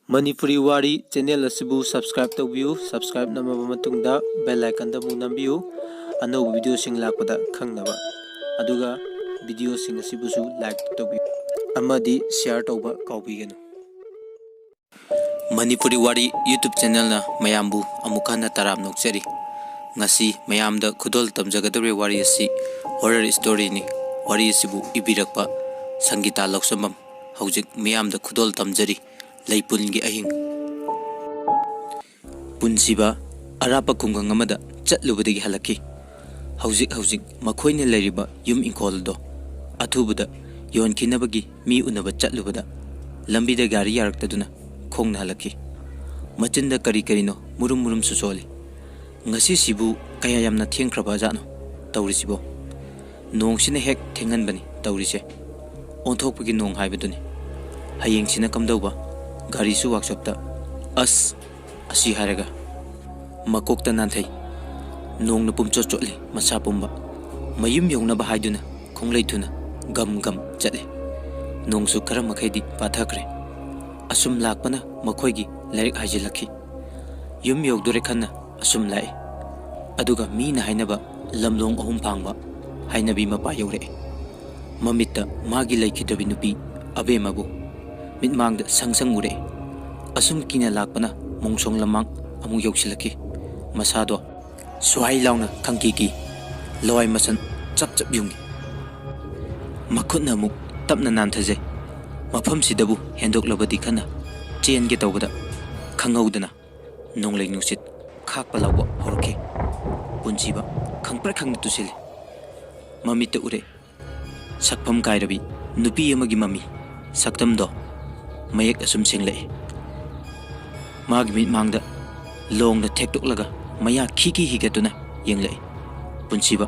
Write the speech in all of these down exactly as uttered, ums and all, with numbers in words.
ꯃꯅꯤꯄꯨꯔꯤ ꯋꯥꯔꯤ ꯆꯦꯅꯦꯜ ꯑꯁꯤꯕꯨ subscribe ꯇꯧꯕꯤꯌꯨ꯫ Subscribe ꯅꯝꯃꯕ ꯃꯇꯨꯡꯗ bell icon ꯗ ꯑꯃꯨꯛ ꯅꯝꯕꯤꯌꯨ, ꯑꯅꯧꯕ video ꯁꯤꯡ ꯂꯥꯛꯄꯗ ꯈꯪꯅꯕ꯫ ꯑꯗꯨꯒ video ꯁꯤꯡ ꯑꯁꯤꯕꯨꯁꯨ like ꯇꯧꯕꯤꯌꯨ ꯑꯃꯗꯤ share ꯇꯧꯕ ꯀꯥꯎꯕꯤꯒꯅꯨ꯫ ꯃꯅꯤꯄꯨꯔꯤ ꯋꯥꯔꯤ YouTube ꯆꯦꯅꯦꯜꯅ ꯃꯌꯥꯝꯕꯨ ꯑꯃꯨꯛ ꯍꯟꯅ ꯇꯔꯥꯝꯅ ꯑꯣꯛꯆꯔꯤ꯫ ꯉꯁꯤ ꯃꯌꯥꯝꯗ ꯈꯨꯗꯣꯜ ꯇꯝꯖꯒꯗꯧꯔꯤꯕ ꯋꯥꯔꯤ ꯑꯁꯤ horror story ꯅꯤ꯫ ꯋꯥꯔꯤ ꯑꯁꯤꯕꯨ ꯏꯕꯤꯔꯛꯄ ꯁꯪꯒꯤꯇꯥ ꯂꯧꯁꯝꯕꯝ꯫ ꯍꯧꯖꯤꯛ ꯃꯤꯌꯥꯝꯗ ꯈꯨꯗꯣꯜ ꯇꯝꯖꯔꯤ ꯂꯩꯄꯨꯟꯒꯤ ꯑꯍꯤꯡ꯫ ꯄꯨꯟꯁꯤꯕ ꯑꯔꯥꯞꯄ ꯈꯨꯡꯒꯪ ꯑꯃꯗ ꯆꯠꯂꯨꯕꯗꯒꯤ ꯍꯜꯂꯛꯈꯤ꯫ ꯍꯧꯖꯤꯛ ꯍꯧꯖꯤꯛ ꯃꯈꯣꯏꯅ ꯂꯩꯔꯤꯕ ꯌꯨꯝ ꯏꯪꯈꯣꯜꯗꯣ ꯑꯊꯨꯕꯗ ꯌꯣꯟꯈꯤꯅꯕꯒꯤ ꯃꯤ ꯎꯅꯕ ꯆꯠꯂꯨꯕꯗ ꯂꯝꯕꯤꯗ ꯒꯥꯔꯤ ꯌꯥꯔꯛꯇꯗꯨꯅ ꯈꯣꯡꯅ ꯍꯜꯂꯛꯈꯤ꯫ ꯃꯆꯤꯟꯗ ꯀꯔꯤ ꯀꯔꯤꯅꯣ ꯃꯨꯔꯨꯝ ꯃꯨꯔꯨꯝꯁꯨ ꯁꯣꯜꯂꯤ꯫ ꯉꯁꯤꯁꯤꯕꯨ ꯀꯌꯥ ꯌꯥꯝꯅ ꯊꯦꯡꯈ꯭ꯔꯕ ꯖꯥꯠꯅꯣ ꯇꯧꯔꯤꯁꯤꯕꯣ? ꯅꯣꯡꯁꯤꯅ ꯍꯦꯛ ꯊꯦꯡꯍꯟꯕꯅꯤ ꯇꯧꯔꯤꯁꯦ꯫ ꯑꯣꯟꯊꯣꯛꯄꯒꯤ ꯅꯣꯡ ꯍꯥꯏꯕꯗꯨꯅꯤ꯫ ꯍꯌꯦꯡꯁꯤꯅ ꯀꯝꯗꯧꯕ? ꯒꯥꯔꯤꯁꯨ ꯋꯥꯛꯁꯣꯞꯇ꯫ ꯑꯁ! ꯑꯁꯤ ꯍꯥꯏꯔꯒ ꯃꯀꯣꯛꯇ ꯅꯥꯟꯊꯩ꯫ ꯅꯣꯡꯅ ꯄꯨꯝꯆꯣꯠ ꯆꯣꯠꯂꯤ ꯃꯁꯥ ꯄꯨꯝꯕ꯫ ꯃꯌꯨꯝ ꯌꯧꯅꯕ ꯍꯥꯏꯗꯨꯅ ꯈꯣꯡꯂꯩ ꯊꯨꯅ ꯒꯝ ꯒꯝ ꯆꯠꯂꯤ꯫ ꯅꯣꯡꯁꯨ ꯈꯔ ꯃꯈꯩꯗꯤ ꯄꯥꯊꯈ꯭ꯔꯦ꯫ ꯑꯁꯨꯝ ꯂꯥꯛꯄꯅ ꯃꯈꯣꯏꯒꯤ ꯂꯥꯏꯔꯤꯛ ꯍꯥꯏꯖꯤꯜꯂꯛꯈꯤ꯫ ꯌꯨꯝ ꯌꯧꯗꯣꯔꯦ ꯈꯟꯅ ꯑꯁꯨꯝ ꯂꯥꯛꯏ꯫ ꯑꯗꯨꯒ ꯃꯤꯅ ꯍꯥꯏꯅꯕ ꯂꯝꯂꯣꯡ ꯑꯍꯨꯝ ꯐꯥꯡꯕ ꯍꯥꯏꯅꯕꯤ ꯃꯄꯥ ꯌꯧꯔꯛꯏ꯫ ꯃꯃꯤꯠꯇ ꯃꯥꯒꯤ ꯂꯩꯈꯤꯗ꯭ꯔꯕꯤ ꯅꯨꯄꯤ ꯑꯕꯦꯝꯃꯕꯨ ꯃꯤꯠꯃꯥꯡꯗ ꯁꯪ ꯁꯪ ꯎꯔꯛꯏ꯫ ꯑꯁꯨꯝ ꯀꯤꯅ ꯂꯥꯛꯄꯅ ꯃꯣꯡꯁꯣꯡ ꯂꯝꯃꯥꯡ ꯑꯃꯨꯛ ꯌꯧꯁꯤꯜꯂꯛꯈꯤ꯫ ꯃꯁꯥꯗꯣ ꯁ꯭ꯋꯥꯏ ꯂꯥꯎꯅ ꯈꯪꯀꯤ ꯀꯤ, ꯂꯋꯥꯏ ꯃꯁꯟ ꯆꯞ ꯆꯞ ꯌꯨꯡꯏ꯫ ꯃꯈꯨꯠꯅ ꯑꯃꯨꯛ ꯇꯞꯅ ꯅꯥꯟꯊꯖꯩ꯫ ꯃꯐꯝꯁꯤꯗꯕꯨ ꯍꯦꯟꯗꯣꯛꯂꯕꯗꯤ ꯈꯟꯅ ꯆꯦꯟꯒꯦ ꯇꯧꯕꯗ ꯈꯪꯍꯧꯗꯅ ꯅꯣꯡꯂꯩ ꯅꯨꯡꯁꯤꯠ ꯈꯥꯛꯄ ꯂꯥꯎꯕ ꯍꯧꯔꯛꯈꯤ꯫ ꯄꯨꯟꯁꯤꯕ ꯈꯪꯄ꯭ꯔꯦꯛ ꯈꯪꯅ ꯇꯨꯁꯤꯜꯂꯤ꯫ ꯃꯃꯤꯠꯇ ꯎꯔꯦ ꯁꯛꯐꯝ ꯀꯥꯏꯔꯕꯤ ꯅꯨꯄꯤ ꯑꯃꯒꯤ ꯃꯃꯤ꯫ ꯁꯛꯇꯝꯗꯣ ꯃꯌꯦꯛ ꯑꯁꯨꯝ ꯁꯦꯡꯂꯛꯏ꯫ ꯃꯥꯒꯤ ꯃꯤꯠꯃꯥꯡꯗ ꯂꯣꯡꯅ ꯊꯦꯛꯇꯣꯛꯂꯒ ꯃꯌꯥ ꯈꯤꯀꯤ ꯍꯤꯒꯠꯇꯨꯅ ꯌꯦꯡꯂꯛꯏ꯫ ꯄꯨꯟꯁꯤꯕ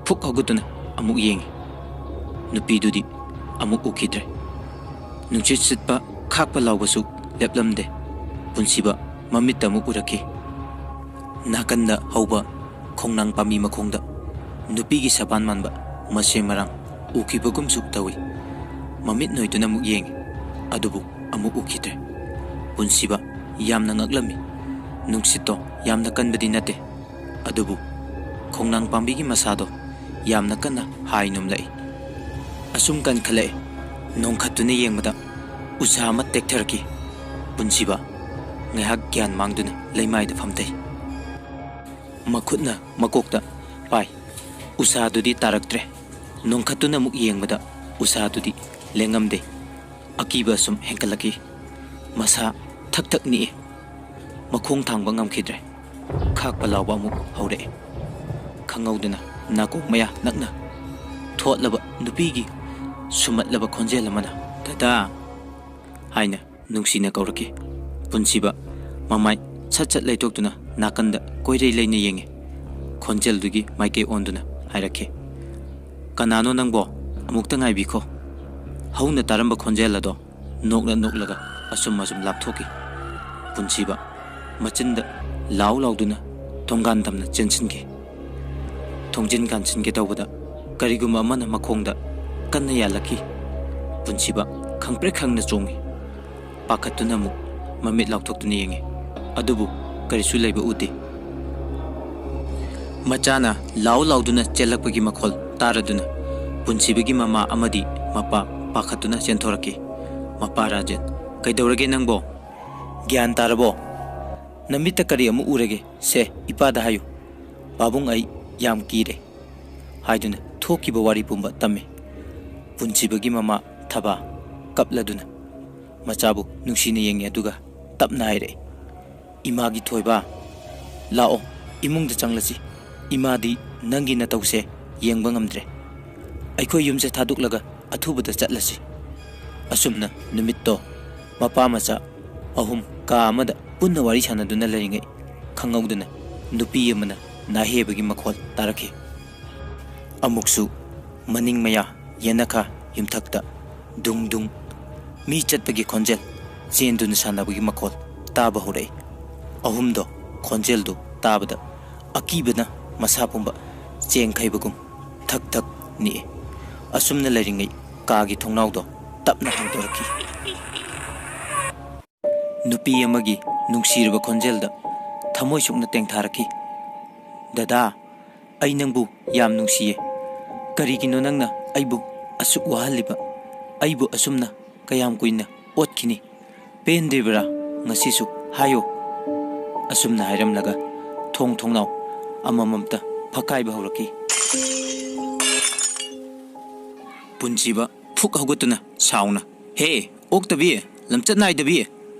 ꯐꯨꯛ ꯍꯧꯒꯠꯇꯨꯅ ꯑꯃꯨꯛ ꯌꯦꯡꯏ꯫ ꯅꯨꯄꯤꯗꯨꯗꯤ ꯑꯃꯨꯛ ꯎꯈꯤꯗ꯭ꯔꯦ꯫ ꯅꯨꯡꯁꯤꯠ ꯁꯤꯠꯄ ꯈꯥꯛꯄ ꯂꯥꯎꯕꯁꯨ ꯂꯦꯞꯂꯝꯗꯦ꯫ ꯄꯨꯟꯁꯤꯕ ꯃꯃꯤꯠꯇ ꯑꯃꯨꯛ ꯎꯔꯛꯈꯤ꯫ ꯅꯥꯀꯟꯗ ꯍꯧꯕ ꯈꯣꯡꯅꯥꯡ ꯄꯥꯝꯕꯤ ꯃꯈꯣꯡꯗ ꯅꯨꯄꯤꯒꯤ ꯁꯕꯥꯟ ꯃꯥꯟꯕ ꯃꯁꯦꯝ ꯃꯔꯥꯡ ꯎꯈꯤꯕꯒꯨꯝꯁꯨ ꯇꯧꯏ꯫ ꯃꯃꯤꯠ ꯅꯣꯏꯗꯨꯅ ꯑꯃꯨꯛ ꯌꯦꯡꯏ, ꯑꯗꯨꯕꯨ ꯑꯃꯨꯛ ꯎꯈꯤꯗ꯭ꯔꯦ꯫ ꯄꯨꯟꯁꯤꯕ ꯌꯥꯝꯅ ꯉꯛꯂꯝꯃꯤ꯫ ꯅꯨꯡꯁꯤꯠꯇꯣ ꯌꯥꯝꯅ ꯀꯟꯕꯗꯤ ꯅꯠꯇꯦ, ꯑꯗꯨꯕꯨ ꯈꯣꯡꯅꯥꯡ ꯄꯥꯝꯕꯤꯒꯤ ꯃꯁꯥꯗꯣ ꯌꯥꯝꯅ ꯀꯟꯅ ꯍꯥꯏ ꯅꯣꯝꯂꯛꯏ꯫ ꯑꯁꯨꯝ ꯀꯟꯈꯠꯂꯛꯑꯦ, ꯅꯣꯡꯈꯠꯇꯨꯅ ꯌꯦꯡꯕꯗ ꯎꯁꯥ ꯑꯃ ꯇꯦꯛꯊꯔꯛꯈꯤ꯫ ꯄꯨꯟꯁꯤꯕ ꯉꯥꯏꯍꯥꯛ ꯒ꯭ꯌꯥꯟ ꯃꯥꯡꯗꯨꯅ ꯂꯩꯃꯥꯏꯗ ꯐꯝꯊꯩ꯫ ꯃꯈꯨꯠꯅ ꯃꯀꯣꯛꯇ ꯄꯥꯏ꯫ ꯎꯁꯥꯗꯨꯗꯤ ꯇꯥꯔꯛꯇ꯭ꯔꯦ꯫ ꯅꯣꯡꯈꯠꯇꯨꯅ ꯑꯃꯨꯛ ꯌꯦꯡꯕꯗ ꯎꯁꯥꯗꯨꯗꯤ ꯂꯦꯡꯉꯝꯗꯦ꯫ ꯑꯀꯤꯕ ꯁꯨꯝ ꯍꯦꯟꯒꯠꯂꯛꯈꯤ꯫ ꯃꯁꯥ ꯊꯛ ꯊꯛ ꯅꯤꯛꯑꯦ꯫ ꯃꯈꯣꯡ ꯊꯥꯡꯕ ꯉꯝꯈꯤꯗ꯭ꯔꯦ꯫ ꯈꯥꯛꯄ ꯂꯥꯎꯕ ꯑꯃꯨꯛ ꯍꯧꯔꯛꯑꯦ꯫ ꯈꯪꯍꯧꯗꯅ ꯅꯥꯀꯣꯡ ꯃꯌꯥ ꯅꯛꯅ ꯊꯣꯠꯂꯕ ꯅꯨꯄꯤꯒꯤ ꯁꯨꯝꯍꯠꯂꯕ ꯈꯣꯟꯖꯦꯜ ꯑꯃꯅ, "ꯗꯗꯥ!" ꯍꯥꯏꯅ ꯅꯨꯡꯁꯤꯅ ꯀꯧꯔꯛꯈꯤ꯫ ꯄꯨꯟꯁꯤꯕ ꯃꯃꯥꯏ ꯁꯠ ꯁꯠ ꯂꯩꯊꯣꯛꯇꯨꯅ ꯅꯥꯀꯟꯗ ꯀꯣꯏꯔꯩ ꯂꯩꯅ ꯌꯦꯡꯉꯤ꯫ ꯈꯣꯟꯖꯦꯜꯗꯨꯒꯤ ꯃꯥꯏꯀꯩ ꯑꯣꯟꯗꯨꯅ ꯍꯥꯏꯔꯛꯈꯤ, "ꯀꯅꯥꯅꯣ ꯅꯪꯕꯣ? ꯑꯃꯨꯛꯇ ꯉꯥꯏꯕꯤꯈꯣ꯫" ꯍꯧꯅ ꯇꯥꯔꯝꯕ ꯈꯣꯟꯖꯦꯜ ꯑꯗꯣ ꯅꯣꯛꯅ ꯅꯣꯛꯂꯒ ꯑꯁꯨꯝ ꯑꯁꯨꯝ ꯂꯥꯞꯊꯣꯛꯈꯤ꯫ ꯄꯨꯟꯁꯤꯕ ꯃꯆꯤꯟꯗ ꯂꯥꯎ ꯂꯥꯎꯗꯨꯅ ꯊꯣꯡꯒꯥꯟ ꯇꯝꯅ ꯆꯦꯟꯁꯤꯟꯈꯤ꯫ ꯊꯣꯡꯖꯤꯟ ꯀꯥꯟꯁꯤꯟꯒꯦ ꯇꯧꯕꯗ ꯀꯔꯤꯒꯨꯝꯕ ꯑꯃꯅ ꯃꯈꯣꯡꯗ ꯀꯟꯅ ꯌꯥꯜꯂꯛꯈꯤ꯫ ꯄꯨꯟꯁꯤꯕ ꯈꯪꯄ꯭ꯔꯦꯛ ꯈꯪꯅ ꯆꯣꯡꯉꯤ꯫ ꯄꯥꯈꯠꯇꯨꯅ ꯑꯃꯨꯛ ꯃꯃꯤꯠ ꯂꯥꯎꯊꯣꯛꯇꯨꯅ ꯌꯦꯡꯉꯤ, ꯑꯗꯨꯕꯨ ꯀꯔꯤꯁꯨ ꯂꯩꯕ ꯎꯗꯦ꯫ ꯃꯆꯥꯅ ꯂꯥꯎ ꯂꯥꯎꯗꯨꯅ ꯆꯦꯜꯂꯛꯄꯒꯤ ꯃꯈꯣꯜ ꯇꯥꯔꯗꯨꯅ ꯄꯨꯟꯁꯤꯕꯒꯤ ꯃꯃꯥ ꯑꯃꯗꯤ ꯃꯄꯥ ꯄꯥꯈꯠꯇꯨꯅ ꯆꯦꯟꯊꯣꯔꯛꯈꯤ꯫ "ꯃꯄꯥ ꯔꯥꯖꯦꯟ, ꯀꯩꯗꯧꯔꯒꯦ ꯅꯪꯕꯣ? ꯒ꯭ꯌꯥꯟ ꯇꯥꯔꯕꯣ? ꯅꯃꯤꯠꯇ ꯀꯔꯤ ꯑꯃꯨꯛ ꯎꯔꯒꯦ? ꯁꯦ, ꯏꯄꯥꯗ ꯍꯥꯏꯌꯨ꯫ ꯄꯥꯕꯨꯡ, ꯑꯩ ꯌꯥꯝ ꯀꯤꯔꯦ," ꯍꯥꯏꯗꯨꯅ ꯊꯣꯛꯈꯤꯕ ꯋꯥꯔꯤ ꯄꯨꯝꯕ ꯇꯝꯃꯤ꯫ ꯄꯨꯟꯁꯤꯕꯒꯤ ꯃꯃꯥ ꯊꯕꯥ ꯀꯞꯂꯗꯨꯅ ꯃꯆꯥꯕꯨ ꯅꯨꯡꯁꯤꯅ ꯌꯦꯡꯉꯤ, ꯑꯗꯨꯒ ꯇꯞꯅ ꯍꯥꯏꯔꯛꯏ, "ꯏꯃꯥꯒꯤ ꯊꯣꯏꯕ, ꯂꯥꯛꯑꯣ, ꯏꯃꯨꯡꯗ ꯆꯪꯂꯁꯤ꯫ ꯏꯃꯥꯗꯤ ꯅꯪꯒꯤ ꯅꯇꯧꯁꯦ ꯌꯦꯡꯕ ꯉꯝꯗ꯭ꯔꯦ꯫ ꯑꯩꯈꯣꯏ ꯌꯨꯝꯁꯦ ꯊꯥꯗꯣꯛꯂꯒ ꯑꯊꯨꯕꯗ ꯆꯠꯂꯁꯤ꯫" ꯑꯁꯨꯝꯅ ꯅꯨꯃꯤꯠꯇꯣ ꯃꯄꯥ ꯃꯆꯥ ꯑꯍꯨꯝ ꯀꯥ ꯑꯃꯗ ꯄꯨꯟꯅ ꯋꯥꯔꯤ ꯁꯥꯟꯅꯗꯨꯅ ꯂꯩꯔꯤꯉꯩ, ꯈꯪꯍꯧꯗꯅ ꯅꯨꯄꯤ ꯑꯃꯅ ꯅꯥꯍꯦꯕꯒꯤ ꯃꯈꯣꯜ ꯇꯥꯔꯛꯈꯤ꯫ ꯑꯃꯨꯛꯁꯨ ꯃꯅꯤꯡ ꯃꯌꯥ ꯌꯦꯅꯈꯥ ꯌꯨꯝꯊꯛꯇ ꯗꯨꯡ ꯗꯨꯡ ꯃꯤ ꯆꯠꯄꯒꯤ ꯈꯣꯟꯖꯦꯜ, ꯆꯦꯟꯗꯨꯅ ꯁꯥꯟꯅꯕꯒꯤ ꯃꯈꯣꯜ ꯇꯥꯕ ꯍꯧꯔꯛꯏ꯫ ꯑꯍꯨꯝꯗꯣ ꯈꯣꯟꯖꯦꯜꯗꯨ ꯇꯥꯕꯗ ꯑꯀꯤꯕꯅ ꯃꯁꯥ ꯄꯨꯝꯕ ꯆꯦꯡꯈꯩꯕꯒꯨꯝ ꯊꯛ ꯊꯛ ꯅꯤꯛꯏ꯫ ꯑꯁꯨꯝꯅ ꯂꯩꯔꯤꯉꯩ ꯀꯥꯒꯤ ꯊꯣꯡꯅꯥꯎꯗꯣ ꯇꯞꯅ ꯍꯥꯡꯗꯣꯔꯛꯈꯤ꯫ ꯅꯨꯄꯤ ꯑꯃꯒꯤ ꯅꯨꯡꯁꯤꯔꯕ ꯈꯣꯟꯖꯦꯜꯗ ꯊꯃꯣꯏ ꯁꯣꯛꯅ ꯇꯦꯡꯊꯥꯔꯛꯈꯤ꯫ "ꯗꯗꯥ, ꯑꯩ ꯅꯪꯕꯨ ꯌꯥꯝ ꯅꯨꯡꯁꯤꯌꯦ꯫ ꯀꯔꯤꯒꯤꯅꯣ ꯅꯪꯅ ꯑꯩꯕꯨ ꯑꯁꯨꯛ ꯋꯥꯍꯜꯂꯤꯕ? ꯑꯩꯕꯨ ꯑꯁꯨꯝꯅ ꯀꯌꯥꯝ ꯀꯨꯏꯅ ꯑꯣꯠꯈꯤꯅꯤ? ꯄꯦꯟꯗ꯭ꯔꯤꯕꯔꯥ? ꯉꯁꯤꯁꯨ ꯍꯥꯏꯌꯣ꯫" ꯑꯁꯨꯝꯅ ꯍꯥꯏꯔꯝꯂꯒ ꯊꯣꯡ ꯊꯣꯡꯅꯥꯎ ꯑꯃꯃꯝꯇ ꯐꯛꯀꯥꯏꯕ ꯍꯧꯔꯛꯈꯤ꯫ ꯄꯨꯟꯁꯤꯕ ꯐꯨꯛ ꯍꯧꯒꯠꯇꯨꯅ ꯁꯥꯎꯅ, "ꯍꯦ, ꯑꯣꯛꯇꯕꯤ, ꯂꯝꯆꯠ ꯅꯥꯏꯗꯕꯤ!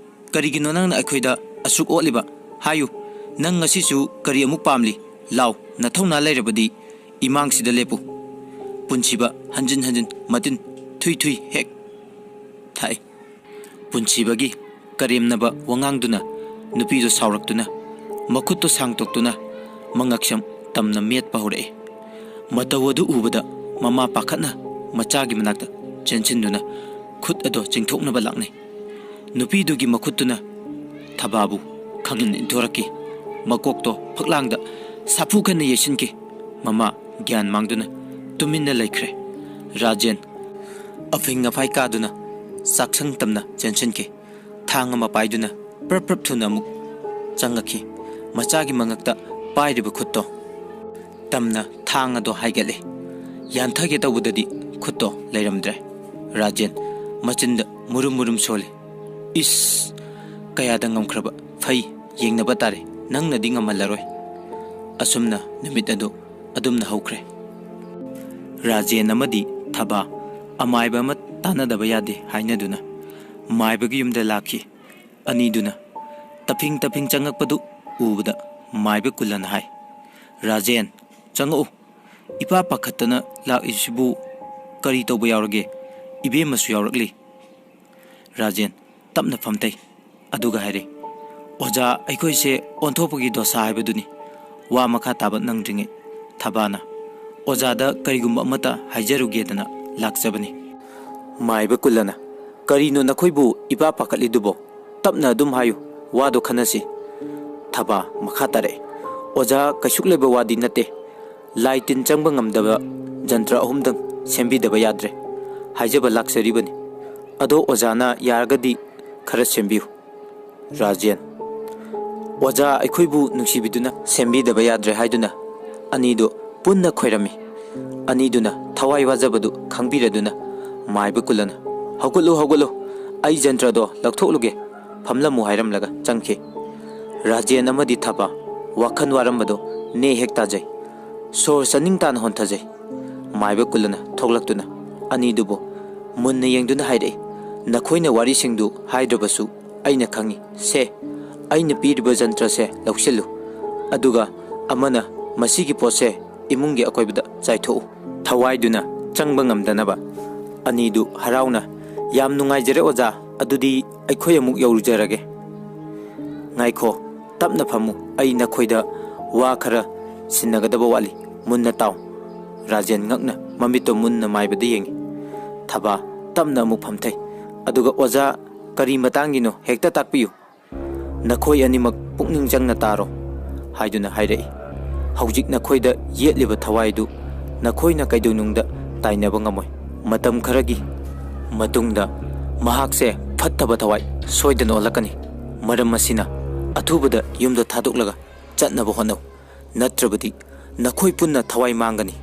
ꯀꯔꯤꯒꯤꯅꯣ ꯅꯪꯅ ꯑꯩꯈꯣꯏꯗ ꯑꯁꯨꯛ ꯑꯣꯠꯂꯤꯕ? ꯍꯥꯏꯌꯨ, ꯅꯪ ꯉꯁꯤꯁꯨ ꯀꯔꯤ ꯑꯃꯨꯛ ꯄꯥꯝꯂꯤ? ꯂꯥꯎ, ꯅꯊꯧꯅꯥ ꯂꯩꯔꯕꯗꯤ ꯏꯃꯥꯡꯁꯤꯗ ꯂꯦꯞꯄꯨ꯫" ꯄꯨꯟꯁꯤꯕ ꯍꯟꯖꯤꯟ ꯍꯟꯖꯤꯟ ꯃꯇꯤꯟ ꯊꯨꯏ ꯊꯨꯏ ꯍꯦꯛ ꯊꯥꯛꯏ꯫ ꯄꯨꯟꯁꯤꯕꯒꯤ ꯀꯔꯦꯝꯅꯕ ꯋꯥꯉꯥꯡꯗꯨꯅ ꯅꯨꯄꯤꯗꯨ ꯁꯥꯎꯔꯛꯇꯨꯅ ꯃꯈꯨꯠꯇꯨ ꯁꯥꯡꯇꯣꯛꯇꯨꯅ ꯃꯉꯛꯁꯝ ꯇꯝꯅ ꯃꯦꯠꯄ ꯍꯧꯔꯛꯏ꯫ ꯃꯇꯧ ꯑꯗꯨ ꯎꯕꯗ ꯃꯃꯥ ꯄꯥꯈꯠꯅ ꯃꯆꯥꯒꯤ ꯃꯅꯥꯛꯇ ꯆꯦꯟꯁꯤꯟꯗꯨꯅ ꯈꯨꯠ ꯑꯗꯨ ꯆꯤꯡꯊꯣꯛꯅꯕ ꯂꯥꯛꯅꯩ꯫ ꯅꯨꯄꯤꯗꯨꯒꯤ ꯃꯈꯨꯠꯇꯨꯅ ꯊꯕꯥꯕꯨ ꯈꯪꯍꯟ ꯏꯟꯊꯣꯔꯛꯈꯤ꯫ ꯃꯀꯣꯛꯇꯣ ꯐꯛꯂꯥꯡꯗ ꯁꯥꯐꯨ ꯀꯟꯅ ꯌꯩꯁꯤꯟꯈꯤ꯫ ꯃꯃꯥ ꯒ꯭ꯌꯥꯟ ꯃꯥꯡꯗꯨꯅ ꯇꯨꯃꯤꯟꯅ ꯂꯩꯈ꯭ꯔꯦ꯫ ꯔꯥꯖꯦꯟ ꯑꯐꯤꯡ ꯑꯐꯥꯏ ꯀꯥꯗꯨꯅ ꯆꯥꯛꯁꯪ ꯇꯝꯅ ꯆꯦꯟꯁꯤꯟꯈꯤ꯫ ꯊꯥꯡ ꯑꯃ ꯄꯥꯏꯗꯨꯅ ꯄ꯭ꯔꯞ ꯄ꯭ꯔꯞ ꯊꯨꯅ ꯑꯃꯨꯛ ꯆꯪꯉꯛꯈꯤ꯫ ꯃꯆꯥꯒꯤ ꯃꯉꯛꯇ ꯄꯥꯏꯔꯤꯕ ꯈꯨꯠꯇꯣ ꯇꯝꯅ ꯊꯥꯡ ꯑꯗꯣ ꯍꯥꯏꯒꯠꯂꯦ꯫ ꯌꯥꯟꯊꯒꯦ ꯇꯧꯕꯗꯗꯤ ꯈꯨꯠꯇꯣ ꯂꯩꯔꯝꯗ꯭ꯔꯦ꯫ ꯔꯥꯖꯦꯟ ꯃꯆꯤꯟꯗ ꯃꯨꯔꯨꯝ ꯃꯨꯔꯨꯝ ꯁꯣꯜꯂꯤ꯫ "ꯏꯁ! ꯀꯌꯥꯗ ꯉꯝꯈ꯭ꯔꯕ? ꯐꯩ, ꯌꯦꯡꯅꯕ ꯇꯥꯔꯦ, ꯅꯪꯅꯗꯤ ꯉꯝꯍꯜꯂꯔꯣꯏ꯫" ꯑꯁꯨꯝꯅ ꯅꯨꯃꯤꯠ ꯑꯗꯨ ꯑꯗꯨꯝꯅ ꯍꯧꯈ꯭ꯔꯦ꯫ ꯔꯥꯖꯦꯟ ꯑꯃꯗꯤ ꯊꯕꯥ ꯑꯃꯥꯏꯕ ꯑꯃ ꯇꯥꯟꯅꯗꯕ ꯌꯥꯗꯦ ꯍꯥꯏꯅꯗꯨꯅ ꯃꯥꯏꯕꯒꯤ ꯌꯨꯝꯗ ꯂꯥꯛꯈꯤ꯫ ꯑꯅꯤꯗꯨꯅ ꯇꯞꯐꯤꯡ ꯇꯞꯐꯤꯡ ꯆꯪꯉꯛꯄꯗꯨ ꯎꯕꯗ ꯃꯥꯏꯕ ꯀꯨꯜꯂꯅ ꯍꯥꯏ, "ꯔꯥꯖꯦꯟ, ꯆꯪꯉꯛꯎ꯫ ꯏꯄꯥ ꯄꯥꯈꯠꯇꯅ ꯂꯥꯛꯏꯁꯤꯕꯨ ꯀꯔꯤ ꯇꯧꯕ ꯌꯥꯎꯔꯒꯦ? ꯏꯕꯦꯝꯃꯁꯨ ꯌꯥꯎꯔꯛꯂꯤ꯫" ꯔꯥꯖꯦꯟ ꯇꯞꯅ ꯐꯝꯊꯩ꯫ ꯑꯗꯨꯒ ꯍꯥꯏꯔꯦ, "ꯑꯣꯖꯥ, ꯑꯩꯈꯣꯏꯁꯦ ꯑꯣꯟꯊꯣꯛꯄꯒꯤ ꯗꯣꯁꯥ ꯍꯥꯏꯕꯗꯨꯅꯤ꯫ ꯋꯥ ꯃꯈꯥ ꯇꯥꯕ ꯅꯪꯗ꯭ꯔꯤꯉꯩ ꯊꯕꯥꯅ ꯑꯣꯖꯥꯗ ꯀꯔꯤꯒꯨꯝꯕ ꯑꯃꯠꯇ ꯍꯥꯏꯖꯔꯨꯒꯦꯗꯅ ꯂꯥꯛꯆꯕꯅꯤ꯫" ꯃꯥꯏꯕ ꯀꯨꯜꯂꯅ, "ꯀꯔꯤꯅꯣ ꯅꯈꯣꯏꯕꯨ ꯏꯄꯥ ꯄꯥꯈꯠꯂꯤꯗꯨꯕꯣ? ꯇꯞꯅ ꯑꯗꯨꯝ ꯍꯥꯏꯌꯨ, ꯋꯥꯗꯣ ꯈꯟꯅꯁꯤ꯫" ꯊꯕꯥ ꯃꯈꯥ ꯇꯥꯔꯛꯑꯦ, "ꯑꯣꯖꯥ, ꯀꯩꯁꯨꯛ ꯂꯩꯕ ꯋꯥꯗꯤ ꯅꯠꯇꯦ꯫ ꯂꯥꯏ ꯇꯤꯟ ꯆꯪꯕ ꯉꯝꯗꯕ ꯖꯟꯇ꯭ꯔ ꯑꯍꯨꯝꯗꯪ ꯁꯦꯝꯕꯤꯗꯕ ꯌꯥꯗ꯭ꯔꯦ꯫ ꯍꯥꯏꯖꯕ ꯂꯥꯛꯆꯔꯤꯕꯅꯤ꯫ ꯑꯗꯣ ꯑꯣꯖꯥꯅ ꯌꯥꯔꯒꯗꯤ ꯈꯔ ꯁꯦꯝꯕꯤꯌꯨ꯫" ꯔꯥꯖꯦꯟ, "ꯑꯣꯖꯥ, ꯑꯩꯈꯣꯏꯕꯨ ꯅꯨꯡꯁꯤꯕꯤꯗꯨꯅ ꯁꯦꯝꯕꯤꯗꯕ ꯌꯥꯗ꯭ꯔꯦ" ꯍꯥꯏꯗꯨꯅ ꯑꯅꯤꯗꯨ ꯄꯨꯟꯅ ꯈꯣꯏꯔꯝꯃꯤ꯫ ꯑꯅꯤꯗꯨꯅ ꯊꯋꯥꯏ ꯋꯥꯖꯕꯗꯨ ꯈꯪꯕꯤꯔꯗꯨꯅ ꯃꯥꯏꯕ ꯀꯨꯂꯅ, "ꯍꯧꯒꯠꯂꯨ, ꯍꯧꯒꯠꯂꯨ, ꯑꯩ ꯖꯟꯇ꯭ꯔꯗꯣ ꯂꯧꯊꯣꯛꯂꯨꯒꯦ, ꯐꯝꯂꯝꯃꯨ" ꯍꯥꯏꯔꯝꯂꯒ ꯆꯪꯈꯤ꯫ ꯔꯥꯖꯦꯟ ꯑꯃꯗꯤ ꯊꯕꯥ ꯋꯥꯈꯜ ꯋꯥꯔꯝꯕꯗꯨ ꯅꯦ ꯍꯦꯛ ꯇꯥꯖꯩ꯫ ꯁꯣꯔ ꯆꯥꯅꯤꯡ ꯇꯥꯅ ꯍꯣꯟꯊꯖꯩ꯫ ꯃꯥꯏꯕ ꯀꯨꯂꯅ ꯊꯣꯛꯂꯛꯇꯨꯅ ꯑꯅꯤꯗꯨꯕꯨ ꯃꯨꯟꯅ ꯌꯦꯡꯗꯨꯅ ꯍꯥꯏꯔꯛꯏ, "ꯅꯈꯣꯏꯅ ꯋꯥꯔꯤꯁꯤꯡꯗꯨ ꯍꯥꯏꯗ꯭ꯔꯕꯁꯨ ꯑꯩꯅ ꯈꯪꯏ꯫ ꯁꯦ, ꯑꯩꯅ ꯄꯤꯔꯤꯕ ꯖꯟꯇ꯭ꯔꯁꯦ ꯂꯧꯁꯤꯜꯂꯨ꯫ ꯑꯗꯨꯒ ꯑꯃꯅ ꯃꯁꯤꯒꯤ ꯄꯣꯠꯁꯦ ꯏꯃꯨꯡꯒꯤ ꯑꯀꯣꯏꯕꯗ ꯆꯥꯏꯊꯣꯛꯎ"꯫ ꯊꯋꯥꯏꯗꯨꯅ ꯆꯪꯕ ꯉꯝꯗꯅꯕ ꯑꯅꯤꯗꯨ ꯍꯔꯥꯎꯅ, "ꯌꯥꯝ ꯅꯨꯡꯉꯥꯏꯖꯔꯦ ꯑꯣꯖꯥ, ꯑꯗꯨꯗꯤ ꯑꯩꯈꯣꯏ ꯑꯃꯨꯛ ꯌꯧꯔꯨꯖꯔꯒꯦ"꯫ "ꯉꯥꯏꯈꯣ, ꯇꯞꯅ ꯐꯝꯃꯨ, ꯑꯩ ꯅꯈꯣꯏꯗ ꯋꯥ ꯈꯔ ꯁꯤꯟꯅꯒꯗꯕ ꯋꯥꯠꯂꯤ, ꯃꯨꯟꯅ ꯇꯥꯎ"꯫ ꯔꯥꯖꯦꯟ ꯉꯛꯅ ꯃꯃꯤꯠꯇꯣ ꯃꯨꯟꯅ ꯃꯥꯏꯕꯗ ꯌꯦꯡꯏ꯫ ꯊꯕꯥ ꯇꯞꯅ ꯑꯃꯨꯛ ꯐꯝꯊꯩ꯫ "ꯑꯗꯨꯒ ꯑꯣꯖꯥ, ꯀꯔꯤ ꯃꯇꯥꯡꯒꯤꯅꯣ, ꯍꯦꯛꯇ ꯇꯥꯛꯄꯤꯌꯨ"꯫ "ꯅꯈꯣꯏ ꯑꯅꯤꯃꯛ ꯄꯨꯛꯅꯤꯡ ꯆꯪꯅ ꯇꯥꯔꯣ" ꯍꯥꯏꯗꯨꯅ ꯍꯥꯏꯔꯛꯏ꯫ "ꯍꯧꯖꯤꯛ ꯅꯈꯣꯏꯗ ꯌꯦꯠꯂꯤꯕ ꯊꯋꯥꯏꯗꯨ ꯅꯈꯣꯏꯅ ꯀꯩꯗꯧꯅꯨꯡꯗ ꯇꯥꯏꯅꯕ ꯉꯝꯃꯣꯏ꯫ ꯃꯇꯝ ꯈꯔꯒꯤ ꯃꯇꯨꯡꯗ ꯃꯍꯥꯛꯁꯦ ꯐꯠꯇꯕ ꯊꯋꯥꯏ ꯁꯣꯏꯗꯅ ꯑꯣꯜꯂꯛꯀꯅꯤ꯫ ꯃꯔꯝ ꯑꯁꯤꯅ ꯑꯊꯨꯕꯗ ꯌꯨꯝꯗ ꯊꯥꯗꯣꯛꯂꯒ ꯆꯠꯅꯕ ꯍꯣꯠꯅꯧ꯫ ꯅꯠꯇ꯭ꯔꯕꯗꯤ ꯅꯈꯣꯏ ꯄꯨꯟꯅ ꯊꯋꯥꯏ ꯃꯥꯡꯒꯅꯤ꯫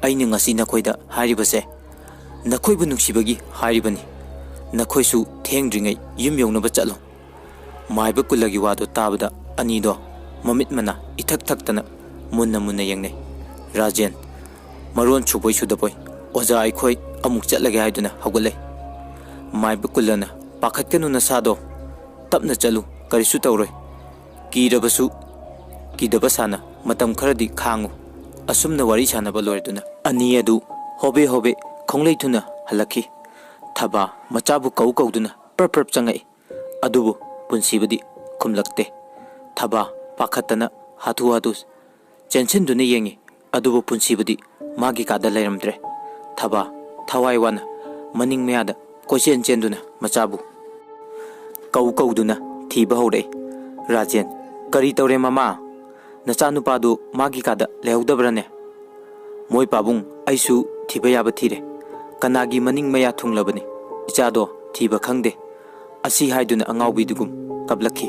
ꯑꯩꯅ ꯉꯁꯤ ꯅꯈꯣꯏꯗ ꯍꯥꯏꯔꯤꯕꯁꯦ ꯅꯈꯣꯏꯕꯨ ꯅꯨꯡꯁꯤꯕꯒꯤ ꯍꯥꯏꯔꯤꯕꯅꯤ꯫ ꯅꯈꯣꯏꯁꯨ ꯊꯦꯡꯗ꯭ꯔꯤꯉꯩ ꯌꯨꯝ ꯌꯧꯅꯕ ꯆꯠꯂꯣ"꯫ ꯃꯥꯏꯕ ꯀꯨꯂꯒꯤ ꯋꯥꯗꯨ ꯇꯥꯕꯗ ꯑꯅꯤꯗꯣ ꯃꯃꯤꯠ ꯃꯅꯥ ꯏꯊꯛ ꯊꯛꯇꯅ ꯃꯨꯟꯅ ꯃꯨꯟꯅ ꯌꯦꯡꯅꯩ꯫ ꯔꯥꯖꯦꯟ, ꯃꯔꯣꯟ ꯁꯨꯕꯣꯏ ꯁꯨꯗꯕꯣꯏ, "ꯑꯣꯖꯥ, ꯑꯩꯈꯣꯏ ꯑꯃꯨꯛ ꯆꯠꯂꯒꯦ" ꯍꯥꯏꯗꯨꯅ ꯍꯧꯒꯠꯂꯦ꯫ ꯃꯥꯏꯕ ꯀꯨꯂꯅ, "ꯄꯥꯈꯠꯀꯅꯨ ꯅꯁꯥꯗꯣ, ꯇꯞꯅ ꯆꯠꯂꯨ, ꯀꯔꯤꯁꯨ ꯇꯧꯔꯣꯏ꯫ ꯀꯤꯔꯕꯁꯨ ꯀꯤꯗꯕ ꯁꯥꯅ ꯃꯇꯝ ꯈꯔꯗꯤ ꯈꯥꯡꯉꯨ"꯫ ꯑꯁꯨꯝꯅ ꯋꯥꯔꯤ ꯁꯥꯟꯅꯕ ꯂꯣꯏꯔꯗꯨꯅ ꯑꯅꯤ ꯑꯗꯨ ꯍꯣꯕꯦ ꯍꯣꯕꯦ ꯈꯣꯡꯂꯩ ꯊꯨꯅ ꯍꯜꯂꯛꯈꯤ꯫ ꯊꯕꯥ ꯃꯆꯥꯕꯨ ꯀꯧ ꯀꯧꯗꯨꯅ ꯄ꯭ꯔꯞ ꯄ꯭ꯔꯞ ꯆꯪꯉꯛꯏ꯫ ꯑꯗꯨꯕꯨ ꯄꯨꯟꯁꯤꯕꯗꯤ ꯈꯨꯝꯂꯛꯇꯦ꯫ ꯊꯕꯥ ꯄꯥꯈꯠꯇꯅ ꯍꯥꯊꯨ ꯍꯥꯊꯨ ꯆꯦꯟꯁꯤꯟꯗꯨꯅ ꯌꯦꯡꯉꯤ꯫ ꯑꯗꯨꯕꯨ ꯄꯨꯟꯁꯤꯕꯗꯤ ꯃꯥꯒꯤ ꯀꯥꯗ ꯂꯩꯔꯝꯗ꯭ꯔꯦ꯫ ꯊꯕꯥ ꯊꯋꯥꯏ ꯋꯥꯅ ꯃꯅꯤꯡ ꯃꯌꯥꯗ ꯀꯣꯏꯆꯦꯟ ꯆꯦꯟꯗꯨꯅ ꯃꯆꯥꯕꯨ ꯀꯧ ꯀꯧꯗꯨꯅ ꯊꯤꯕ ꯍꯧꯔꯛꯏ꯫ ꯔꯥꯖꯦꯟ, "ꯀꯔꯤ ꯇꯧꯔꯦ ꯃꯃꯥ? ꯅꯆꯥꯅꯨꯄꯥꯗꯨ ꯃꯥꯒꯤ ꯀꯥꯗ ꯂꯩꯍꯧꯗꯕ꯭ꯔꯅꯦ?" "ꯃꯣꯏ ꯄꯥꯕꯨꯡ, ꯑꯩꯁꯨ ꯊꯤꯕ ꯌꯥꯕ ꯊꯤꯔꯦ꯫ ꯀꯅꯥꯒꯤ ꯃꯅꯤꯡ ꯃꯌꯥ ꯊꯨꯡꯂꯕꯅꯤ? ꯏꯆꯥꯗꯣ ꯊꯤꯕ ꯈꯪꯗꯦ"꯫ ꯑꯁꯤ ꯍꯥꯏꯗꯨꯅ ꯑꯉꯥꯎꯕꯤꯗꯨꯒꯨꯝ ꯀꯞꯂꯛꯈꯤ꯫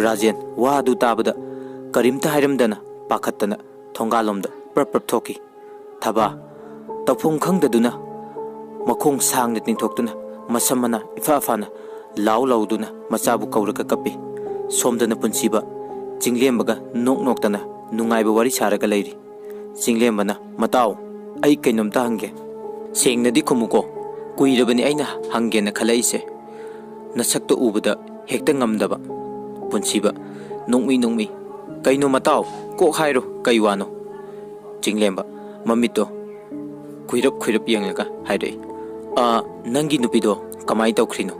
ꯔꯥꯖꯦꯟ ꯋꯥ ꯑꯗꯨ ꯇꯥꯕꯗ ꯀꯔꯤꯝꯇ ꯍꯥꯏꯔꯝꯗꯅ ꯄꯥꯈꯠꯇꯅ ꯊꯣꯡꯒꯥꯜꯂꯣꯝꯗ ꯄ꯭ꯔꯞ ꯄ꯭ꯔꯞ ꯊꯣꯛꯈꯤ꯫ ꯊꯕꯥ ꯇꯧꯐꯝ ꯈꯪꯗꯗꯨꯅ ꯃꯈꯣꯡ ꯁꯥꯡꯅ ꯇꯤꯡꯊꯣꯛꯇꯨꯅ ꯃꯁꯝ ꯃꯅꯥ ꯏꯐꯥ ꯐꯥꯅ ꯂꯥꯎ ꯂꯥꯎꯗꯨꯅ ꯃꯆꯥꯕꯨ ꯀꯧꯔꯒ ꯀꯞꯄꯤ꯫ ꯁꯣꯝꯗꯅ ꯄꯨꯟꯁꯤꯕ ꯆꯤꯡꯂꯦꯝꯕꯒ ꯅꯣꯛ ꯅꯣꯛꯇꯅ ꯅꯨꯡꯉꯥꯏꯕ ꯋꯥꯔꯤ ꯁꯥꯔꯒ ꯂꯩꯔꯤ꯫ ꯆꯤꯡꯂꯦꯝꯕꯅ, "ꯃꯇꯥꯎ, ꯑꯩ ꯀꯩꯅꯣꯝꯇ ꯍꯪꯒꯦ꯫ ꯁꯦꯡꯅꯗꯤ ꯈꯨꯝꯃꯨꯀꯣ, ꯀꯨꯏꯔꯕꯅꯤ ꯑꯩꯅ ꯍꯪꯒꯦꯅ ꯈꯜꯂꯛꯏꯁꯦ꯫ ꯅꯁꯛꯇꯣ ꯎꯕꯗ ꯍꯦꯛꯇ ꯉꯝꯗꯕ꯫" ꯄꯨꯟꯁꯤꯕ ꯅꯣꯛꯃꯤ ꯅꯣꯛꯃꯤ, "ꯀꯩꯅꯣ ꯃꯇꯥꯎ, ꯀꯣꯛ ꯍꯥꯏꯔꯣ, ꯀꯩ ꯋꯥꯅꯣ?" ꯆꯤꯡꯂꯦꯝꯕ ꯃꯃꯤꯠꯇꯣ ꯈꯨꯏꯔꯞ ꯈꯨꯏꯔꯞ ꯌꯦꯡꯂꯒ ꯍꯥꯏꯔꯛꯏ, "ꯑ, ꯅꯪꯒꯤ ꯅꯨꯄꯤꯗꯣ ꯀꯃꯥꯏ ꯇꯧꯈ꯭ꯔꯤꯅꯣ?"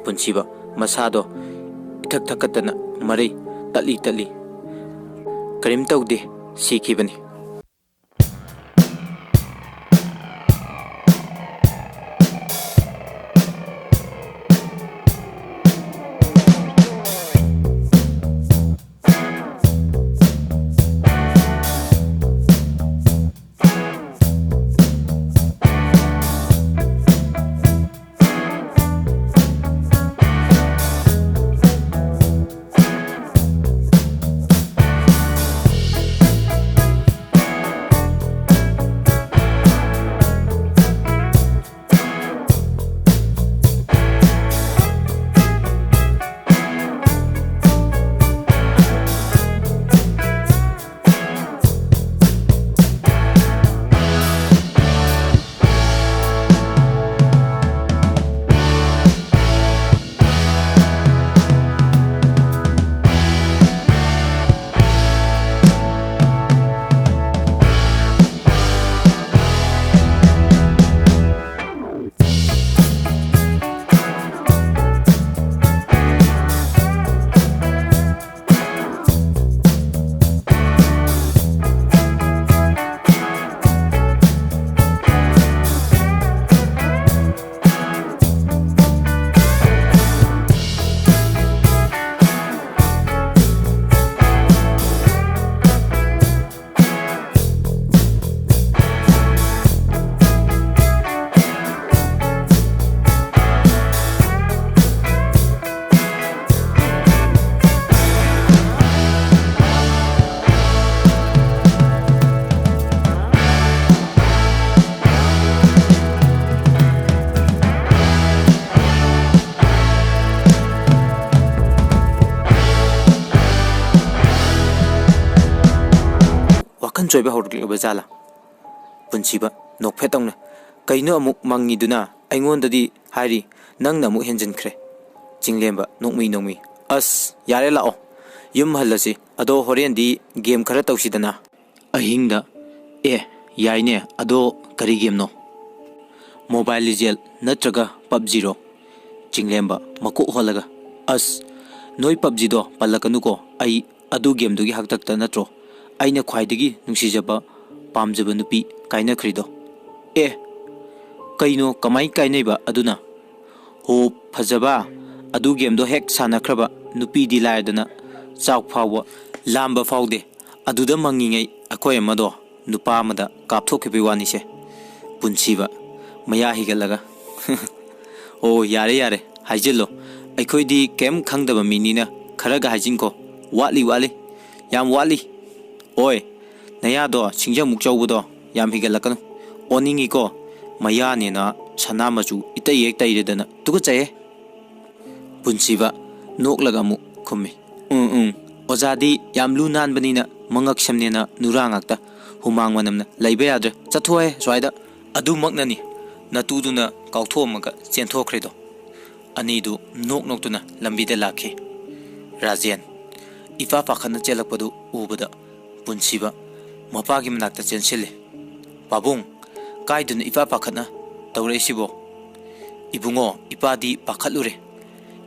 ꯄꯨꯟꯁꯤꯕ ꯃꯁꯥꯗꯣ ꯏꯊꯛ ꯊꯛꯀꯠꯇꯅ ꯃꯔꯩ ꯇꯠꯂꯤ ꯇꯠꯂꯤ, "ꯀꯔꯤꯝ ꯇꯧꯗꯦ, ꯁꯤꯈꯤꯕꯅꯤ꯫" ꯆꯣꯏꯕ ꯍꯧꯔꯛꯂꯕ ꯖꯥꯠꯂꯥ? ꯄꯨꯟꯁꯤꯕ, ꯅꯣꯛꯐꯦꯠ ꯇꯧꯅ, "ꯀꯩꯅꯣ ꯑꯃꯨꯛ ꯃꯪꯉꯤꯗꯨꯅ? ꯑꯩꯉꯣꯟꯗꯗꯤ ꯍꯥꯏꯔꯤ, ꯅꯪꯅ ꯑꯃꯨꯛ ꯍꯦꯟꯖꯤꯟꯈ꯭ꯔꯦ꯫" ꯆꯤꯡꯂꯦꯝꯕ, ꯅꯣꯛꯃꯤ ꯅꯣꯛꯃꯤ, "ꯑꯁ, ꯌꯥꯔꯦ, ꯂꯥꯛꯑꯣ, ꯌꯨꯝ ꯍꯜꯂꯁꯤ꯫ ꯑꯗꯣ ꯍꯣꯔꯦꯟꯗꯤ ꯒꯦꯝ ꯈꯔ ꯇꯧꯁꯤꯗꯅ꯫" ꯑꯍꯤꯡꯗ, "ꯑꯦ, ꯌꯥꯏꯅꯦ, ꯑꯗꯣ ꯀꯔꯤ ꯒꯦꯝꯅꯣ?" "ꯃꯣꯕꯥꯏꯜ ꯂꯤꯖꯦꯜ ꯅꯠꯇ꯭ꯔꯒ ꯄꯞꯖꯤꯔꯣ?" ꯆꯤꯡꯂꯦꯝꯕ, ꯃꯀꯣꯛ ꯍꯣꯜꯂꯒ, "ꯑꯁ, ꯅꯣꯏ ꯄꯞꯖꯤꯗꯣ ꯄꯜꯂꯛꯀꯅꯨꯀꯣ꯫ ꯑꯩ ꯑꯗꯨ ꯒꯦꯝꯗꯨꯒꯤ ꯍꯥꯛꯇꯛꯇ ꯅꯠꯇ꯭ꯔꯣ ꯑꯩꯅ ꯈ꯭ꯋꯥꯏꯗꯒꯤ ꯅꯨꯡꯁꯤꯖꯕ, ꯄꯥꯝꯖꯕ ꯅꯨꯄꯤ ꯀꯥꯏꯅꯈ꯭ꯔꯤꯗꯣ?" "ꯑꯦ, ꯀꯩꯅꯣ, ꯀꯃꯥꯏ ꯀꯥꯏꯅꯩꯕ ꯑꯗꯨꯅ?" "ꯍꯣ, ꯐꯖꯕ, ꯑꯗꯨ ꯒꯦꯝꯗꯣ ꯍꯦꯛ ꯁꯥꯟꯅꯈ꯭ꯔꯕ, ꯅꯨꯄꯤꯗꯤ ꯂꯥꯏꯔꯗꯅ ꯆꯥꯛ ꯐꯥꯎꯕ ꯂꯥꯝꯕ ꯐꯥꯎꯗꯦ꯫ ꯑꯗꯨꯗ ꯃꯪꯉꯤꯉꯩ ꯑꯩꯈꯣꯏ ꯑꯃꯗꯣ ꯅꯨꯄꯥ ꯑꯃꯗ ꯀꯥꯞꯊꯣꯛꯈꯤꯕꯩ ꯋꯥꯅꯤꯁꯦ꯫" ꯄꯨꯟꯁꯤꯕ, ꯃꯌꯥ ꯍꯤꯒꯠꯂꯒ, "ꯑꯣ, ꯌꯥꯔꯦ, ꯌꯥꯔꯦ, ꯍꯥꯏꯖꯤꯜꯂꯣ꯫ ꯑꯩꯈꯣꯏꯗꯤ ꯀꯩꯝ ꯈꯪꯗꯕ ꯃꯤꯅꯤꯅ ꯈꯔꯒ ꯍꯥꯏꯖꯤꯟꯈꯣ꯫ ꯋꯥꯠꯂꯤ, ꯋꯥꯠꯂꯤ, ꯌꯥꯝ ꯋꯥꯠꯂꯤ꯫ ꯑꯣꯏ, ꯅꯌꯥꯗꯣ ꯁꯤꯡꯖꯃꯨꯛ ꯆꯧꯕꯗꯣ ꯌꯥꯝ ꯍꯤꯒꯠꯂꯛꯀꯅꯨ꯫ ꯑꯣꯟꯅꯤꯡꯉꯤꯀꯣ, ꯃꯌꯥꯅꯦꯅ ꯁꯅꯥ ꯃꯆꯨ ꯏꯇꯩ ꯍꯦꯛ ꯇꯩꯔꯗꯅ꯫ ꯇꯨꯀꯠꯆꯩꯍꯦ꯫" ꯄꯨꯟꯁꯤꯕ, ꯅꯣꯛꯂꯒ ꯑꯃꯨꯛ ꯈꯨꯝꯃꯤ, "ꯎꯝ, ꯎꯝ, ꯑꯣꯖꯥꯗꯤ ꯌꯥꯝ ꯂꯨ ꯅꯥꯟꯕꯅꯤꯅ ꯃꯉꯛ ꯁꯝꯅꯦꯅ ꯅꯨꯔꯥ ꯉꯥꯛꯇ꯫ ꯍꯨꯃꯥꯡ ꯃꯅꯝꯅ ꯂꯩꯕ ꯌꯥꯗ꯭ꯔꯦ꯫ ꯆꯠꯊꯣꯛꯑꯣꯍꯦ ꯁ꯭ꯋꯥꯏꯗ꯫" "ꯑꯗꯨꯃꯛꯅꯅꯤ ꯅꯇꯨꯗꯨꯅ ꯀꯥꯎꯊꯣꯛꯑꯝꯃꯒ ꯆꯦꯟꯊꯣꯛꯈ꯭ꯔꯤꯗꯣ꯫" ꯑꯅꯤꯗꯨ ꯅꯣꯛ ꯅꯣꯛꯇꯨꯅ ꯂꯝꯕꯤꯗ ꯂꯥꯛꯈꯤ꯫ ꯔꯥꯖꯦꯟ ꯏꯄꯥ ꯄꯥꯈꯠꯅ ꯆꯦꯜꯂꯛꯄꯗꯨ ꯎꯕꯗ ꯄꯨꯟꯁꯤꯕ ꯃꯄꯥꯒꯤ ꯃꯅꯥꯛꯇ ꯆꯦꯟꯁꯤꯜꯂꯤ꯫ "ꯄꯥꯕꯨꯡ, ꯀꯥꯏꯗꯅꯣ ꯏꯄꯥ ꯄꯥꯈꯠꯅ ꯇꯧꯔꯛꯏꯁꯤꯕꯣ?" "ꯏꯕꯨꯡꯉꯣ, ꯏꯄꯥꯗꯤ ꯄꯥꯈꯠꯂꯨꯔꯦ꯫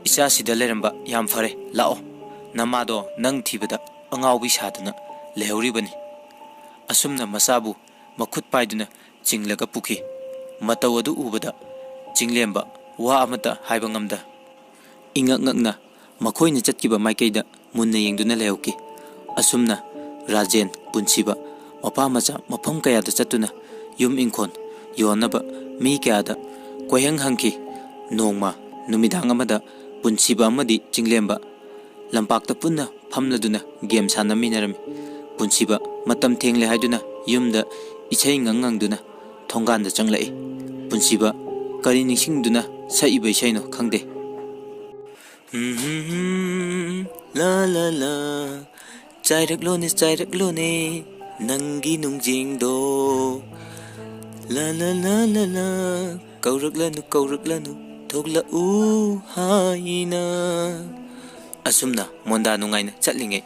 ꯏꯆꯥꯁꯤꯗ ꯂꯩꯔꯝꯕ ꯌꯥꯝ ꯐꯔꯦ꯫ ꯂꯥꯛꯑꯣ, ꯅꯃꯥꯗꯣ ꯅꯪ ꯊꯤꯕꯗ ꯑꯉꯥꯎꯕꯤ ꯁꯥꯗꯨꯅ ꯂꯩꯍꯧꯔꯤꯕꯅꯤ꯫" ꯑꯁꯨꯝꯅ ꯃꯆꯥꯕꯨ ꯃꯈꯨꯠ ꯄꯥꯏꯗꯨꯅ ꯆꯤꯡꯂꯒ ꯄꯨꯈꯤ꯫ ꯃꯇꯧ ꯑꯗꯨ ꯎꯕꯗ ꯆꯤꯡꯂꯦꯝꯕ ꯋꯥ ꯑꯃꯠꯇ ꯍꯥꯏꯕ ꯉꯝꯗ, ꯏꯉꯛ ꯉꯛꯅ ꯃꯈꯣꯏꯅ ꯆꯠꯈꯤꯕ ꯃꯥꯏꯀꯩꯗ ꯃꯨꯟꯅ ꯌꯦꯡꯗꯨꯅ ꯂꯩꯍꯧꯈꯤ꯫ ꯑꯁꯨꯝꯅ ꯔꯥꯖꯦꯟ ꯄꯨꯟꯁꯤꯕ ꯃꯄꯥ ꯃꯆꯥ ꯃꯐꯝ ꯀꯌꯥꯗ ꯆꯠꯇꯨꯅ ꯌꯨꯝ ꯏꯪꯈꯣꯜ ꯌꯣꯟꯅꯕ ꯃꯤ ꯀꯌꯥꯗ ꯀꯣꯏꯍꯪ ꯍꯪꯈꯤ꯫ ꯅꯣꯡꯃ ꯅꯨꯃꯤꯗꯥꯡ ꯑꯃꯗ ꯄꯨꯟꯁꯤꯕ ꯑꯃꯗꯤ ꯆꯤꯡꯂꯦꯝꯕ ꯂꯝꯄꯥꯛꯇ ꯄꯨꯟꯅ ꯐꯝꯂꯗꯨꯅ ꯒꯦꯝ ꯁꯥꯟꯅꯃꯤꯟꯅꯔꯝꯃꯤ꯫ ꯄꯨꯟꯁꯤꯕ ꯃꯇꯝ ꯊꯦꯡꯂꯦ ꯍꯥꯏꯗꯨꯅ ꯌꯨꯝꯗ ꯏꯁꯩ ꯉꯪ ꯉꯪꯗꯨꯅ ꯊꯣꯡꯒꯥꯟꯗ ꯆꯪꯂꯛꯏ꯫ ꯄꯨꯟꯁꯤꯕ ꯀꯔꯤ ꯅꯤꯡꯁꯤꯡꯗꯨꯅ ꯁꯛꯏꯕ ꯏꯁꯩꯅꯣ ꯈꯪꯗꯦ꯫ ꯍꯝ, ꯍꯝ, ꯍꯝ, ꯂꯥ, ꯂꯥ, ꯂꯥ, ꯆꯥꯏꯔꯛꯂꯣꯅꯦ, ꯆꯥꯏꯔꯛꯂꯣꯅꯦ꯫ ꯅꯪꯒꯤ ꯅꯨꯡꯖꯦꯡꯗꯣ ꯂꯥ ꯂꯥ ꯂꯥ ꯂꯥ ꯂꯥ ꯀꯧꯔꯛꯂꯅꯨ ꯀꯧꯔꯛꯂꯅꯨ ꯊꯣꯛꯂꯛꯎ ꯍꯥꯏꯅ꯫ ꯑꯁꯨꯝꯅ ꯃꯣꯟꯗꯥ ꯅꯨꯡꯉꯥꯏꯅ ꯆꯠꯂꯤꯉꯩ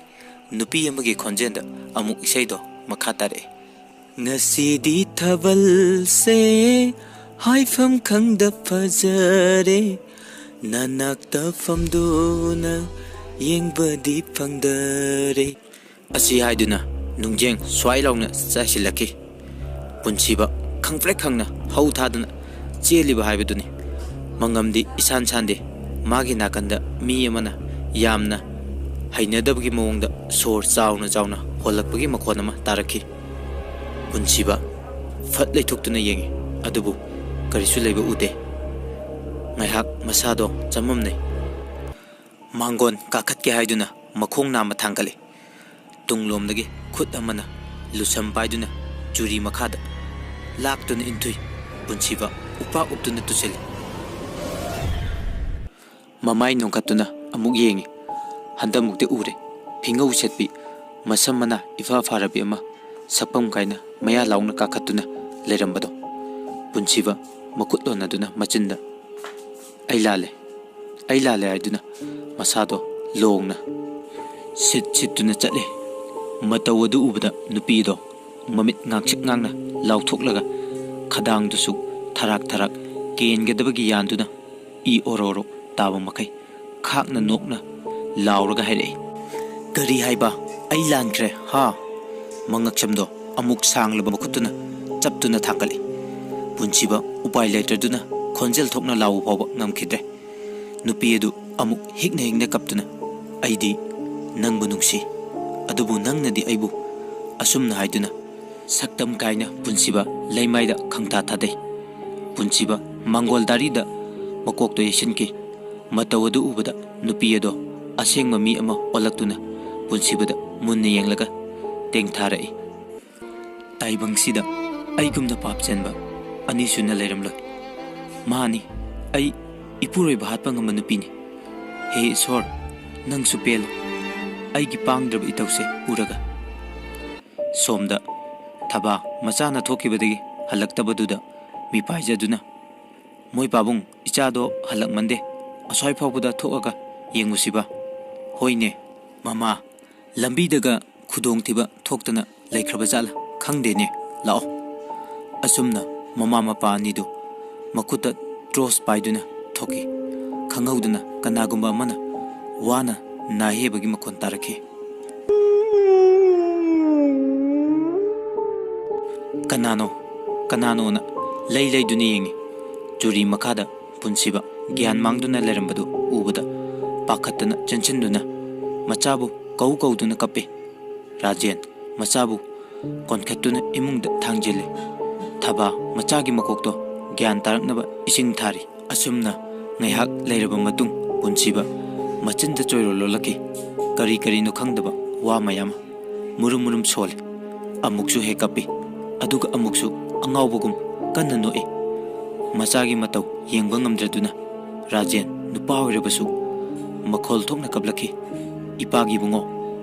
ꯅꯨꯄꯤ ꯑꯃꯒꯤ ꯈꯣꯟꯖꯦꯜꯗ ꯑꯃꯨꯛ ꯏꯁꯩꯗꯣ ꯃꯈꯥ ꯇꯥꯔꯛꯑꯦ꯫ ꯉꯁꯤꯗꯤ ꯊꯥꯕꯜꯁꯦ ꯍꯥꯏꯐꯝ ꯈꯪꯗ ꯐꯖꯔꯦ, ꯅꯅꯥꯛꯇ ꯐꯝꯗꯨꯅ ꯌꯦꯡꯕꯗꯤ ꯐꯪꯗꯔꯦ꯫ ꯑꯁꯤ ꯍꯥꯏꯗꯨꯅ ꯅꯨꯡꯖꯦꯡ ꯁ꯭ꯋꯥꯏ ꯂꯥꯎꯅ ꯆꯥꯏꯁꯤꯜꯂꯛꯈꯤ꯫ ꯄꯨꯟꯁꯤꯕ ꯈꯪꯄ꯭ꯔꯦꯛ ꯈꯪꯅ ꯍꯧ ꯊꯥꯗꯨꯅ ꯆꯦꯜꯂꯤꯕ ꯍꯥꯏꯕꯗꯨꯅꯤ꯫ ꯃꯉꯝꯗꯤ ꯏꯁꯥꯟ ꯁꯥꯟꯗꯦ꯫ ꯃꯥꯒꯤ ꯅꯥꯀꯟꯗ ꯃꯤ ꯑꯃꯅ ꯌꯥꯝꯅ ꯍꯩꯅꯗꯕꯒꯤ ꯃꯑꯣꯡꯗ ꯁꯣꯔ ꯆꯥꯎꯅ ꯆꯥꯎꯅ ꯍꯣꯜꯂꯛꯄꯒꯤ ꯃꯈꯣꯟ ꯑꯃ ꯇꯥꯔꯛꯈꯤ꯫ ꯄꯨꯟꯁꯤꯕ ꯐꯠ ꯂꯩꯊꯣꯛꯇꯨꯅ ꯌꯦꯡꯉꯤ, ꯑꯗꯨꯕꯨ ꯀꯔꯤꯁꯨ ꯂꯩꯕ ꯎꯗꯦ꯫ ꯉꯥꯏꯍꯥꯛ ꯃꯁꯥꯗꯣ ꯆꯃꯝꯅꯩ꯫ ꯃꯥꯡꯒꯣꯟ ꯀꯥꯈꯠꯀꯦ ꯍꯥꯏꯗꯨꯅ ꯃꯈꯣꯡ ꯅꯥꯝꯃ ꯊꯥꯡꯒꯠꯂꯤ꯫ ꯇꯨꯡꯂꯣꯝꯗꯒꯤ ꯈꯨꯠ ꯑꯃꯅ ꯂꯨꯁꯝ ꯄꯥꯏꯗꯨꯅ ꯆꯨꯔꯤ ꯃꯈꯥꯗ ꯂꯥꯛꯇꯨꯅ ꯏꯟꯊꯨꯏ꯫ ꯄꯨꯟꯁꯤꯕ ꯎꯄꯥꯛ ꯎꯞꯇꯨꯅ ꯇꯨꯁꯤꯜꯂꯤ꯫ ꯃꯃꯥꯏ ꯅꯣꯡꯈꯠꯇꯨꯅ ꯑꯃꯨꯛ ꯌꯦꯡꯉꯤ꯫ ꯍꯟꯗꯛꯃꯨꯛꯇꯤ ꯎꯔꯦ꯫ ꯐꯤꯉꯧ ꯁꯦꯠꯄꯤ, ꯃꯁꯝ ꯃꯅꯥ ꯏꯐꯥ ꯐꯥꯔꯕꯤ ꯑꯃ ꯁꯛꯐꯝ ꯀꯥꯏꯅ ꯃꯌꯥ ꯂꯥꯎꯅ ꯀꯥꯈꯠꯇꯨꯅ ꯂꯩꯔꯝꯕꯗꯣ꯫ ꯄꯨꯟꯁꯤꯕ ꯃꯈꯨꯠ ꯂꯣꯟꯅꯗꯨꯅ ꯃꯆꯤꯟꯗ, "ꯑꯩ ꯂꯥꯜꯂꯦ, ꯑꯩ ꯂꯥꯜꯂꯦ" ꯍꯥꯏꯗꯨꯅ ꯃꯁꯥꯗꯣ ꯂꯣꯡꯅ ꯁꯤꯠ ꯁꯤꯠꯇꯨꯅ ꯆꯠꯂꯤ꯫ ꯃꯇꯧ ꯑꯗꯨ ꯎꯕꯗ ꯅꯨꯄꯤꯗꯣ ꯃꯃꯤꯠ ꯉꯥꯡꯁꯛ ꯉꯥꯡꯅ ꯂꯥꯎꯊꯣꯛꯂꯒ ꯈꯗꯥꯡꯗꯨꯁꯨ ꯊꯔꯥꯛ ꯊꯔꯥꯛ ꯀꯦꯟꯒꯗꯕꯒꯤ ꯌꯥꯟꯗꯨꯅ ꯏ ꯑꯣꯔꯣ ꯑꯣꯔꯣ ꯇꯥꯕ ꯃꯈꯩ ꯈꯥꯛꯅ ꯅꯣꯛꯅ ꯂꯥꯎꯔꯒ ꯍꯥꯏꯔꯛꯏ, "ꯀꯔꯤ ꯍꯥꯏꯕ? ꯑꯩ ꯂꯥꯟꯈ꯭ꯔꯦ, ꯍꯥ?" ꯃꯉꯛꯁꯝꯗꯣ ꯑꯃꯨꯛ ꯁꯥꯡꯂꯕ ꯃꯈꯨꯠꯇꯨꯅ ꯆꯞꯇꯨꯅ ꯊꯥꯡꯒꯠꯂꯤ꯫ ꯄꯨꯟꯁꯤꯕ ꯎꯄꯥꯏ ꯂꯩꯇ꯭ꯔꯗꯨꯅ ꯈꯣꯟꯖꯦꯜ ꯊꯣꯛꯅ ꯂꯥꯎꯕ ꯐꯥꯎꯕ ꯉꯝꯈꯤꯗ꯭ꯔꯦ꯫ ꯅꯨꯄꯤ ꯑꯗꯨ ꯑꯃꯨꯛ ꯍꯤꯛꯅ ꯍꯤꯡꯅ ꯀꯞꯇꯨꯅ, "ꯑꯩꯗꯤ ꯅꯪꯕꯨ ꯅꯨꯡꯁꯤ, ꯑꯗꯨꯕꯨ ꯅꯪꯅꯗꯤ ꯑꯩꯕꯨ," ꯑꯁꯨꯝꯅ ꯍꯥꯏꯗꯨꯅ ꯁꯛꯇꯝ ꯀꯥꯏꯅ ꯄꯨꯟꯁꯤꯕ ꯂꯩꯃꯥꯏꯗ ꯈꯪꯊꯥ ꯊꯥꯗꯩ꯫ ꯄꯨꯟꯁꯤꯕ ꯃꯪꯒꯣꯜ ꯗꯥꯔꯤꯗ ꯃꯀꯣꯛꯇꯣ ꯌꯩꯁꯤꯟꯈꯤ꯫ ꯃꯇꯧ ꯑꯗꯨ ꯎꯕꯗ ꯅꯨꯄꯤ ꯑꯗꯣ ꯑꯁꯦꯡꯕ ꯃꯤ ꯑꯃ ꯑꯣꯜꯂꯛꯇꯨꯅ ꯄꯨꯟꯁꯤꯕꯗ ꯃꯨꯟꯅ ꯌꯦꯡꯂꯒ ꯇꯦꯡꯊꯥꯔꯛꯏ꯫ ꯇꯥꯏꯕꯪꯁꯤꯗ ꯑꯩꯒꯨꯝꯅ ꯄꯥꯞ ꯆꯦꯟꯕ ꯑꯅꯤꯁꯨꯅ ꯂꯩꯔꯝꯂꯣꯏ꯫ ꯃꯥꯅꯤ, ꯑꯩ ꯏꯄꯨꯔꯣꯏꯕ ꯍꯥꯠꯄ ꯉꯝꯕ ꯅꯨꯄꯤꯅꯤ꯫ ꯍꯦ ꯏꯁꯣꯔ, ꯅꯪꯁꯨ ꯄꯦꯜꯂꯨ ꯑꯩꯒꯤ ꯄꯥꯡꯗ꯭ꯔꯕ ꯏꯇꯧꯁꯦ ꯎꯔꯒ꯫ ꯁꯣꯝꯗ ꯊꯕꯥ ꯃꯆꯥꯅ ꯊꯣꯛꯈꯤꯕꯗꯒꯤ ꯍꯜꯂꯛꯇꯕꯗꯨꯗ ꯃꯤꯄꯥꯏꯖꯗꯨꯅ, "ꯃꯣꯏ ꯄꯥꯕꯨꯡ, ꯏꯆꯥꯗꯣ ꯍꯜꯂꯛꯃꯟꯗꯦ, ꯑꯁ꯭ꯋꯥꯏ ꯐꯥꯎꯕꯗ ꯊꯣꯛꯑꯒ ꯌꯦꯡꯉꯨꯁꯤꯕ?" "ꯍꯣꯏꯅꯦ ꯃꯃꯥ, ꯂꯝꯕꯤꯗꯒ ꯈꯨꯗꯣꯡꯊꯤꯕ ꯊꯣꯛꯇꯅ ꯂꯩꯈ꯭ꯔꯕ ꯖꯥꯠꯂ ꯈꯪꯗꯦꯅꯦ, ꯂꯥꯛꯑꯣ꯫" ꯑꯁꯨꯝꯅ ꯃꯃꯥ ꯃꯄꯥ ꯑꯅꯤꯗꯨ ꯃꯈꯨꯠꯇ ꯇ꯭ꯔꯣꯁ ꯄꯥꯏꯗꯨꯅ ꯊꯣꯛꯈꯤ꯫ ꯈꯪꯍꯧꯗꯅ ꯀꯅꯥꯒꯨꯝꯕ ꯑꯃꯅ ꯋꯥꯅ ꯅꯥꯏ ꯍꯦꯕꯒꯤ ꯃꯈꯣꯟ ꯇꯥꯔꯛꯈꯤ꯫ "ꯀꯅꯥꯅꯣ? ꯀꯅꯥꯅꯣꯅ?" ꯂꯩ ꯂꯩꯗꯨꯅ ꯌꯦꯡꯉꯤ꯫ ꯆꯨꯔꯤ ꯃꯈꯥꯗ ꯄꯨꯟꯁꯤꯕ ꯒ꯭ꯌꯥꯟ ꯃꯥꯡꯗꯨꯅ ꯂꯩꯔꯝꯕꯗꯨ ꯎꯕꯗ ꯄꯥꯈꯠꯇꯅ ꯆꯦꯟꯁꯤꯟꯗꯨꯅ ꯃꯆꯥꯕꯨ ꯀꯧ ꯀꯧꯗꯨꯅ ꯀꯞꯄꯤ꯫ ꯔꯥꯖꯦꯟ ꯃꯆꯥꯕꯨ ꯀꯣꯟꯈꯠꯇꯨꯅ ꯏꯃꯨꯡꯗ ꯊꯥꯡꯖꯤꯜꯂꯤ꯫ ꯊꯕꯥ ꯃꯆꯥꯒꯤ ꯃꯀꯣꯛꯇꯣ ꯒ꯭ꯌꯥꯟ ꯇꯥꯔꯛꯅꯕ ꯏꯁꯤꯡ ꯊꯥꯔꯤ꯫ ꯑꯁꯨꯝꯅ ꯉꯥꯏꯍꯥꯛ ꯂꯩꯔꯕ ꯃꯇꯨꯡ ꯄꯨꯟꯁꯤꯕ ꯃꯆꯤꯟꯗ ꯆꯣꯏꯔꯣ ꯂꯣꯜꯂꯛꯈꯤ꯫ ꯀꯔꯤ ꯀꯔꯤꯅꯣ ꯈꯪꯗꯕ ꯋꯥ ꯃꯌꯥꯝ ꯑꯃ ꯃꯨꯔꯨꯝ ꯃꯨꯔꯨꯝ ꯁꯣꯜꯂꯤ꯫ ꯑꯃꯨꯛꯁꯨ ꯍꯦꯛ ꯀꯞꯄꯤ, ꯑꯗꯨꯒ ꯑꯃꯨꯛꯁꯨ ꯑꯉꯥꯎꯕꯒꯨꯝ ꯀꯟꯅ ꯅꯣꯛꯏ꯫ ꯃꯆꯥꯒꯤ ꯃꯇꯧ ꯌꯦꯡꯕ ꯉꯝꯗ꯭ꯔꯗꯨꯅ ꯔꯥꯖꯦꯟ ꯅꯨꯄꯥ ꯑꯣꯏꯔꯕꯁꯨ ꯃꯈꯣꯜ ꯊꯣꯛꯅ ꯀꯞꯂꯛꯈꯤ꯫ "ꯏꯄꯥꯒꯤ ꯏꯕꯨꯡꯉꯣ,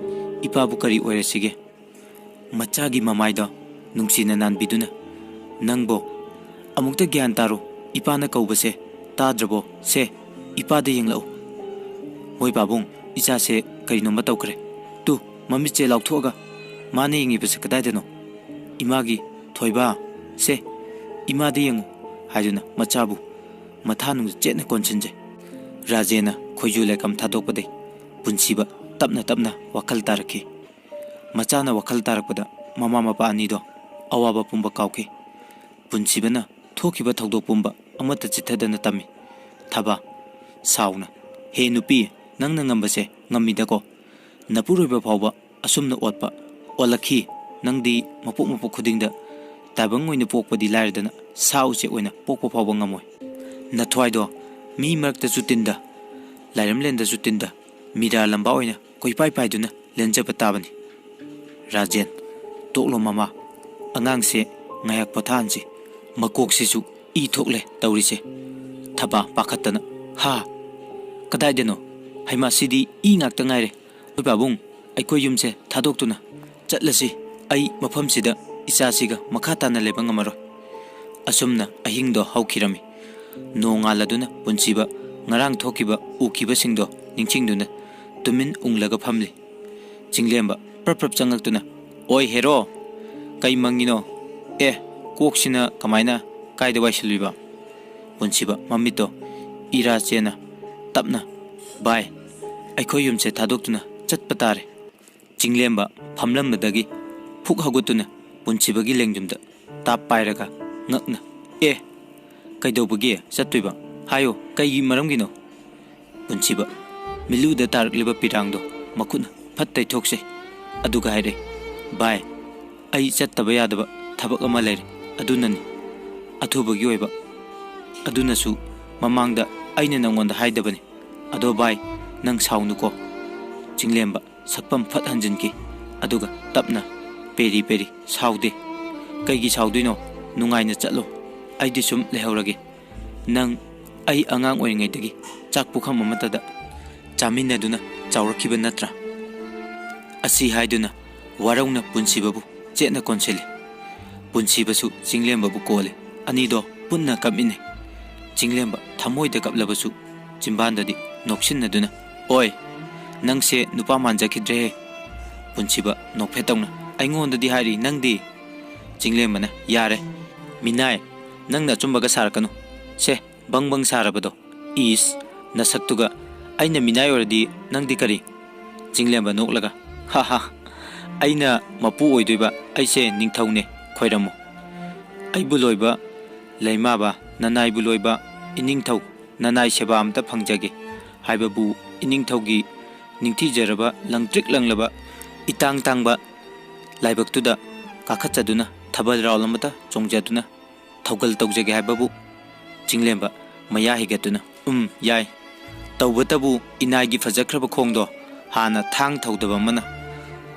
ꯏꯄꯥꯕꯨ ꯀꯔꯤ ꯑꯣꯏꯔꯁꯤꯒꯦ?" ꯃꯆꯥꯒꯤ ꯃꯃꯥꯏꯗꯣ ꯅꯨꯡꯁꯤꯅ ꯅꯥꯟꯕꯤꯗꯨꯅ, "ꯅꯪꯕꯣ, ꯑꯃꯨꯛꯇ ꯒ꯭ꯌꯥꯟ ꯇꯥꯔꯣ, ꯏꯄꯥꯅ ꯀꯧꯕꯁꯦ ꯇꯥꯗ꯭ꯔꯕꯣ? ꯁꯦ, ꯏꯄꯥꯗ ꯌꯦꯡꯂꯛꯎ꯫ ꯃꯣꯏ ꯄꯥꯕꯨꯡ, ꯏꯆꯥꯁꯦ ꯀꯔꯤꯅꯣꯃ ꯇꯧꯈ꯭ꯔꯦ꯫ ꯇꯨ, ꯃꯃꯤꯠꯁꯦ ꯂꯥꯎꯊꯣꯛꯑꯒ ꯃꯥꯅ ꯌꯦꯡꯉꯤꯕꯁꯦ ꯀꯗꯥꯏꯗꯅꯣ? ꯏꯃꯥꯒꯤ ꯊꯣꯏꯕ, ꯁꯦ, ꯏꯃꯥꯗ ꯌꯦꯡꯉꯨ," ꯍꯥꯏꯗꯨꯅ ꯃꯆꯥꯕꯨ ꯃꯊꯥꯅꯨꯡꯗ ꯆꯦꯠꯅ ꯀꯣꯟꯁꯤꯟꯖꯩ꯫ ꯔꯥꯖꯦꯟꯅ ꯈꯣꯏꯖꯨ ꯂꯩꯈꯝ ꯊꯥꯗꯣꯛꯄꯗꯩ ꯄꯨꯟꯁꯤꯕ ꯇꯞꯅ ꯇꯞꯅ ꯋꯥꯈꯜ ꯇꯥꯔꯛꯈꯤ꯫ ꯃꯆꯥꯅ ꯋꯥꯈꯜ ꯇꯥꯔꯛꯄꯗ ꯃꯃꯥ ꯃꯄꯥ ꯑꯅꯤꯗꯣ ꯑꯋꯥꯕ ꯄꯨꯝꯕ ꯀꯥꯎꯈꯤ꯫ ꯄꯨꯟꯁꯤꯕꯅ ꯊꯣꯛꯈꯤꯕ ꯊꯧꯗꯣꯛ ꯄꯨꯝꯕ ꯑꯃꯠꯇ ꯆꯤꯠꯊꯗꯅ ꯇꯝꯃꯤ꯫ ꯊꯕꯥ ꯁꯥꯎꯅ, "ꯍꯦ ꯅꯨꯄꯤ, ꯅꯪꯅ ꯉꯝꯕꯁꯦ ꯉꯝꯃꯤꯗꯀꯣ꯫ ꯅꯄꯨꯔꯣꯏꯕ ꯐꯥꯎꯕ ꯑꯁꯨꯝꯅ ꯑꯣꯠꯄ ꯑꯣꯜꯂꯛꯈꯤ꯫ ꯅꯪꯗꯤ ꯃꯄꯣꯛ ꯃꯄꯣꯛ ꯈꯨꯗꯤꯡꯗ ꯇꯥꯏꯕꯪ ꯑꯣꯏꯅ ꯄꯣꯛꯄꯗꯤ ꯂꯥꯏꯔꯗꯅ ꯁꯥ ꯎꯆꯦꯛ ꯑꯣꯏꯅ ꯄꯣꯛꯄ ꯐꯥꯎꯕ ꯉꯝꯃꯣꯏ꯫ ꯅꯊ꯭ꯋꯥꯏꯗꯣ ꯃꯤ ꯃꯔꯛꯇꯁꯨ ꯇꯤꯟꯗ, ꯂꯥꯏꯔꯝꯂꯦꯟꯗꯁꯨ ꯇꯤꯟꯗ, ꯃꯤꯔꯥ ꯂꯝꯕꯥ ꯑꯣꯏꯅ ꯀꯣꯏꯄꯥꯏ ꯄꯥꯏꯗꯨꯅ ꯂꯦꯟꯖꯕ ꯇꯥꯕꯅꯤ꯫" ꯔꯥꯖꯦꯟ, "ꯇꯣꯛꯂꯣ ꯃꯃꯥ, ꯑꯉꯥꯡꯁꯦ ꯉꯥꯏꯍꯥꯛ ꯄꯣꯊꯥꯍꯟꯁꯤ꯫ ꯃꯀꯣꯛꯁꯤꯁꯨ ꯏ ꯊꯣꯛꯂꯦ ꯇꯧꯔꯤꯁꯦ꯫" ꯊꯕꯥ ꯄꯥꯈꯠꯇꯅ, "ꯍꯥ? ꯀꯗꯥꯏꯗꯅꯣ? ꯍꯩꯃꯥ, ꯁꯤꯗꯤ ꯏ ꯉꯥꯛꯇ ꯉꯥꯏꯔꯦ꯫ ꯃꯣꯏ ꯄꯥꯕꯨꯡ, ꯑꯩꯈꯣꯏ ꯌꯨꯝꯁꯦ ꯊꯥꯗꯣꯛꯇꯨꯅ ꯆꯠꯂꯁꯤ꯫ ꯑꯩ ꯃꯐꯝꯁꯤꯗ ꯏꯆꯥꯁꯤꯒ ꯃꯈꯥ ꯇꯥꯅ ꯂꯩꯕ ꯉꯝꯃꯔꯣꯏ꯫ ꯑꯁꯨꯝꯅ ꯑꯍꯤꯡꯗꯣ ꯍꯧꯈꯤꯔꯝꯃꯤ꯫ ꯅꯣꯡꯉꯥꯜꯂꯗꯨꯅ ꯄꯨꯟꯁꯤꯕ ꯉꯔꯥꯡ ꯊꯣꯛꯈꯤꯕ ꯎꯈꯤꯕꯁꯤꯡꯗꯣ ꯅꯤꯡꯁꯤꯡꯗꯨꯅ ꯇꯨꯃꯤꯟ ꯎꯪꯂꯒ ꯐꯝꯂꯤ꯫ ꯆꯤꯡꯂꯦꯝꯕ ꯄ꯭ꯔꯞ ꯄ꯭ꯔꯞ ꯆꯪꯉꯛꯇꯨꯅ, "ꯑꯣꯏ ꯍꯦꯔꯣ, ꯀꯩ ꯃꯪꯉꯤꯅꯣ? ꯑꯦ, ꯀꯣꯛꯁꯤꯅ ꯀꯃꯥꯏꯅ ꯀꯥꯏꯗ ꯋꯥꯏꯁꯤꯜꯂꯨꯏꯕ?" ꯄꯨꯟꯁꯤꯕ ꯃꯃꯤꯠꯇꯣ ꯏꯔꯥ ꯆꯦꯅ ꯇꯞꯅ, "ꯚꯥꯏ, ꯑꯩꯈꯣꯏ ꯌꯨꯝꯁꯦ ꯊꯥꯗꯣꯛꯇꯨꯅ ꯆꯠꯄ ꯇꯥꯔꯦ"꯫ ꯆꯤꯡꯂꯦꯝꯕ ꯐꯝꯂꯝꯕꯗꯒꯤ ꯐꯨꯛ ꯍꯧꯒꯠꯇꯨꯅ ꯄꯨꯟꯁꯤꯕꯒꯤ ꯂꯦꯡꯖꯨꯝꯗ ꯇꯥꯞ ꯄꯥꯏꯔꯒ ꯉꯛꯅ, "ꯑꯦ, ꯀꯩꯗꯧꯕꯒꯤ ꯆꯠꯇꯣꯏꯕ? ꯍꯥꯏꯌꯣ, ꯀꯩꯒꯤ ꯃꯔꯝꯒꯤꯅꯣ?" ꯄꯨꯟꯁꯤꯕ ꯃꯤꯠꯂꯨꯗ ꯇꯥꯔꯛꯂꯤꯕ ꯄꯤꯔꯥꯡꯗꯣ ꯃꯈꯨꯠꯅ ꯐꯠ ꯇꯩꯊꯣꯛꯆꯩ꯫ ꯑꯗꯨꯒ ꯍꯥꯏꯔꯦ, "ꯚꯥꯏ, ꯑꯩ ꯆꯠꯇꯕ ꯌꯥꯗꯕ ꯊꯕꯛ ꯑꯃ ꯂꯩꯔꯦ꯫ ꯑꯗꯨꯅꯅꯤ, ꯑꯊꯨꯕꯒꯤ ꯑꯣꯏꯕ꯫ ꯑꯗꯨꯅꯁꯨ ꯃꯃꯥꯡꯗ ꯑꯩꯅ ꯅꯪꯉꯣꯟꯗ ꯍꯥꯏꯗꯕꯅꯤ꯫ ꯑꯗꯣ ꯚꯥꯏ, ꯅꯪ ꯁꯥꯎꯅꯨꯀꯣ꯫" ꯆꯤꯡꯂꯦꯝꯕ ꯁꯛꯐꯝ ꯐꯠ ꯍꯟꯖꯤꯟꯈꯤ꯫ ꯑꯗꯨꯒ ꯇꯞꯅ, "ꯄꯦꯔꯤ ꯄꯦꯔꯤ, ꯁꯥꯎꯗꯦ꯫ ꯀꯩꯒꯤ ꯁꯥꯎꯗꯣꯏꯅꯣ? ꯅꯨꯡꯉꯥꯏꯅ ꯆꯠꯂꯣ꯫ ꯑꯩꯗꯤ ꯁꯨꯝ ꯂꯩꯍꯧꯔꯒꯦ꯫ ꯅꯪ ꯑꯩ ꯑꯉꯥꯡ ꯑꯣꯏꯔꯤꯉꯩꯗꯒꯤ ꯆꯥꯛ ꯄꯨꯈꯝ ꯑꯃꯠꯇꯗ ꯆꯥꯃꯤꯟꯅꯗꯨꯅ ꯆꯥꯎꯔꯛꯈꯤꯕ ꯅꯠꯇ꯭ꯔꯥ?" ꯑꯁꯤ ꯍꯥꯏꯗꯨꯅ ꯋꯥꯔꯧꯅ ꯄꯨꯟꯁꯤꯕꯕꯨ ꯆꯦꯠꯅ ꯀꯣꯟꯁꯤꯜꯂꯤ꯫ ꯄꯨꯟꯁꯤꯕꯁꯨ ꯆꯤꯡꯂꯦꯝꯕꯕꯨ ꯀꯣꯜꯂꯤ꯫ ꯑꯅꯤꯗꯣ ꯄꯨꯟꯅ ꯀꯞꯃꯤꯟꯅꯩ꯫ ꯆꯤꯡꯂꯦꯝꯕ ꯊꯃꯣꯏꯗ ꯀꯞꯂꯕꯁꯨ ꯆꯤꯝꯕꯥꯟꯗꯗꯤ ꯅꯣꯛꯁꯤꯟꯅꯗꯨꯅ, "ꯑꯣꯏ, ꯅꯪꯁꯦ ꯅꯨꯄꯥ ꯃꯥꯟꯖꯈꯤꯗ꯭ꯔꯦꯍꯦ꯫" ꯄꯨꯟꯁꯤꯕ ꯅꯣꯛꯐꯦꯠ ꯇꯧꯅ, "ꯑꯩꯉꯣꯟꯗꯗꯤ ꯍꯥꯏꯔꯤ, ꯅꯪꯗꯤ?" ꯆꯤꯡꯂꯦꯝꯕꯅ, "ꯌꯥꯔꯦ, ꯃꯤꯅꯥꯏ, ꯅꯪꯅ ꯑꯆꯨꯝꯕꯒ ꯁꯥꯔꯛꯀꯅꯨ꯫ ꯁꯦ, ꯕꯪ ꯕꯪ ꯁꯥꯔꯕꯗꯣ꯫ ꯏꯁ, ꯅꯁꯛꯇꯨꯒ ꯑꯩꯅ ꯃꯤꯅꯥꯏ ꯑꯣꯏꯔꯗꯤ ꯅꯪꯗꯤ ꯀꯔꯤ?" ꯆꯤꯡꯂꯦꯝꯕ ꯅꯣꯛꯂꯒ, "ꯍꯥ ꯍꯥ, ꯑꯩꯅ ꯃꯄꯨ ꯑꯣꯏꯗꯣꯏꯕ, ꯑꯩꯁꯦ ꯅꯤꯡꯊꯧꯅꯦ, ꯈꯣꯏꯔꯝꯃꯨ꯫ ꯑꯩꯕꯨ ꯂꯣꯏꯕ ꯂꯩꯃꯥꯕ, ꯅꯅꯥꯏꯕꯨ ꯂꯣꯏꯕ ꯏꯅꯤꯡꯊꯧ, ꯅꯅꯥꯏ ꯁꯦꯕꯥ ꯑꯝꯇ ꯐꯪꯖꯒꯦ ꯍꯥꯏꯕꯕꯨ ꯏꯅꯤꯡꯊꯧꯒꯤ ꯅꯤꯡꯊꯤꯖꯔꯕ, ꯂꯪꯇ꯭ꯔꯤꯛ ꯂꯪꯂꯕ, ꯏꯇꯥꯡ ꯇꯥꯡꯕ ꯂꯥꯏꯕꯛꯇꯨꯗ ꯀꯥꯈꯠꯆꯗꯨꯅ ꯊꯥꯕꯜ ꯔꯥꯎꯟ ꯑꯃꯇ ꯆꯣꯡꯖꯗꯨꯅ ꯊꯧꯒꯜ ꯇꯧꯖꯒꯦ ꯍꯥꯏꯕꯕꯨ?" ꯆꯤꯡꯂꯦꯝꯕ ꯃꯌꯥ ꯍꯤꯒꯠꯇꯨꯅ, "ꯎꯝ, ꯌꯥꯏ꯫ ꯇꯧꯕꯇꯕꯨ ꯏꯅꯥꯏꯒꯤ ꯐꯖꯈ꯭ꯔꯕ ꯈꯣꯡꯗꯣ ꯍꯥꯟꯅ ꯊꯥꯡ ꯊꯧꯗꯕ ꯑꯃꯅ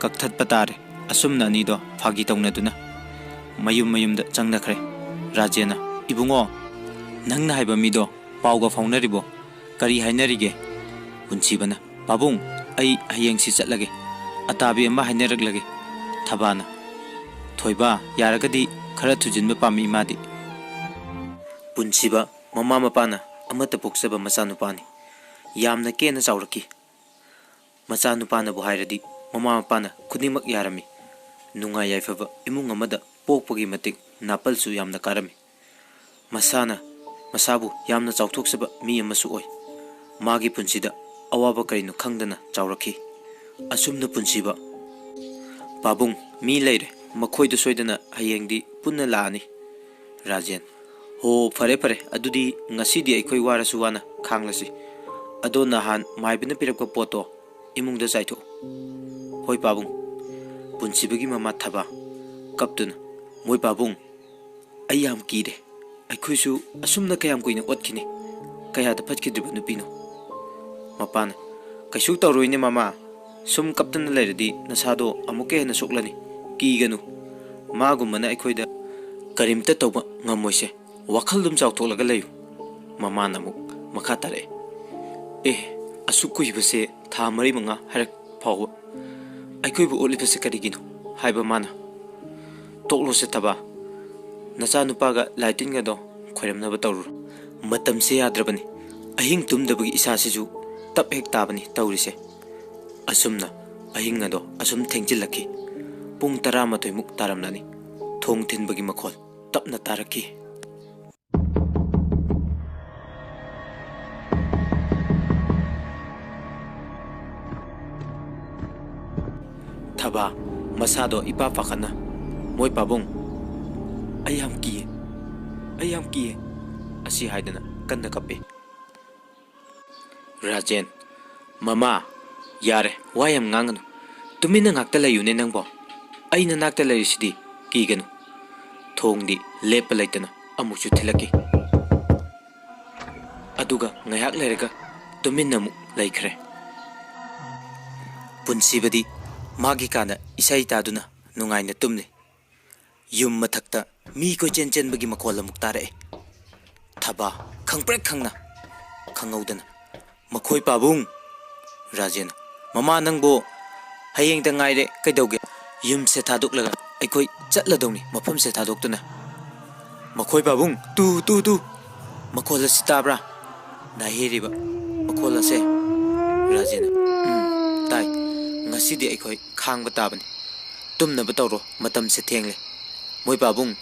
ꯀꯛꯊꯠꯄ ꯇꯥꯔꯦ꯫" ꯑꯁꯨꯝꯅ ꯑꯅꯤꯗꯣ ꯐꯥꯒꯤ ꯇꯧꯅꯗꯨꯅ ꯃꯌꯨꯝ ꯃꯌꯨꯝꯗ ꯆꯪꯅꯈ꯭ꯔꯦ꯫ ꯔꯥꯖꯦꯟꯅ, "ꯏꯕꯨꯡꯉꯣ, ꯅꯪꯅ ꯍꯥꯏꯕ ꯃꯤꯗꯣ ꯄꯥꯎꯒ ꯐꯥꯎꯅꯔꯤꯕꯣ? ꯀꯔꯤ ꯍꯥꯏꯅꯔꯤꯒꯦ?" ꯄꯨꯟꯁꯤꯕꯅ, "ꯄꯥꯕꯨꯡ, ꯑꯩ ꯍꯌꯦꯡꯁꯤ ꯆꯠꯂꯒꯦ꯫ ꯑꯇꯥꯕꯤ ꯑꯃ ꯍꯥꯏꯅꯔꯛꯂꯒꯦ꯫" ꯊꯕꯥꯅ, "ꯊꯣꯏꯕ, ꯌꯥꯔꯒꯗꯤ ꯈꯔ ꯊꯨꯖꯤꯟꯕ ꯄꯥꯝꯃꯤ ꯏꯃꯥꯗꯤ꯫" ꯄꯨꯟꯁꯤꯕ ꯃꯃꯥ ꯃꯄꯥꯅ ꯑꯃꯠꯇ ꯄꯣꯛꯆꯕ ꯃꯆꯥꯅꯨꯄꯥꯅꯤ꯫ ꯌꯥꯝꯅ ꯀꯦꯅ ꯆꯥꯎꯔꯛꯈꯤ꯫ ꯃꯆꯥꯅꯨꯄꯥꯅꯕꯨ ꯍꯥꯏꯔꯗꯤ ꯃꯃꯥ ꯃꯄꯥꯅ ꯈꯨꯗꯤꯡꯃꯛ ꯌꯥꯔꯝꯃꯤ꯫ ꯅꯨꯡꯉꯥꯏ ꯌꯥꯏꯐꯕ ꯏꯃꯨꯡ ꯑꯃꯗ ꯄꯣꯛꯄꯒꯤ ꯃꯇꯤꯛ ꯅꯥꯄꯜꯁꯨ ꯌꯥꯝꯅ ꯀꯥꯔꯝꯃꯤ꯫ ꯃꯁꯥꯅ ꯃꯁꯥꯕꯨ ꯌꯥꯝꯅ ꯆꯥꯎꯊꯣꯛꯆꯕ ꯃꯤ ꯑꯃꯁꯨ ꯑꯣꯏ꯫ ꯃꯥꯒꯤ ꯄꯨꯟꯁꯤꯗ ꯑꯋꯥꯕ ꯀꯔꯤꯅꯣ ꯈꯪꯗꯅ ꯆꯥꯎꯔꯛꯈꯤ꯫ ꯑꯁꯨꯝꯅ ꯄꯨꯟꯁꯤꯕ꯫ "ꯄꯥꯕꯨꯡ, ꯃꯤ ꯂꯩꯔꯦ, ꯃꯈꯣꯏꯗ ꯁꯣꯏꯗꯅ ꯍꯌꯦꯡꯗꯤ ꯄꯨꯟꯅ ꯂꯥꯛꯑꯅꯤ꯫" ꯔꯥꯖꯦꯟ꯫ "ꯍꯣ, ꯐꯔꯦ ꯐꯔꯦ, ꯑꯗꯨꯗꯤ ꯉꯁꯤꯗꯤ ꯑꯩꯈꯣꯏ ꯋꯥꯔꯁꯨ ꯋꯥꯅ ꯈꯥꯡꯂꯁꯤ꯫ ꯑꯗꯣ ꯅꯍꯥꯟ ꯃꯥꯏꯕꯅ ꯄꯤꯔꯛꯄ ꯄꯣꯠꯇꯣ ꯏꯃꯨꯡꯗ ꯆꯥꯏꯊꯣꯛꯎ꯫" "ꯍꯣꯏ ꯄꯥꯕꯨꯡ꯫" ꯄꯨꯟꯁꯤꯕꯒꯤ ꯃꯃꯥ ꯊꯕꯥ, ꯀꯞꯇꯨꯅ, "ꯃꯣꯏ ꯄꯥꯕꯨꯡ, ꯑꯩ ꯌꯥꯝ ꯀꯤꯔꯦ꯫ ꯑꯩꯈꯣꯏꯁꯨ ꯑꯁꯨꯝꯅ ꯀꯌꯥꯝ ꯀꯨꯏꯅ ꯑꯣꯠꯈꯤꯅꯤ? ꯀꯌꯥꯗ ꯐꯠꯈꯤꯗ꯭ꯔꯤꯕ ꯅꯨꯄꯤꯅꯣ?" ꯃꯄꯥꯅ, "ꯀꯩꯁꯨ ꯇꯧꯔꯣꯏꯅꯦ ꯃꯃꯥ꯫ ꯁꯨꯝ ꯀꯞꯇꯅ ꯂꯩꯔꯗꯤ ꯅꯁꯥꯗꯣ ꯑꯃꯨꯛꯀ ꯍꯦꯟꯅ ꯁꯣꯛꯂꯅꯤ꯫ ꯀꯤꯒꯅꯨ꯫ ꯃꯥꯒꯨꯝꯕꯅ ꯑꯩꯈꯣꯏꯗ ꯀꯔꯤꯝꯇ ꯇꯧꯕ ꯉꯝꯃꯣꯏꯁꯦ꯫ ꯋꯥꯈꯜ ꯑꯗꯨꯝ ꯆꯥꯎꯊꯣꯛꯂꯒ ꯂꯩꯌꯨ꯫" ꯃꯃꯥꯅ ꯑꯃꯨꯛ ꯃꯈꯥ ꯇꯥꯔꯛꯑꯦ, "ꯑꯦ, ꯑꯁꯨꯛ ꯀꯨꯏꯕꯁꯦ ꯊꯥ ꯃꯔꯤ ꯃꯉꯥ ꯍꯥꯏꯔꯛ ꯐꯥꯎꯕ ꯑꯩꯈꯣꯏꯕꯨ ꯑꯣꯠꯂꯤꯕꯁꯦ ꯀꯔꯤꯒꯤꯅꯣ ꯍꯥꯏꯕ ꯃꯥꯅ?" "ꯇꯣꯛꯂꯣꯁꯦ ꯊꯕꯥ, ꯅꯆꯥꯅꯨꯄꯥꯒ ꯂꯥꯏ ꯇꯤꯟꯒꯗꯣ ꯈꯣꯏꯔꯝꯅꯕ ꯇꯧꯔꯨꯔꯣ꯫ ꯃꯇꯝꯁꯦ ꯌꯥꯗ꯭ꯔꯕꯅꯤ꯫ ꯑꯍꯤꯡ ꯇꯨꯝꯗꯕꯒꯤ ꯏꯁꯥꯁꯤꯁꯨ ꯇꯞ ꯍꯦꯛ ꯇꯥꯕꯅꯤ ꯇꯧꯔꯤꯁꯦ꯫" ꯑꯁꯨꯝꯅ ꯑꯍꯤꯡ ꯑꯗꯣ ꯑꯁꯨꯝ ꯊꯦꯡꯖꯤꯜꯂꯛꯈꯤ꯫ ꯄꯨꯡ ꯇꯔꯥꯃꯥꯊꯣꯏꯃꯨꯛ ꯇꯥꯔꯝꯂꯅꯤ꯫ ꯊꯣꯡ ꯊꯤꯟꯕꯒꯤ ꯃꯈꯣꯜ ꯇꯞꯅ ꯇꯥꯔꯛꯈꯤ꯫ ꯊꯕꯥ, ꯃꯁꯥꯗꯣ ꯏꯄꯥ ꯄꯥꯈꯠꯅ, "ꯃꯣꯏ ꯄꯥꯕꯨꯡ, ꯑꯩ ꯌꯥꯝ ꯀꯤꯌꯦ, ꯑꯩ ꯌꯥꯝ ꯀꯤꯌꯦ" ꯑꯁꯤ ꯍꯥꯏꯗꯅ ꯀꯟꯅ ꯀꯞꯄꯤ꯫ ꯔꯥꯖꯦꯟ, "ꯃꯃꯥ, ꯌꯥꯔꯦ, ꯋꯥ ꯌꯥꯝ ꯉꯥꯡꯒꯅꯨ꯫ ꯇꯨꯃꯤꯟꯅ ꯉꯥꯛꯇ ꯂꯩꯌꯨꯅꯦ ꯅꯪꯕꯣ꯫ ꯑꯩ ꯅꯅꯥꯛꯇ ꯂꯩꯔꯤꯁꯤꯗꯤ, ꯀꯤꯒꯅꯨ꯫" ꯊꯣꯡꯗꯤ ꯂꯦꯞꯄ ꯂꯩꯇꯅ ꯑꯃꯨꯛꯁꯨ ꯊꯤꯜꯂꯛꯈꯤ꯫ ꯑꯗꯨꯒ ꯉꯥꯏꯍꯥꯛ ꯂꯩꯔꯒ ꯇꯨꯃꯤꯟꯅ ꯑꯃꯨꯛ ꯂꯩꯈ꯭ꯔꯦ꯫ ꯄꯨꯟꯁꯤꯕꯗꯤ ꯃꯥꯒꯤ ꯀꯥꯗ ꯏꯁꯩ ꯇꯥꯗꯨꯅ ꯅꯨꯡꯉꯥꯏꯅ ꯇꯨꯝꯂꯤ꯫ ꯌꯨꯝ ꯃꯊꯛꯇ ꯃꯤ ꯀꯣꯏꯆꯦꯟ ꯆꯦꯟꯕꯒꯤ ꯃꯈꯣꯜ ꯑꯃꯨꯛ ꯇꯥꯔꯛꯑꯦ꯫ ꯊꯕꯥ, ꯈꯪꯄ꯭ꯔꯦꯛ ꯈꯪꯅ, ꯈꯪꯍꯧꯗꯅ, "ꯃꯈꯣꯏ ꯄꯥꯕꯨꯡ!" ꯔꯥꯖꯦꯟ, "ꯃꯃꯥ, ꯅꯪꯕꯨ ꯍꯌꯦꯡꯗ ꯉꯥꯏꯔꯦ, ꯀꯩꯗꯧꯒꯦ?" ꯌꯨꯝꯁꯦ ꯊꯥꯗꯣꯛꯂꯒ ꯑꯩꯈꯣꯏ ꯆꯠꯂꯗꯧꯅꯤ ꯃꯐꯝꯁꯦ ꯊꯥꯗꯣꯛꯇꯨꯅ꯫ "ꯃꯈꯣꯏ ꯄꯥꯕꯨꯡ, ꯇꯨ, ꯇꯨ, ꯇꯨ! ꯃꯈꯣꯜ ꯑꯁꯤ ꯇꯥꯕ꯭ꯔꯥ?" ꯅꯥꯍꯦꯔꯤꯕ ꯃꯈꯣꯜ ꯑꯁꯦ꯫ ꯔꯥꯖꯦꯅ, "ꯎꯝ, ꯇꯥꯏ꯫ ꯉꯁꯤꯗꯤ ꯑꯩꯈꯣꯏ ꯈꯥꯡꯕ ꯇꯥꯕꯅꯤ꯫ ꯇꯨꯝꯅꯕ ꯇꯧꯔꯣ, ꯃꯇꯝꯁꯦ ꯊꯦꯡꯂꯦ꯫ ꯃꯣꯏ ꯄꯥꯕꯨꯡ,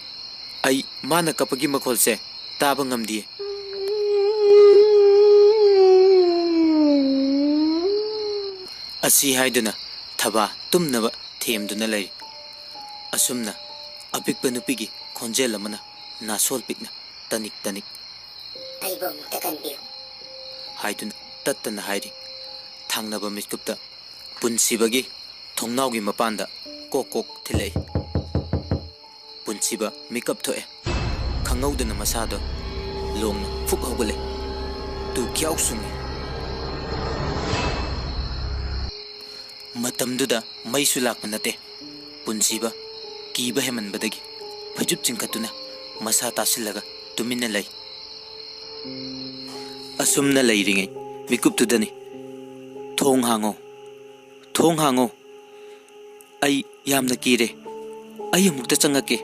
ꯑꯩ ꯃꯥꯅ ꯀꯞꯄꯒꯤ ꯃꯈꯣꯜꯁꯦ ꯇꯥꯕ ꯉꯝꯗꯤꯌꯦ꯫" ꯑꯁꯤ ꯍꯥꯏꯗꯨꯅ ꯊꯕꯥ ꯇꯨꯝꯅꯕ ꯊꯦꯝꯗꯨꯅ ꯂꯩꯔꯤ꯫ ꯑꯁꯨꯝꯅ ꯑꯄꯤꯛꯄ ꯅꯨꯄꯤꯒꯤ ꯈꯣꯟꯖꯦꯜ ꯑꯃꯅ ꯅꯥꯁꯣꯜ ꯄꯤꯛꯅ ꯇꯅꯤꯛ ꯇꯅꯤꯛ, "ꯑꯩꯕꯨ ꯑꯃꯨꯛꯇ ꯀꯟꯕꯤꯌꯨ" ꯍꯥꯏꯗꯨꯅ ꯇꯠꯇꯅ ꯍꯥꯏꯔꯤ꯫ ꯊꯥꯡꯅꯕ ꯃꯤꯠꯀꯨꯞꯇ ꯄꯨꯟꯁꯤꯕꯒꯤ ꯊꯣꯡꯅꯥꯎꯒꯤ ꯃꯄꯥꯟꯗ ꯀꯣꯛ ꯀꯣꯛ ꯊꯤꯜꯂꯛꯏ꯫ ꯄꯨꯟꯁꯤꯕ ꯃꯤꯀꯞ ꯊꯣꯛꯑꯦ꯫ ꯈꯪꯍꯧꯗꯅ ꯃꯁꯥꯗꯣ ꯂꯣꯡꯅ ꯐꯨꯛ ꯍꯧꯒꯠꯂꯦ꯫ ꯇꯨ ꯈ꯭ꯌꯥꯎ ꯁꯨꯡꯉꯤ꯫ ꯃꯇꯝꯗꯨꯗ ꯃꯩꯁꯨ ꯂꯥꯛꯄ ꯅꯠꯇꯦ꯫ ꯄꯨꯟꯁꯤꯕ ꯀꯤꯕ ꯍꯦꯟꯃꯟꯕꯗꯒꯤ ꯐꯩꯖꯨꯞ ꯆꯤꯡꯈꯠꯇꯨꯅ ꯃꯁꯥ ꯇꯥꯁꯤꯜꯂꯒ ꯇꯨꯃꯤꯟꯅ ꯂꯩ꯫ ꯑꯁꯨꯝꯅ ꯂꯩꯔꯤꯉꯩ ꯃꯤꯀꯨꯞꯇꯨꯗꯅꯤ, "ꯊꯣꯡ ꯍꯥꯡꯉꯣ, ꯊꯣꯡ ꯍꯥꯡꯉꯣ꯫ ꯑꯩ ꯌꯥꯝꯅ ꯀꯤꯔꯦ꯫ ꯑꯩ ꯑꯃꯨꯛꯇ ꯆꯪꯉꯛꯀꯦ꯫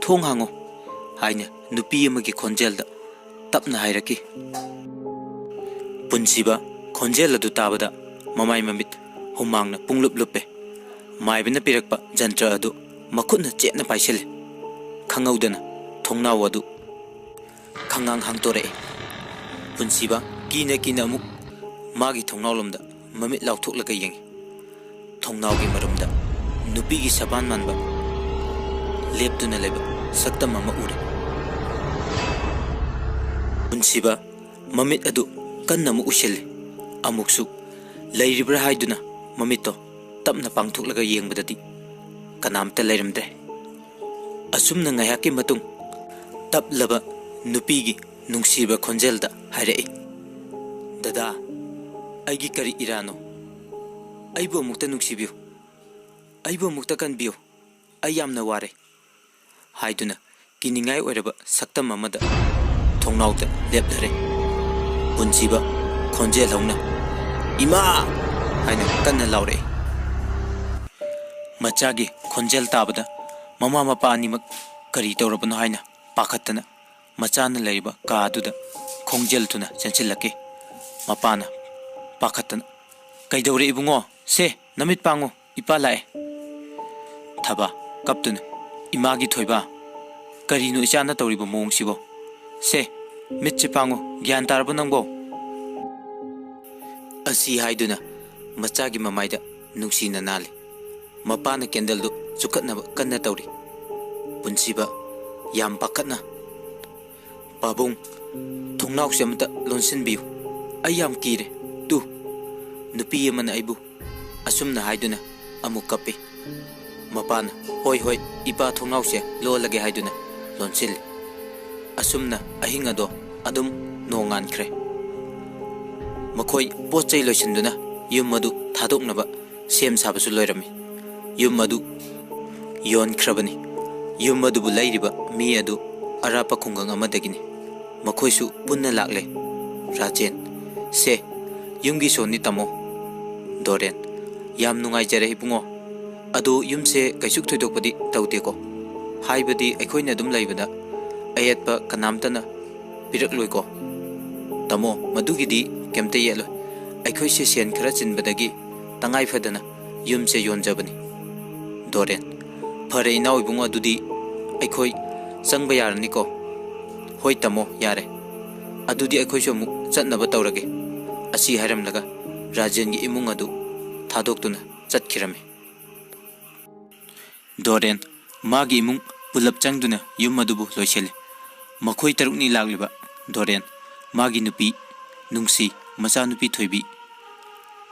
ꯊꯣꯡ ꯍꯥꯡꯉꯣ" ꯍꯥꯏꯅ ꯅꯨꯄꯤ ꯑꯃꯒꯤ ꯈꯣꯟꯖꯦꯜꯗ ꯇꯞꯅ ꯍꯥꯏꯔꯛꯈꯤ꯫ ꯄꯨꯟꯁꯤꯕ ꯈꯣꯟꯖꯦꯜ ꯑꯗꯨ ꯇꯥꯕꯗ ꯃꯃꯥꯏ ꯃꯃꯤꯠ ꯍꯨꯃꯥꯡꯅ ꯄꯨꯡꯂꯨꯞ ꯂꯨꯞꯄꯦ꯫ ꯃꯥꯏꯕꯅ ꯄꯤꯔꯛꯄ ꯖꯟꯇ꯭ꯔ ꯑꯗꯨ ꯃꯈꯨꯠꯅ ꯆꯦꯠꯅ ꯄꯥꯏꯁꯤꯜꯂꯦ꯫ ꯈꯪꯍꯧꯗꯅ ꯊꯣꯡꯅꯥꯎ ꯑꯗꯨ ꯈꯪꯉꯥꯡ ꯍꯥꯡꯇꯣꯔꯛꯑꯦ꯫ ꯄꯨꯟꯁꯤꯕ ꯀꯤꯅ ꯀꯤꯅ ꯑꯃꯨꯛ ꯃꯥꯒꯤ ꯊꯣꯡꯅꯥꯎꯂꯣꯝꯗ ꯃꯃꯤꯠ ꯂꯥꯎꯊꯣꯛꯂꯒ ꯌꯦꯡꯉꯤ꯫ ꯊꯣꯡꯅꯥꯎꯒꯤ ꯃꯔꯨꯝꯗ ꯅꯨꯄꯤꯒꯤ ꯁꯕꯥꯟ ꯃꯥꯟꯕ ꯂꯦꯞꯇꯨꯅ ꯂꯩꯕ ꯁꯛꯇꯝ ꯑꯃ ꯎꯔꯦ꯫ ꯄꯨꯟꯁꯤꯕ ꯃꯃꯤꯠ ꯑꯗꯨ ꯀꯟꯅ ꯑꯃꯨꯛ ꯎꯏꯁꯤꯜꯂꯤ꯫ ꯑꯃꯨꯛꯁꯨ ꯂꯩꯔꯤꯕ꯭ꯔꯥ ꯍꯥꯏꯗꯨꯅ ꯃꯃꯤꯠꯇꯣ ꯇꯞꯅ ꯄꯥꯡꯊꯣꯛꯂꯒ ꯌꯦꯡꯕꯗꯗꯤ ꯀꯅꯥꯝꯇ ꯂꯩꯔꯝꯗ꯭ꯔꯦ꯫ ꯑꯁꯨꯝꯅ ꯉꯥꯏꯍꯥꯛꯀꯤ ꯃꯇꯨꯡ, ꯇꯞꯂꯕ ꯅꯨꯄꯤꯒꯤ ꯅꯨꯡꯁꯤꯕ ꯈꯣꯟꯖꯦꯜꯗ ꯍꯥꯏꯔꯛꯏ, "ꯗꯗꯥ, ꯑꯩꯒꯤ ꯀꯔꯤ ꯏꯔꯥꯅꯣ? ꯑꯩꯕꯨ ꯑꯃꯨꯛꯇ ꯅꯨꯡꯁꯤꯕꯤꯌꯨ꯫ ꯑꯩꯕꯨ ꯑꯃꯨꯛꯇ ꯀꯟꯕꯤꯌꯨ꯫ ꯑꯩ ꯌꯥꯝꯅ ꯋꯥꯔꯦ" ꯍꯥꯏꯗꯨꯅ ꯀꯤꯅꯤꯡꯉꯥꯏ ꯑꯣꯏꯔꯕ ꯁꯛꯇꯝ ꯑꯃꯗ ꯊꯣꯡꯅꯥꯎꯗ ꯂꯦꯞꯂꯔꯦ꯫ ꯄꯨꯟꯁꯤꯕ ꯈꯣꯟꯖꯦꯜ ꯍꯧꯅ, "ꯏꯃꯥ!" ꯍꯥꯏꯅ ꯀꯟꯅ ꯂꯥꯎꯔꯛꯏ꯫ ꯃꯆꯥꯒꯤ ꯈꯣꯟꯖꯦꯜ ꯇꯥꯕꯗ ꯃꯃꯥ ꯃꯄꯥ ꯑꯅꯤꯃꯛ ꯀꯔꯤ ꯇꯧꯔꯕꯅꯣ ꯍꯥꯏꯅ ꯄꯥꯈꯠꯇꯅ ꯃꯆꯥꯅ ꯂꯩꯔꯤꯕ ꯀꯥ ꯑꯗꯨꯗ ꯈꯣꯡꯖꯦꯜ ꯊꯨꯅ ꯆꯦꯟꯁꯤꯜꯂꯛꯈꯤ꯫ ꯃꯄꯥꯅ ꯄꯥꯈꯠꯇꯅ, "ꯀꯩꯗꯧꯔꯦ ꯏꯕꯨꯡꯉꯣ? ꯁꯦ, ꯅꯃꯤꯠ ꯄꯥꯡꯉꯨ, ꯏꯄꯥ ꯂꯥꯛꯑꯦ!" ꯊꯕꯥ, ꯀꯞꯇꯨꯅ, "ꯏꯃꯥꯒꯤ ꯊꯣꯏꯕ, ꯀꯔꯤꯅꯣ ꯏꯆꯥꯅ ꯇꯧꯔꯤꯕ ꯃꯑꯣꯡꯁꯤꯕꯣ? ꯁꯦ, ꯃꯤꯠꯁꯦ ꯄꯥꯡꯉꯨ, ꯒ꯭ꯌꯥꯟ ꯇꯥꯔꯕꯣ ꯅꯪꯕꯣ?" ꯑꯁꯤ ꯍꯥꯏꯗꯨꯅ ꯃꯆꯥꯒꯤ ꯃꯃꯥꯏꯗ ꯅꯨꯡꯁꯤꯅ ꯅꯥꯜꯂꯤ꯫ ꯃꯄꯥꯅ ꯀꯦꯟꯗꯜꯗꯨ ꯆꯨꯈꯠꯅꯕ ꯀꯟꯅ ꯇꯧꯔꯤ꯫ ꯄꯨꯟꯁꯤꯕ ꯌꯥꯝ ꯄꯥꯈꯠꯅ, "ꯄꯥꯕꯨꯡ, ꯊꯣꯡꯅꯥꯎꯁꯦ ꯑꯃꯇ ꯂꯣꯟꯁꯤꯟꯕꯤꯌꯨ꯫ ꯑꯩ ꯌꯥꯝ ꯀꯤꯔꯦ꯫ ꯇꯨ, ꯅꯨꯄꯤ ꯑꯃꯅ ꯑꯩꯕꯨ," ꯑꯁꯨꯝꯅ ꯍꯥꯏꯗꯨꯅ ꯑꯃꯨꯛ ꯀꯞꯄꯤ꯫ ꯃꯄꯥꯅ, "ꯍꯣꯏ, ꯍꯣꯏ, ꯏꯄꯥ ꯊꯣꯡꯅꯥꯎꯁꯦ ꯂꯣꯜꯂꯒꯦ," ꯍꯥꯏꯗꯨꯅ ꯂꯣꯟꯁꯤꯜꯂꯤ꯫ ꯑꯁꯨꯝꯅ ꯑꯍꯤꯡ ꯑꯗꯣ ꯑꯗꯨꯝ ꯅꯣꯡꯉꯥꯟꯈ꯭ꯔꯦ꯫ ꯃꯈꯣꯏ ꯄꯣꯠ ꯆꯩ ꯂꯣꯏꯁꯤꯟꯗꯨꯅ ꯌꯨꯝ ꯑꯗꯨ ꯊꯥꯗꯣꯛꯅꯕ ꯁꯦꯝ ꯁꯥꯕꯁꯨ ꯂꯣꯏꯔꯝꯃꯤ꯫ ꯌꯨꯝ ꯑꯗꯨ ꯌꯣꯟꯈ꯭ꯔꯕꯅꯤ꯫ ꯌꯨꯝ ꯑꯗꯨꯕꯨ ꯂꯩꯔꯤꯕ ꯃꯤ ꯑꯗꯨ ꯑꯔꯥꯞꯄ ꯈꯨꯡꯒꯪ ꯑꯃꯗꯒꯤꯅꯤ꯫ ꯃꯈꯣꯏꯁꯨ ꯄꯨꯟꯅ ꯂꯥꯛꯂꯦ꯫ ꯔꯥꯖꯦꯟ, "ꯁꯦ, ꯌꯨꯝꯒꯤ ꯁꯣꯟꯅꯤ ꯇꯥꯃꯣ꯫" ꯗꯣꯔꯦꯟ, "ꯌꯥꯝ ꯅꯨꯡꯉꯥꯏꯖꯔꯦ ꯏꯕꯨꯡꯉꯣ꯫ ꯑꯗꯨ ꯌꯨꯝꯁꯦ ꯀꯩꯁꯨ ꯊꯣꯏꯗꯣꯛꯄꯗꯤ ꯇꯧꯗꯦꯀꯣ? ꯍꯥꯏꯕꯗꯤ ꯑꯩꯈꯣꯏꯅ ꯑꯗꯨꯝ ꯂꯩꯕꯗ ꯑꯌꯦꯠꯄ ꯀꯅꯥꯝꯇꯅ ꯄꯤꯔꯛꯂꯣꯏꯀꯣ?" "ꯇꯥꯃꯣ, ꯃꯗꯨꯒꯤꯗꯤ ꯀꯩꯝꯇ ꯌꯦꯠꯂꯣꯏ꯫ ꯑꯩꯈꯣꯏꯁꯦ ꯁꯦꯟ ꯈꯔ ꯆꯤꯟꯕꯗꯒꯤ ꯇꯉꯥꯏ ꯐꯗꯅ ꯌꯨꯝꯁꯦ ꯌꯣꯟꯖꯕꯅꯤ꯫" ꯗꯣꯔꯦꯟ, "ꯐꯔꯦ ꯏꯅꯥꯎ ꯏꯕꯨꯡꯉꯣ, ꯑꯗꯨꯗꯤ ꯑꯩꯈꯣꯏ ꯆꯪꯕ ꯌꯥꯔꯅꯤꯀꯣ?" "ꯍꯣꯏ ꯇꯥꯃꯣ, ꯌꯥꯔꯦ꯫ ꯑꯗꯨꯗꯤ ꯑꯩꯈꯣꯏꯁꯨ ꯑꯃꯨꯛ ꯆꯠꯅꯕ ꯇꯧꯔꯒꯦ꯫" ꯑꯁꯤ ꯍꯥꯏꯔꯝꯂꯒ ꯔꯥꯖꯦꯟꯒꯤ ꯏꯃꯨꯡ ꯑꯗꯨ ꯊꯥꯗꯣꯛꯇꯨꯅ ꯆꯠꯈꯤꯔꯝꯃꯤ꯫ ꯗꯣꯔꯦꯟ, ꯃꯥꯒꯤ ꯏꯃꯨꯡ ꯄꯨꯂꯞ ꯆꯪꯗꯨꯅ ꯌꯨꯝ ꯑꯗꯨꯕꯨ ꯂꯣꯏꯁꯤꯜꯂꯤ꯫ ꯃꯈꯣꯏ ꯇꯔꯨꯛꯅꯤ ꯂꯥꯛꯂꯤꯕ꯫ ꯗꯣꯔꯦꯟ, ꯃꯥꯒꯤ ꯅꯨꯄꯤ ꯅꯨꯡꯁꯤ, ꯃꯆꯥꯅꯨꯄꯤ ꯊꯣꯏꯕꯤ,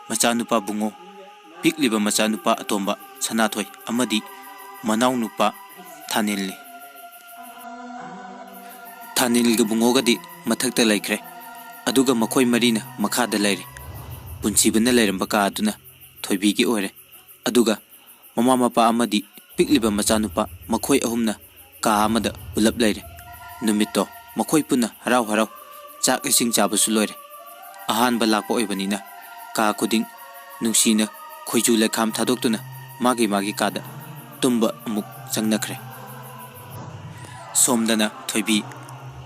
ꯃꯆꯥꯅꯨꯄꯥ ꯕꯨꯡꯉꯣ, ꯄꯤꯛꯂꯤꯕ ꯃꯆꯥꯅꯨꯄꯥ ꯑꯇꯣꯝꯕ ꯁꯅꯥꯊꯣꯏ ꯑꯃꯗꯤ ꯃꯅꯥꯎꯅꯨꯄꯥ ꯊꯥꯅꯤꯜꯅꯤ꯫ ꯊꯥꯅꯤꯜꯒ ꯕꯨꯡꯉꯣꯒꯗꯤ ꯃꯊꯛꯇ ꯂꯩꯈ꯭ꯔꯦ, ꯑꯗꯨꯒ ꯃꯈꯣꯏ ꯃꯔꯤꯅ ꯃꯈꯥꯗ ꯂꯩꯔꯤ꯫ ꯄꯨꯟꯁꯤꯕꯅ ꯂꯩꯔꯝꯕ ꯀꯥ ꯑꯗꯨꯅ ꯊꯣꯏꯕꯤꯒꯤ ꯑꯣꯏꯔꯦ, ꯑꯗꯨꯒ ꯃꯃꯥ ꯃꯄꯥ ꯑꯃꯗꯤ ꯄꯤꯛꯂꯤꯕ ꯃꯆꯥꯅꯨꯄꯥ ꯃꯈꯣꯏ ꯑꯍꯨꯝꯅ ꯀꯥ ꯑꯃꯗ ꯄꯨꯂꯞ ꯂꯩꯔꯦ꯫ ꯅꯨꯃꯤꯠꯇꯣ ꯃꯈꯣꯏ ꯄꯨꯟꯅ ꯍꯔꯥꯎ ꯍꯔꯥꯎ ꯆꯥꯛ ꯏꯁꯤꯡ ꯆꯥꯕꯁꯨ ꯂꯣꯏꯔꯦ꯫ ꯑꯍꯥꯟꯕ ꯂꯥꯛꯄ ꯑꯣꯏꯕꯅꯤꯅ ꯀꯥ ꯈꯨꯗꯤꯡ ꯅꯨꯡꯁꯤꯅ ꯈꯣꯏꯆꯨ ꯂꯩꯈꯥꯝ ꯊꯥꯗꯣꯛꯇꯨꯅ ꯃꯥꯒꯤ ꯃꯥꯒꯤ ꯀꯥꯗ ꯇꯨꯝꯕ ꯑꯃꯨꯛ ꯆꯪꯅꯈ꯭ꯔꯦ꯫ ꯁꯣꯝꯗꯅ ꯊꯣꯏꯕꯤ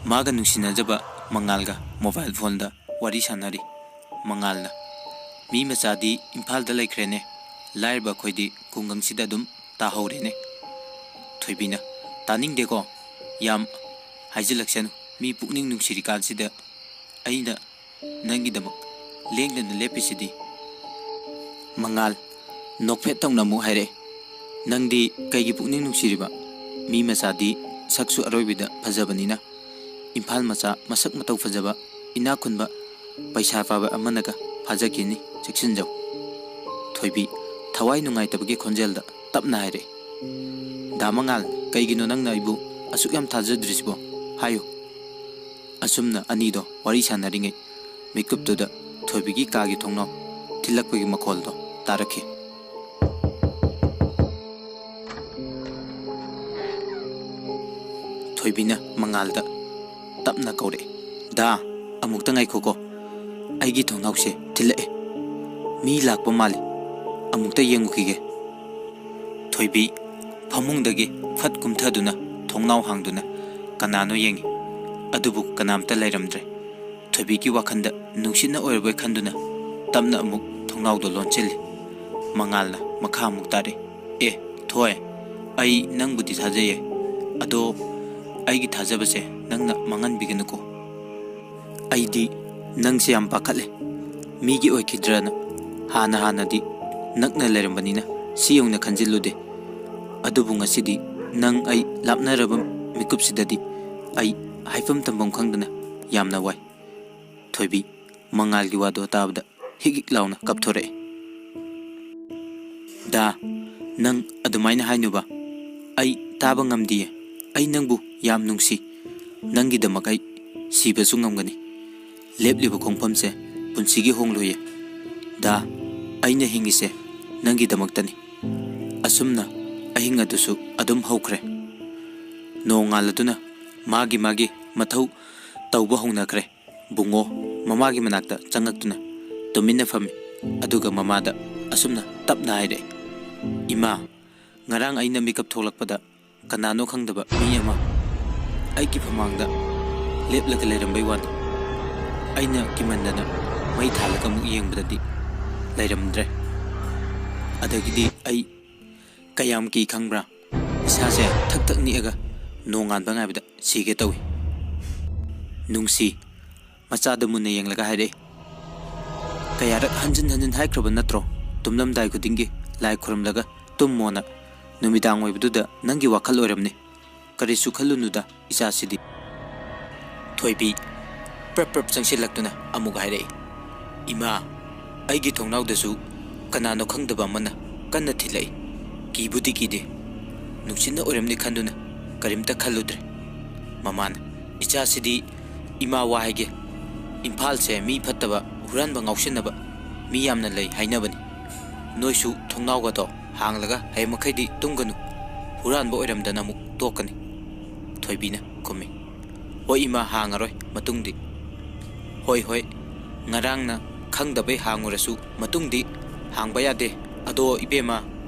ꯃꯥꯒ ꯅꯨꯡꯁꯤꯅꯖꯕ ꯃꯉꯥꯜꯒ ꯃꯣꯕꯥꯏꯜ ꯐꯣꯟꯗ ꯋꯥꯔꯤ ꯁꯥꯟꯅꯔꯤ꯫ ꯃꯉꯥꯜꯅ, "ꯃꯤ ꯃꯆꯥꯗꯤ ꯏꯝꯐꯥꯜꯗ ꯂꯩꯈ꯭ꯔꯦꯅꯦ, ꯂꯥꯏꯔꯕ ꯑꯩꯈꯣꯏꯗꯤ ꯈꯨꯡꯒꯪꯁꯤꯗ ꯑꯗꯨꯝ ꯇꯥꯍꯧꯔꯦꯅꯦ꯫" ꯊꯣꯏꯕꯤꯅ, "ꯇꯥꯅꯤꯡꯗꯦꯀꯣ, ꯌꯥꯝ ꯍꯥꯏꯖꯤꯜꯂꯛꯁꯅꯨ, ꯃꯤ ꯄꯨꯛꯅꯤꯡ ꯅꯨꯡꯁꯤꯔꯤꯀꯥꯟꯁꯤꯗ ꯑꯩꯅ ꯅꯪꯒꯤꯗꯃꯛ ꯂꯦꯡꯗꯅ ꯂꯦꯞꯄꯤꯁꯤꯗꯤ꯫" ꯃꯉꯥꯜ ꯅꯣꯛꯐꯦꯠ ꯇꯧꯅ ꯑꯃꯨꯛ ꯍꯥꯏꯔꯛꯑꯦ, "ꯅꯪꯗꯤ ꯀꯩꯒꯤ ꯄꯨꯛꯅꯤꯡ ꯅꯨꯡꯁꯤꯔꯤꯕ? ꯃꯤ ꯃꯆꯥꯗꯤ ꯁꯛꯁꯨ ꯑꯔꯣꯏꯕꯤꯗ ꯐꯖꯕꯅꯤꯅ, ꯏꯝꯐꯥꯜ ꯃꯆꯥ ꯃꯁꯛ ꯃꯇꯧ ꯐꯖꯕ, ꯏꯅꯥꯛ ꯈꯨꯟꯕ, ꯄꯩꯁꯥ ꯄꯥꯏꯕ ꯑꯃꯅꯒ ꯐꯥꯖꯈꯤꯅꯤ, ꯆꯦꯛꯁꯤꯟꯖꯧ꯫" ꯊꯣꯏꯕꯤ ꯊꯋꯥꯏ ꯅꯨꯡꯉꯥꯏꯇꯕꯒꯤ ꯈꯣꯟꯖꯦꯜꯗ ꯇꯞꯅ ꯍꯥꯏꯔꯛꯑꯦ, "ꯗꯥ ꯃꯉꯥꯜ, ꯀꯩꯒꯤꯅꯣ ꯅꯪꯅ ꯑꯩꯕꯨ ꯑꯁꯨꯛ ꯌꯥꯝ ꯊꯥꯖꯗ꯭ꯔꯤꯁꯤꯕꯣ? ꯍꯥꯏꯌꯨ꯫" ꯑꯁꯨꯝꯅ ꯑꯅꯤꯗꯣ ꯋꯥꯔꯤ ꯁꯥꯟꯅꯔꯤꯉꯩ, ꯃꯤꯀꯨꯞꯇꯨꯗ ꯊꯣꯏꯕꯤꯒꯤ ꯀꯥꯒꯤ ꯊꯣꯡꯅꯥꯎ ꯊꯤꯜꯂꯛꯄꯒꯤ ꯃꯈꯣꯜꯗꯣ ꯇꯥꯔꯛꯈꯤ꯫ ꯊꯣꯏꯕꯤꯅ ꯃꯉꯥꯜꯗ ꯇꯞꯅ ꯀꯧꯔꯛꯑꯦ, "ꯗꯥ, ꯑꯃꯨꯛꯇ ꯉꯥꯏꯈꯣꯀꯣ, ꯑꯩꯒꯤ ꯊꯣꯡꯅꯥꯎꯁꯦ ꯊꯤꯜꯂꯛꯑꯦ, ꯃꯤ ꯂꯥꯛꯄ ꯃꯥꯜꯂꯤ, ꯑꯃꯨꯛꯇ ꯌꯦꯡꯉꯨꯈꯤꯒꯦ꯫" ꯊꯣꯏꯕꯤ ꯐꯃꯨꯡꯗꯒꯤ ꯐꯠ ꯀꯨꯝꯊꯗꯨꯅ ꯊꯣꯡꯅꯥꯎ ꯍꯥꯡꯗꯨꯅ ꯀꯅꯥꯅꯣ ꯌꯦꯡꯉꯤ, ꯑꯗꯨꯕꯨ ꯀꯅꯥꯝꯇ ꯂꯩꯔꯝꯗ꯭ꯔꯦ꯫ ꯊꯣꯏꯕꯤꯒꯤ ꯋꯥꯈꯜꯗ ꯅꯨꯡꯁꯤꯠꯅ ꯑꯣꯏꯔꯕꯣꯏ ꯈꯟꯗꯨꯅ ꯇꯞꯅ ꯑꯃꯨꯛ ꯊꯣꯡꯅꯥꯎꯗꯣ ꯂꯣꯟꯁꯤꯜꯂꯤ꯫ ꯃꯉꯥꯜꯅ ꯃꯈꯥ ꯑꯃꯨꯛ ꯇꯥꯔꯛꯏ, "ꯑꯦ, ꯊꯣꯏ, ꯑꯩ ꯅꯪꯕꯨꯗꯤ ꯊꯥꯖꯩꯌꯦ, ꯑꯗꯣ ꯑꯩꯒꯤ ꯊꯥꯖꯕꯁꯦ ꯅꯪꯅ ꯃꯥꯡꯍꯟꯕꯤꯒꯅꯨꯀꯣ꯫ ꯑꯩꯗꯤ ꯅꯪꯁꯦ ꯌꯥꯝ ꯄꯥꯈꯠꯂꯦ, ꯃꯤꯒꯤ ꯑꯣꯏꯈꯤꯗ꯭ꯔꯅ꯫ ꯍꯥꯟꯅ ꯍꯥꯟꯅꯗꯤ ꯅꯛꯅ ꯂꯩꯔꯝꯕꯅꯤꯅ ꯁꯤ ꯌꯧꯅ ꯈꯟꯖꯤꯜꯂꯨꯗꯦ꯫ ꯑꯗꯨꯕꯨ ꯉꯁꯤꯗꯤ ꯅꯪ ꯑꯩ ꯂꯥꯞꯅꯔꯕ ꯃꯤꯀꯨꯞꯁꯤꯗꯗꯤ ꯑꯩ ꯍꯥꯏꯐꯝ ꯇꯝꯐꯝ ꯈꯪꯗꯅ ꯌꯥꯝꯅ ꯋꯥꯏ꯫" ꯊꯣꯏꯕꯤ ꯃꯉꯥꯜꯒꯤ ꯋꯥꯗꯣ ꯇꯥꯕꯗ ꯍꯤꯛ ꯍꯤꯛ ꯂꯥꯎꯅ ꯀꯞꯊꯣꯔꯛꯑꯦ꯫ "ꯗꯥ, ꯅꯪ ꯑꯗꯨꯃꯥꯏꯅ ꯍꯥꯏꯅꯨꯕ꯫ ꯑꯩ ꯇꯥꯕ ꯉꯝꯗꯤꯌꯦ꯫ ꯑꯩ ꯅꯪꯕꯨ ꯌꯥꯝ ꯅꯨꯡꯁꯤ꯫ ꯅꯪꯒꯤꯗꯃꯛ ꯑꯩ ꯁꯤꯕꯁꯨ ꯉꯝꯒꯅꯤ꯫ ꯂꯦꯞꯂꯤꯕ ꯈꯣꯡꯐꯝꯁꯦ ꯄꯨꯟꯁꯤꯒꯤ ꯍꯣꯡꯂꯣꯏꯌꯦ꯫ ꯗꯥ, ꯑꯩꯅ ꯍꯤꯡꯉꯤꯁꯦ ꯅꯪꯒꯤꯗꯃꯛꯇꯅꯤ꯫" ꯑꯁꯨꯝꯅ ꯑꯍꯤꯡ ꯑꯗꯨꯁꯨ ꯑꯗꯨꯝ ꯍꯧꯈ꯭ꯔꯦ꯫ ꯅꯣꯡꯉꯥꯜꯂꯗꯨꯅ ꯃꯥꯒꯤ ꯃꯥꯒꯤ ꯃꯊꯧ ꯇꯧꯕ ꯍꯧꯅꯈ꯭ꯔꯦ꯫ ꯕꯨꯡꯉꯣ ꯃꯃꯥꯒꯤ ꯃꯅꯥꯛꯇ ꯆꯪꯉꯛꯇꯨꯅ ꯇꯨꯃꯤꯟꯅ ꯐꯝꯃꯤ꯫ ꯑꯗꯨꯒ ꯃꯃꯥꯗ ꯑꯁꯨꯝꯅ ꯇꯞꯅ ꯍꯥꯏꯔꯛꯏ, "ꯏꯃꯥ, ꯉꯔꯥꯡ ꯑꯩꯅ ꯃꯤꯀꯞ ꯊꯣꯛꯂꯛꯄꯗ ꯀꯅꯥꯅꯣ ꯈꯪꯗꯕ ꯃꯤ ꯑꯃ ꯑꯩꯒꯤ ꯐꯃꯥꯡꯗ ꯂꯦꯞꯂꯒ ꯂꯩꯔꯝꯕꯩ ꯋꯥꯅꯤ꯫ ꯑꯩꯅ ꯀꯤꯃꯟꯗꯅ ꯃꯩ ꯊꯥꯜꯂꯒ ꯑꯃꯨꯛ ꯌꯦꯡꯕꯗꯗꯤ ꯂꯩꯔꯝꯗ꯭ꯔꯦ꯫ ꯑꯗꯒꯤꯗꯤ ꯑꯩ ꯀꯌꯥꯝ ꯀꯤ ꯈꯪꯕ꯭ꯔꯥ? ꯏꯁꯥꯁꯦ ꯊꯛ ꯊꯛ ꯅꯤꯛꯑꯒ ꯅꯣꯡꯉꯥꯟꯕ ꯉꯥꯏꯕꯗ ꯁꯤꯒꯦ ꯇꯧꯏ꯫ ꯅꯨꯡꯁꯤ ꯃꯆꯥꯗ ꯃꯨꯟꯅ ꯌꯦꯡꯂꯒ ꯍꯥꯏꯔꯛꯏ, "ꯀꯌꯥꯔꯛ ꯍꯟꯖꯤꯟ ꯍꯟꯖꯤꯟ ꯍꯥꯏꯈ꯭ꯔꯕ ꯅꯠꯇ꯭ꯔꯣ, ꯇꯨꯝꯂꯝꯗꯥꯏ ꯈꯨꯗꯤꯡꯒꯤ ꯂꯥꯏ ꯈꯨꯔꯨꯝꯂꯒ ꯇꯨꯝꯃꯣꯅ? ꯅꯨꯃꯤꯗꯥꯡ ꯑꯣꯏꯕꯗꯨꯗ ꯅꯪꯒꯤ ꯋꯥꯈꯜ ꯑꯣꯏꯔꯝꯅꯤ꯫ ꯀꯔꯤꯁꯨ ꯈꯜꯂꯨꯅꯨꯗ ꯏꯆꯥꯁꯤꯗꯤ꯫" ꯊꯣꯏꯕꯤ ꯄ꯭ꯔꯞ ꯄ꯭ꯔꯞ ꯆꯪꯁꯤꯜꯂꯛꯇꯨꯅ ꯑꯃꯨꯛ ꯍꯥꯏꯔꯛꯏ, "ꯏꯃꯥ, ꯑꯩꯒꯤ ꯊꯣꯡꯅꯥꯎꯗꯁꯨ ꯀꯅꯥꯅꯣ ꯈꯪꯗꯕ ꯑꯃꯅ ꯀꯟꯅ ꯊꯤꯜꯂꯛꯏ꯫ ꯀꯤꯕꯨꯗꯤ ꯀꯤꯗꯦ, ꯅꯨꯡꯁꯤꯠꯅ ꯑꯣꯏꯔꯝꯅꯤ ꯈꯟꯗꯨꯅ ꯀꯔꯤꯝꯇ ꯈꯜꯂꯨꯗ꯭ꯔꯦ꯫" ꯃꯃꯥꯅ, "ꯏꯆꯥꯁꯤꯗꯤ ꯏꯃꯥ ꯋꯥ ꯍꯥꯏꯒꯦ, ꯏꯝꯐꯥꯜꯁꯦ ꯃꯤ ꯐꯠꯇꯕ, ꯍꯨꯔꯥꯟꯕ ꯉꯥꯎꯁꯤꯟꯅꯕ ꯃꯤ ꯌꯥꯝꯅ ꯂꯩ ꯍꯥꯏꯅꯕꯅꯤ꯫ ꯅꯣꯏꯁꯨ ꯊꯣꯡꯅꯥꯎꯒꯗꯣ ꯍꯥꯡꯂꯒ ꯍꯌꯦꯡ ꯃꯈꯩꯗꯤ ꯇꯨꯝꯒꯅꯨ, ꯍꯨꯔꯥꯟꯕ ꯑꯣꯏꯔꯝꯗꯅ ꯑꯃꯨꯛ ꯇꯣꯛꯀꯅꯤ꯫" ꯊꯣꯏꯕꯤꯅ ꯈꯨꯝꯃꯤ, "ꯍꯣꯏ ꯏꯃꯥ, ꯍꯥꯡꯉꯔꯣꯏ ꯃꯇꯨꯡꯗꯤ꯫" "ꯍꯣꯏ, ꯍꯣꯏ, ꯉꯔꯥꯡꯅ ꯈꯪꯗꯕꯩ ꯍꯥꯡꯉꯨꯔꯁꯨ ꯃꯇꯨꯡꯗꯤ ꯍꯥꯡꯕ ꯌꯥꯗꯦ꯫ ꯑꯗꯣ ꯏꯕꯦꯝꯃ,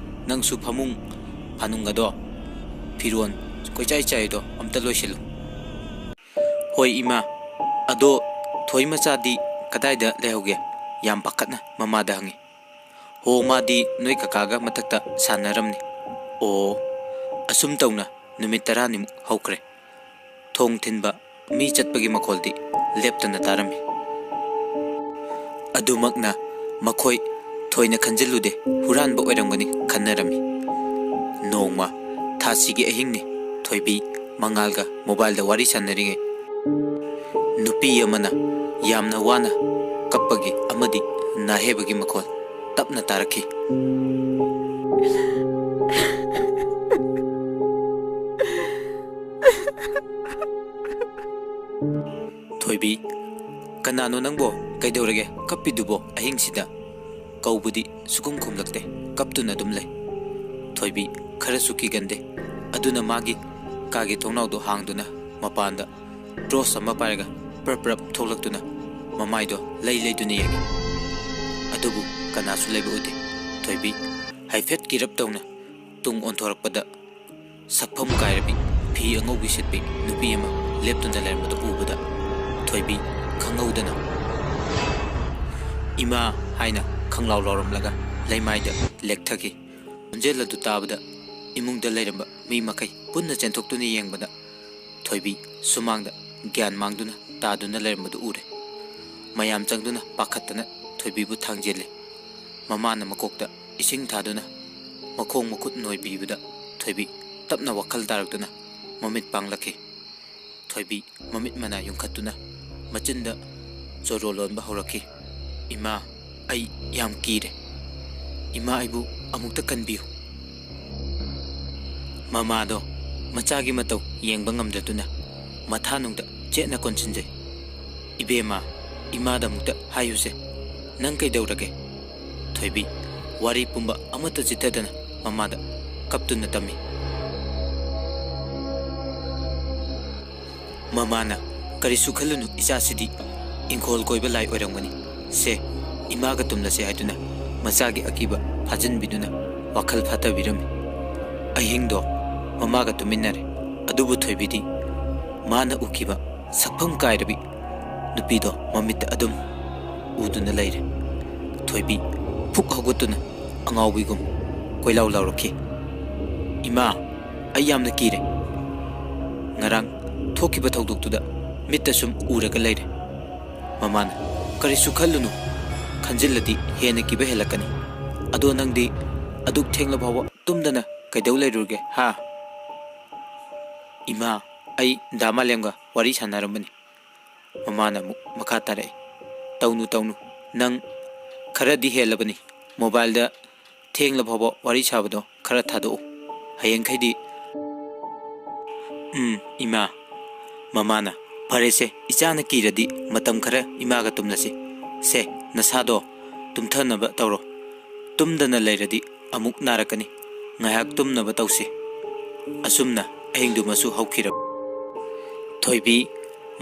ꯅꯪꯁꯨ ꯐꯃꯨꯡ ꯐꯥꯅꯨꯡꯒꯗꯣ, ꯐꯤꯔꯣꯟ ꯀꯣꯏꯆꯥꯏ ꯆꯥꯏꯗꯣ ꯑꯝꯇ ꯂꯣꯏꯁꯤꯜꯂꯨ꯫" "ꯍꯣꯏ ꯏꯃꯥ, ꯑꯗꯣ ꯊꯣꯏ ꯃꯆꯥꯗꯤ ꯀꯗꯥꯏꯗ ꯂꯩꯍꯧꯒꯦ?" ꯌꯥꯝ ꯄꯥꯈꯠꯅ ꯃꯃꯥꯗ ꯍꯪꯉꯤ꯫ "ꯍꯣ, ꯃꯥꯗꯤ ꯅꯣꯏ ꯀꯀꯥꯒ ꯃꯊꯛꯇ ꯁꯥꯟꯅꯔꯝꯅꯤ꯫" ꯑꯣ, ꯑꯁꯨꯝ ꯇꯧꯅ ꯅꯨꯃꯤꯠ ꯇꯔꯥꯅꯤꯃꯨꯛ ꯍꯧꯈ꯭ꯔꯦ꯫ ꯊꯣꯡ ꯊꯤꯟꯕ, ꯃꯤ ꯆꯠꯄꯒꯤ ꯃꯈꯣꯜꯗꯤ ꯂꯦꯞꯇꯅ ꯇꯥꯔꯝꯃꯤ꯫ ꯑꯗꯨꯃꯛꯅ ꯃꯈꯣꯏ ꯊꯣꯏꯅ ꯈꯟꯖꯤꯜꯂꯨꯗꯦ, ꯍꯨꯔꯥꯟꯕ ꯑꯣꯏꯔꯝꯒꯅꯤ ꯈꯟꯅꯔꯝꯃꯤ꯫ ꯅꯣꯡꯃ ꯊꯥꯁꯤꯒꯤ ꯑꯍꯤꯡꯅꯤ, ꯊꯣꯏꯕꯤ ꯃꯉꯥꯜꯒ ꯃꯣꯕꯥꯏꯜꯗ ꯋꯥꯔꯤ ꯁꯥꯟꯅꯔꯤꯉꯩ, ꯅꯨꯄꯤ ꯑꯃꯅ ꯌꯥꯝꯅ ꯋꯥꯅ ꯀꯞꯄꯒꯤ ꯑꯃꯗꯤ ꯅꯥꯍꯦꯕꯒꯤ ꯃꯈꯣꯜ ꯇꯞꯅ ꯇꯥꯔꯛꯈꯤ꯫ "ꯊꯣꯏꯕꯤ, ꯀꯅꯥꯅꯣ ꯅꯪꯕꯣ? ꯀꯩꯗꯧꯔꯒꯦ ꯀꯞꯄꯤꯗꯨꯕꯣ ꯑꯍꯤꯡꯁꯤꯗ?" ꯀꯧꯕꯗꯤ ꯁꯨꯈꯨꯝ ꯈꯨꯝꯂꯛꯇꯦ, ꯀꯞꯇꯨꯅ ꯑꯗꯨꯝ ꯂꯩ꯫ ꯊꯣꯏꯕꯤ ꯈꯔꯁꯨ ꯀꯤꯒꯟꯗꯦ, ꯑꯗꯨꯅ ꯃꯥꯒꯤ ꯀꯥꯒꯤ ꯊꯣꯡꯅꯥꯎꯗꯨ ꯍꯥꯡꯗꯨꯅ ꯃꯄꯥꯟꯗ ꯇꯣꯔꯆ ꯑꯃ ꯄꯥꯏꯔꯒ ꯄ꯭ꯔꯞ ꯄ꯭ꯔꯞ ꯊꯣꯛꯂꯛꯇꯨꯅ ꯃꯃꯥꯏꯗꯣ ꯂꯩ ꯂꯩꯗꯨꯅ ꯌꯦꯡꯉꯤ꯫ ꯑꯗꯨꯕꯨ ꯀꯅꯥꯁꯨ ꯂꯩꯕ ꯎꯗꯦ꯫ ꯊꯣꯏꯕꯤ ꯍꯥꯏꯐꯦꯠ ꯀꯤꯔꯞ ꯇꯧꯅ ꯇꯨꯡ ꯑꯣꯟꯊꯣꯔꯛꯄꯗ ꯁꯛꯐꯝ ꯀꯥꯏꯔꯕꯤ, ꯐꯤ ꯑꯉꯧꯕꯤ ꯁꯦꯠꯄꯤ ꯅꯨꯄꯤ ꯑꯃ ꯂꯦꯞꯇꯨꯅ ꯂꯩꯔꯝꯕꯗꯨ ꯎꯕꯗ ꯊꯣꯏꯕꯤ ꯈꯪꯍꯧꯗꯅ "ꯏꯃꯥ" ꯍꯥꯏꯅ ꯈꯪꯂꯥꯎ ꯂꯥꯎꯔꯝꯂꯒ ꯂꯩꯃꯥꯏꯗ ꯂꯦꯛꯊꯈꯤ꯫ ꯈꯣꯟꯖꯦꯜ ꯑꯗꯨ ꯇꯥꯕꯗ ꯏꯃꯨꯡꯗ ꯂꯩꯔꯝꯕ ꯃꯤ ꯃꯈꯩ ꯄꯨꯟꯅ ꯆꯦꯟꯊꯣꯛꯇꯨꯅ ꯌꯦꯡꯕꯗ ꯊꯣꯏꯕꯤ ꯁꯨꯃꯥꯡꯗ ꯒ꯭ꯌꯥꯟ ꯃꯥꯡꯗꯨꯅ ꯇꯥꯗꯨꯅ ꯂꯩꯔꯝꯕꯗꯨ ꯎꯔꯦ꯫ ꯃꯌꯥꯝ ꯆꯪꯗꯨꯅ ꯄꯥꯈꯠꯇꯅ ꯊꯣꯏꯕꯤꯕꯨ ꯊꯥꯡꯖꯤꯜꯂꯦ꯫ ꯃꯃꯥꯅ ꯃꯀꯣꯛꯇ ꯏꯁꯤꯡ ꯊꯥꯗꯨꯅ ꯃꯈꯣꯡ ꯃꯈꯨꯠ ꯅꯣꯏꯕꯤꯕꯗ ꯊꯣꯏꯕꯤ ꯇꯞꯅ ꯋꯥꯈꯜ ꯇꯥꯔꯛꯇꯨꯅ ꯃꯃꯤꯠ ꯄꯥꯡꯂꯛꯈꯤ꯫ ꯊꯣꯏꯕꯤ ꯃꯃꯤꯠ ꯃꯅꯥ ꯌꯨꯡꯈꯠꯇꯨꯅ ꯃꯆꯤꯟꯗ ꯆꯣꯔꯣ ꯂꯣꯟꯕ ꯍꯧꯔꯛꯈꯤ꯫ "ꯏꯃꯥ, ꯑꯩ ꯌꯥꯝ ꯀꯤꯔꯦ꯫ ꯏꯃꯥ, ꯑꯩꯕꯨ ꯑꯃꯨꯛꯇ ꯀꯟꯕꯤꯌꯨ"꯫ ꯃꯃꯥꯗꯣ ꯃꯆꯥꯒꯤ ꯃꯇꯧ ꯌꯦꯡꯕ ꯉꯝꯗꯗꯨꯅ ꯃꯊꯥꯅꯨꯡꯗ ꯆꯦꯠꯅ ꯀꯣꯟꯁꯤꯟꯖꯩ꯫ "ꯏꯕꯦꯝꯃ, ꯏꯃꯥꯗ ꯑꯃꯨꯛꯇ ꯍꯥꯏꯌꯨꯁꯦ꯫ ꯅꯪ ꯀꯩꯗꯧꯔꯒꯦ?" ꯊꯣꯏꯕꯤ ꯋꯥꯔꯤ ꯄꯨꯝꯕ ꯑꯃꯠꯇ ꯆꯤꯠꯊꯗꯅ ꯃꯃꯥꯗ ꯀꯞꯇꯨꯅ ꯇꯝꯃꯤ꯫ ꯃꯃꯥꯅ, "ꯀꯔꯤꯁꯨ ꯈꯜꯂꯨꯅꯨ, ꯏꯆꯥꯁꯤꯗꯤ ꯏꯪꯈꯣꯜ ꯀꯣꯏꯕ ꯂꯥꯏ ꯑꯣꯏꯔꯝꯒꯅꯤ꯫ ꯁꯦ, ꯏꯃꯥꯒ ꯇꯨꯝꯂꯁꯦ" ꯍꯥꯏꯗꯨꯅ ꯃꯆꯥꯒꯤ ꯑꯀꯤꯕ ꯐꯥꯖꯤꯟꯕꯤꯗꯨꯅ ꯋꯥꯈꯜ ꯐꯥꯊꯕꯤꯔꯝꯃꯤ꯫ ꯑꯍꯤꯡꯗꯣ ꯃꯃꯥꯒ ꯇꯨꯝꯃꯤꯟꯅꯔꯦ꯫ ꯑꯗꯨꯕꯨ ꯊꯣꯏꯕꯤꯗꯤ ꯃꯥꯅ ꯎꯈꯤꯕ ꯁꯛꯐꯝ ꯀꯥꯏꯔꯕꯤ ꯅꯨꯄꯤꯗꯣ ꯃꯃꯤꯠꯇ ꯑꯗꯨꯝ ꯎꯗꯨꯅ ꯂꯩꯔꯦ꯫ ꯊꯣꯏꯕꯤ ꯐꯨꯛ ꯍꯧꯒꯠꯇꯨꯅ ꯑꯉꯥꯎꯕꯤꯒꯨꯝ ꯀꯣꯏꯂꯥꯎ ꯂꯥꯎꯔꯛꯈꯤ꯫ "ꯏꯃꯥ, ꯑꯩ ꯌꯥꯝꯅ ꯀꯤꯔꯦ꯫ ꯉꯔꯥꯡ ꯊꯣꯛꯈꯤꯕ ꯊꯧꯗꯣꯛꯇꯨꯗ ꯃꯤꯠꯇ ꯁꯨꯝ ꯎꯔꯒ ꯂꯩꯔꯦ"꯫ ꯃꯃꯥꯅ, "ꯀꯔꯤꯁꯨ ꯈꯜꯂꯨꯅꯨ꯫ ꯈꯟꯖꯤꯜꯂꯗꯤ ꯍꯦꯟꯅ ꯀꯤꯕ ꯍꯦꯜꯂꯛꯀꯅꯤ꯫ ꯑꯗꯣ ꯅꯪꯗꯤ ꯑꯗꯨꯛ ꯊꯦꯡꯂ ꯐꯥꯎꯕ ꯇꯨꯝꯗꯅ ꯀꯩꯗꯧ ꯂꯩꯔꯨꯔꯒꯦ, ꯍꯥ?" "ꯏꯃꯥ, ꯑꯩ ꯗꯥ ꯃꯥꯂꯦꯝꯒ ꯋꯥꯔꯤ ꯁꯥꯟꯅꯔꯝꯕꯅꯤ"꯫ ꯃꯃꯥꯅ ꯑꯃꯨꯛ ꯃꯈꯥ ꯇꯥꯔꯛꯏ, "ꯇꯧꯅꯨ, ꯇꯧꯅꯨ꯫ ꯅꯪ ꯈꯔꯗꯤ ꯍꯦꯜꯂꯕꯅꯤ꯫ ꯃꯣꯕꯥꯏꯜꯗ ꯊꯦꯡꯂ ꯐꯥꯎꯕ ꯋꯥꯔꯤ ꯁꯥꯕꯗꯣ ꯈꯔ ꯊꯥꯗꯣꯛꯎ꯫ ꯍꯌꯦꯡꯈꯩꯗꯤ"꯫ "ꯎꯝ, ꯏꯃꯥ"꯫ ꯃꯃꯥꯅ, "ꯐꯔꯦꯁꯦ, ꯏꯆꯥꯅ ꯀꯤꯔꯗꯤ ꯃꯇꯝ ꯈꯔ ꯏꯃꯥꯒ ꯇꯨꯝꯂꯁꯤ꯫ ꯁꯦ, ꯅꯁꯥꯗꯣ ꯇꯨꯝꯊꯅꯕ ꯇꯧꯔꯣ꯫ ꯇꯨꯝꯗꯅ ꯂꯩꯔꯗꯤ ꯑꯃꯨꯛ ꯅꯥꯔꯛꯀꯅꯤ꯫ ꯉꯥꯏꯍꯥꯛ ꯇꯨꯝꯅꯕ ꯇꯧꯁꯤ"꯫ ꯑꯁꯨꯝꯅ ꯑꯍꯤꯡꯗꯨꯃꯁꯨ ꯍꯧꯈꯤꯔꯕ꯫ ꯊꯣꯏꯕꯤ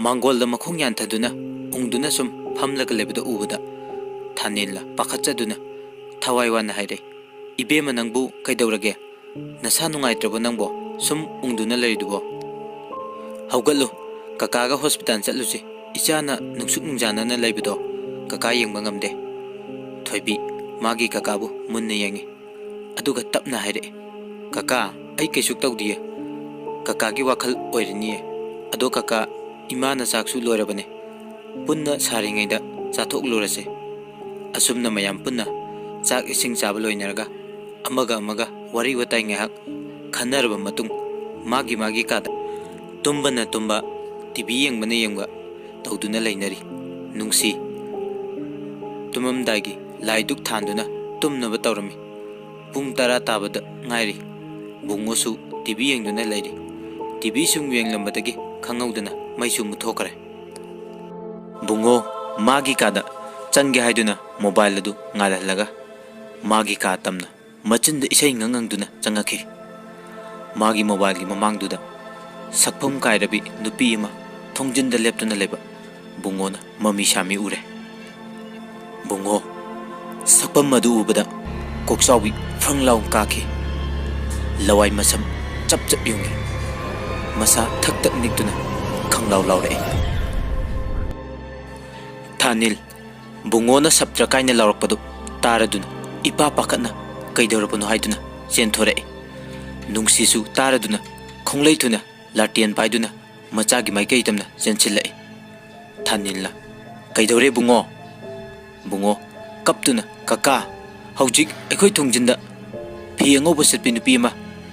ꯃꯥꯡꯒꯣꯜꯗ ꯃꯈꯣꯡ ꯌꯥꯟꯊꯗꯨꯅ ꯎꯪꯗꯨꯅ ꯁꯨꯝ ꯐꯝꯂꯒ ꯂꯩꯕꯗꯨ ꯎꯕꯗ ꯊꯥꯅꯦꯜꯅ ꯄꯥꯈꯠꯆꯗꯨꯅ ꯊꯋꯥꯏ ꯋꯥꯅ ꯍꯥꯏꯔꯦ, "ꯏꯕꯦꯝꯃ, ꯅꯪꯕꯨ ꯀꯩꯗꯧꯔꯒꯦ? "ꯅꯁꯥ ꯅꯨꯡꯉꯥꯏꯇ꯭ꯔꯕꯣ ꯅꯪꯕꯣ? ꯁꯨꯝ ꯎꯪꯗꯨꯅ ꯂꯩꯔꯤꯗꯨꯕꯣ? ꯍꯧꯒꯠꯂꯨ, ꯀꯀꯥꯒ ꯍꯣꯁꯄꯤꯇꯥꯜ ꯆꯠꯂꯨꯁꯤ꯫ ꯏꯆꯥꯅ ꯅꯨꯡꯁꯨꯛ ꯅꯨꯡꯖꯥꯅꯅ ꯂꯩꯕꯗꯣ ꯀꯀꯥ ꯌꯦꯡꯕ ꯉꯝꯗꯦ꯫" ꯊꯣꯏꯕꯤ ꯃꯥꯒꯤ ꯀꯀꯥꯕꯨ ꯃꯨꯟꯅ ꯌꯦꯡꯉꯤ꯫ ꯑꯗꯨꯒ ꯇꯞꯅ ꯍꯥꯏꯔꯛꯑꯦ, "ꯀꯀꯥ, ꯑꯩ ꯀꯩꯁꯨ ꯇꯧꯗꯤꯌꯦ꯫ ꯀꯀꯥꯒꯤ ꯋꯥꯈꯜ ꯑꯣꯏꯔꯅꯤꯌꯦ꯫ ꯑꯗꯣ ꯀꯀꯥ, ꯏꯃꯥꯅ ꯆꯥꯛꯁꯨ ꯂꯣꯏꯔꯕꯅꯦ꯫ ꯄꯨꯟꯅ ꯁꯥꯔꯤꯉꯩꯗ ꯆꯥꯊꯣꯛꯂꯨꯔꯁꯦ꯫" ꯑꯁꯨꯝꯅ ꯃꯌꯥꯝ ꯄꯨꯟꯅ ꯆꯥꯛ ꯏꯁꯤꯡ ꯆꯥꯕ ꯂꯣꯏꯅꯔꯒ ꯑꯃꯒ ꯑꯃꯒ ꯋꯥꯔꯤ ꯋꯥꯇꯥꯏ ꯉꯥꯏꯍꯥꯛ ꯈꯟꯅꯔꯕ ꯃꯇꯨꯡ ꯃꯥꯒꯤ ꯃꯥꯒꯤ ꯀꯥꯗ ꯇꯨꯝꯕꯅ ꯇꯨꯝꯕ, ꯇꯤꯚꯤ ꯌꯦꯡꯕꯅ ꯌꯦꯡꯕ ꯇꯧꯗꯨꯅ ꯂꯩꯅꯔꯤ꯫ ꯅꯨꯡꯁꯤ ꯇꯨꯝꯃꯝꯗꯥꯏꯒꯤ ꯂꯥꯏꯗꯨꯛ ꯊꯥꯟꯗꯨꯅ ꯇꯨꯝꯅꯕ ꯇꯧꯔꯝꯃꯤ꯫ ꯄꯨꯡ ꯇꯔꯥ ꯇꯥꯕꯗ ꯉꯥꯏꯔꯤ꯫ ꯕꯨꯡꯉꯣꯁꯨ ꯇꯤꯚꯤ ꯌꯦꯡꯗꯨꯅ ꯂꯩꯔꯤ꯫ ꯇꯤꯚꯤ ꯁꯨꯝ ꯌꯦꯡꯂꯝꯕꯗꯒꯤ ꯈꯪꯍꯧꯗꯅ ꯃꯩꯁꯨ ꯃꯨꯠꯊꯣꯛꯈ꯭ꯔꯦ꯫ ꯕꯨꯡꯉꯣ ꯃꯥꯒꯤ ꯀꯥꯗ ꯆꯪꯒꯦ ꯍꯥꯏꯗꯨꯅ ꯃꯣꯕꯥꯏꯜ ꯑꯗꯨ ꯉꯥꯜꯍꯜꯂꯒ ꯃꯥꯒꯤ ꯀꯥ ꯇꯝꯅ ꯃꯆꯤꯟꯗ ꯏꯁꯩ ꯉꯪ ꯉꯪꯗꯨꯅ ꯆꯪꯉꯛꯈꯤ꯫ ꯃꯥꯒꯤ ꯃꯣꯕꯥꯏꯜꯒꯤ ꯃꯃꯥꯡꯗꯨꯗ ꯁꯛꯐꯝ ꯀꯥꯏꯔꯕꯤ ꯅꯨꯄꯤ ꯑꯃ ꯊꯣꯡꯖꯤꯟꯗ ꯂꯦꯞꯇꯨꯅ ꯂꯩꯕ ꯕꯨꯡꯉꯣꯅ ꯃꯃꯤ ꯁꯥꯃꯤ ꯎꯔꯦ꯫ ꯕꯨꯡꯉꯣ ꯁꯛꯐꯝ ꯑꯗꯨ ꯎꯕꯗ ꯀꯣꯛꯆꯥꯎꯕꯤ ꯐ꯭ꯔꯪ ꯂꯥꯎ ꯀꯥꯈꯤ꯫ ꯂꯋꯥꯏ ꯃꯁꯝ ꯆꯞ ꯆꯞ ꯌꯨꯡꯉꯤ꯫ ꯃꯁꯥ ꯊꯛ ꯊꯛ ꯅꯤꯛꯇꯨꯅ ꯈꯪꯂꯥꯎ ꯂꯥꯎꯔꯛꯏ꯫ ꯊꯥꯅꯤꯜ ꯕꯨꯡꯉꯣꯅ ꯁꯞꯇ꯭ꯔ ꯀꯥꯏꯅ ꯂꯥꯎꯔꯛꯄꯗꯨ ꯇꯥꯔꯗꯨꯅ ꯏꯄꯥ ꯄꯥꯈꯠꯅ ꯀꯩꯗꯧꯔꯕꯅꯣ ꯍꯥꯏꯗꯨꯅ ꯆꯦꯟꯊꯣꯔꯛꯏ꯫ ꯅꯨꯡꯁꯤꯁꯨ ꯇꯥꯔꯗꯨꯅ ꯈꯣꯡꯂꯩ ꯊꯨꯅ ꯂꯥꯇꯦꯟ ꯄꯥꯏꯗꯨꯅ ꯃꯆꯥꯒꯤ ꯃꯥꯏꯀꯩ ꯇꯝꯅ ꯆꯦꯟꯁꯤꯜꯂꯛꯏ꯫ ꯊꯥꯅꯤꯜꯅ, "ꯀꯩꯗꯧꯔꯦ ꯕꯨꯡꯉꯣ?" ꯕꯨꯡꯉꯣ ꯀꯞꯇꯨꯅ, "ꯀꯀꯥ, ꯍꯧꯖꯤꯛ ꯑꯩꯈꯣꯏ ꯊꯣꯡꯖꯤꯟꯗ ꯐꯤ ꯑꯉꯧꯕ ꯁꯦꯠꯄꯤ ꯅꯨꯄꯤ ꯑꯃ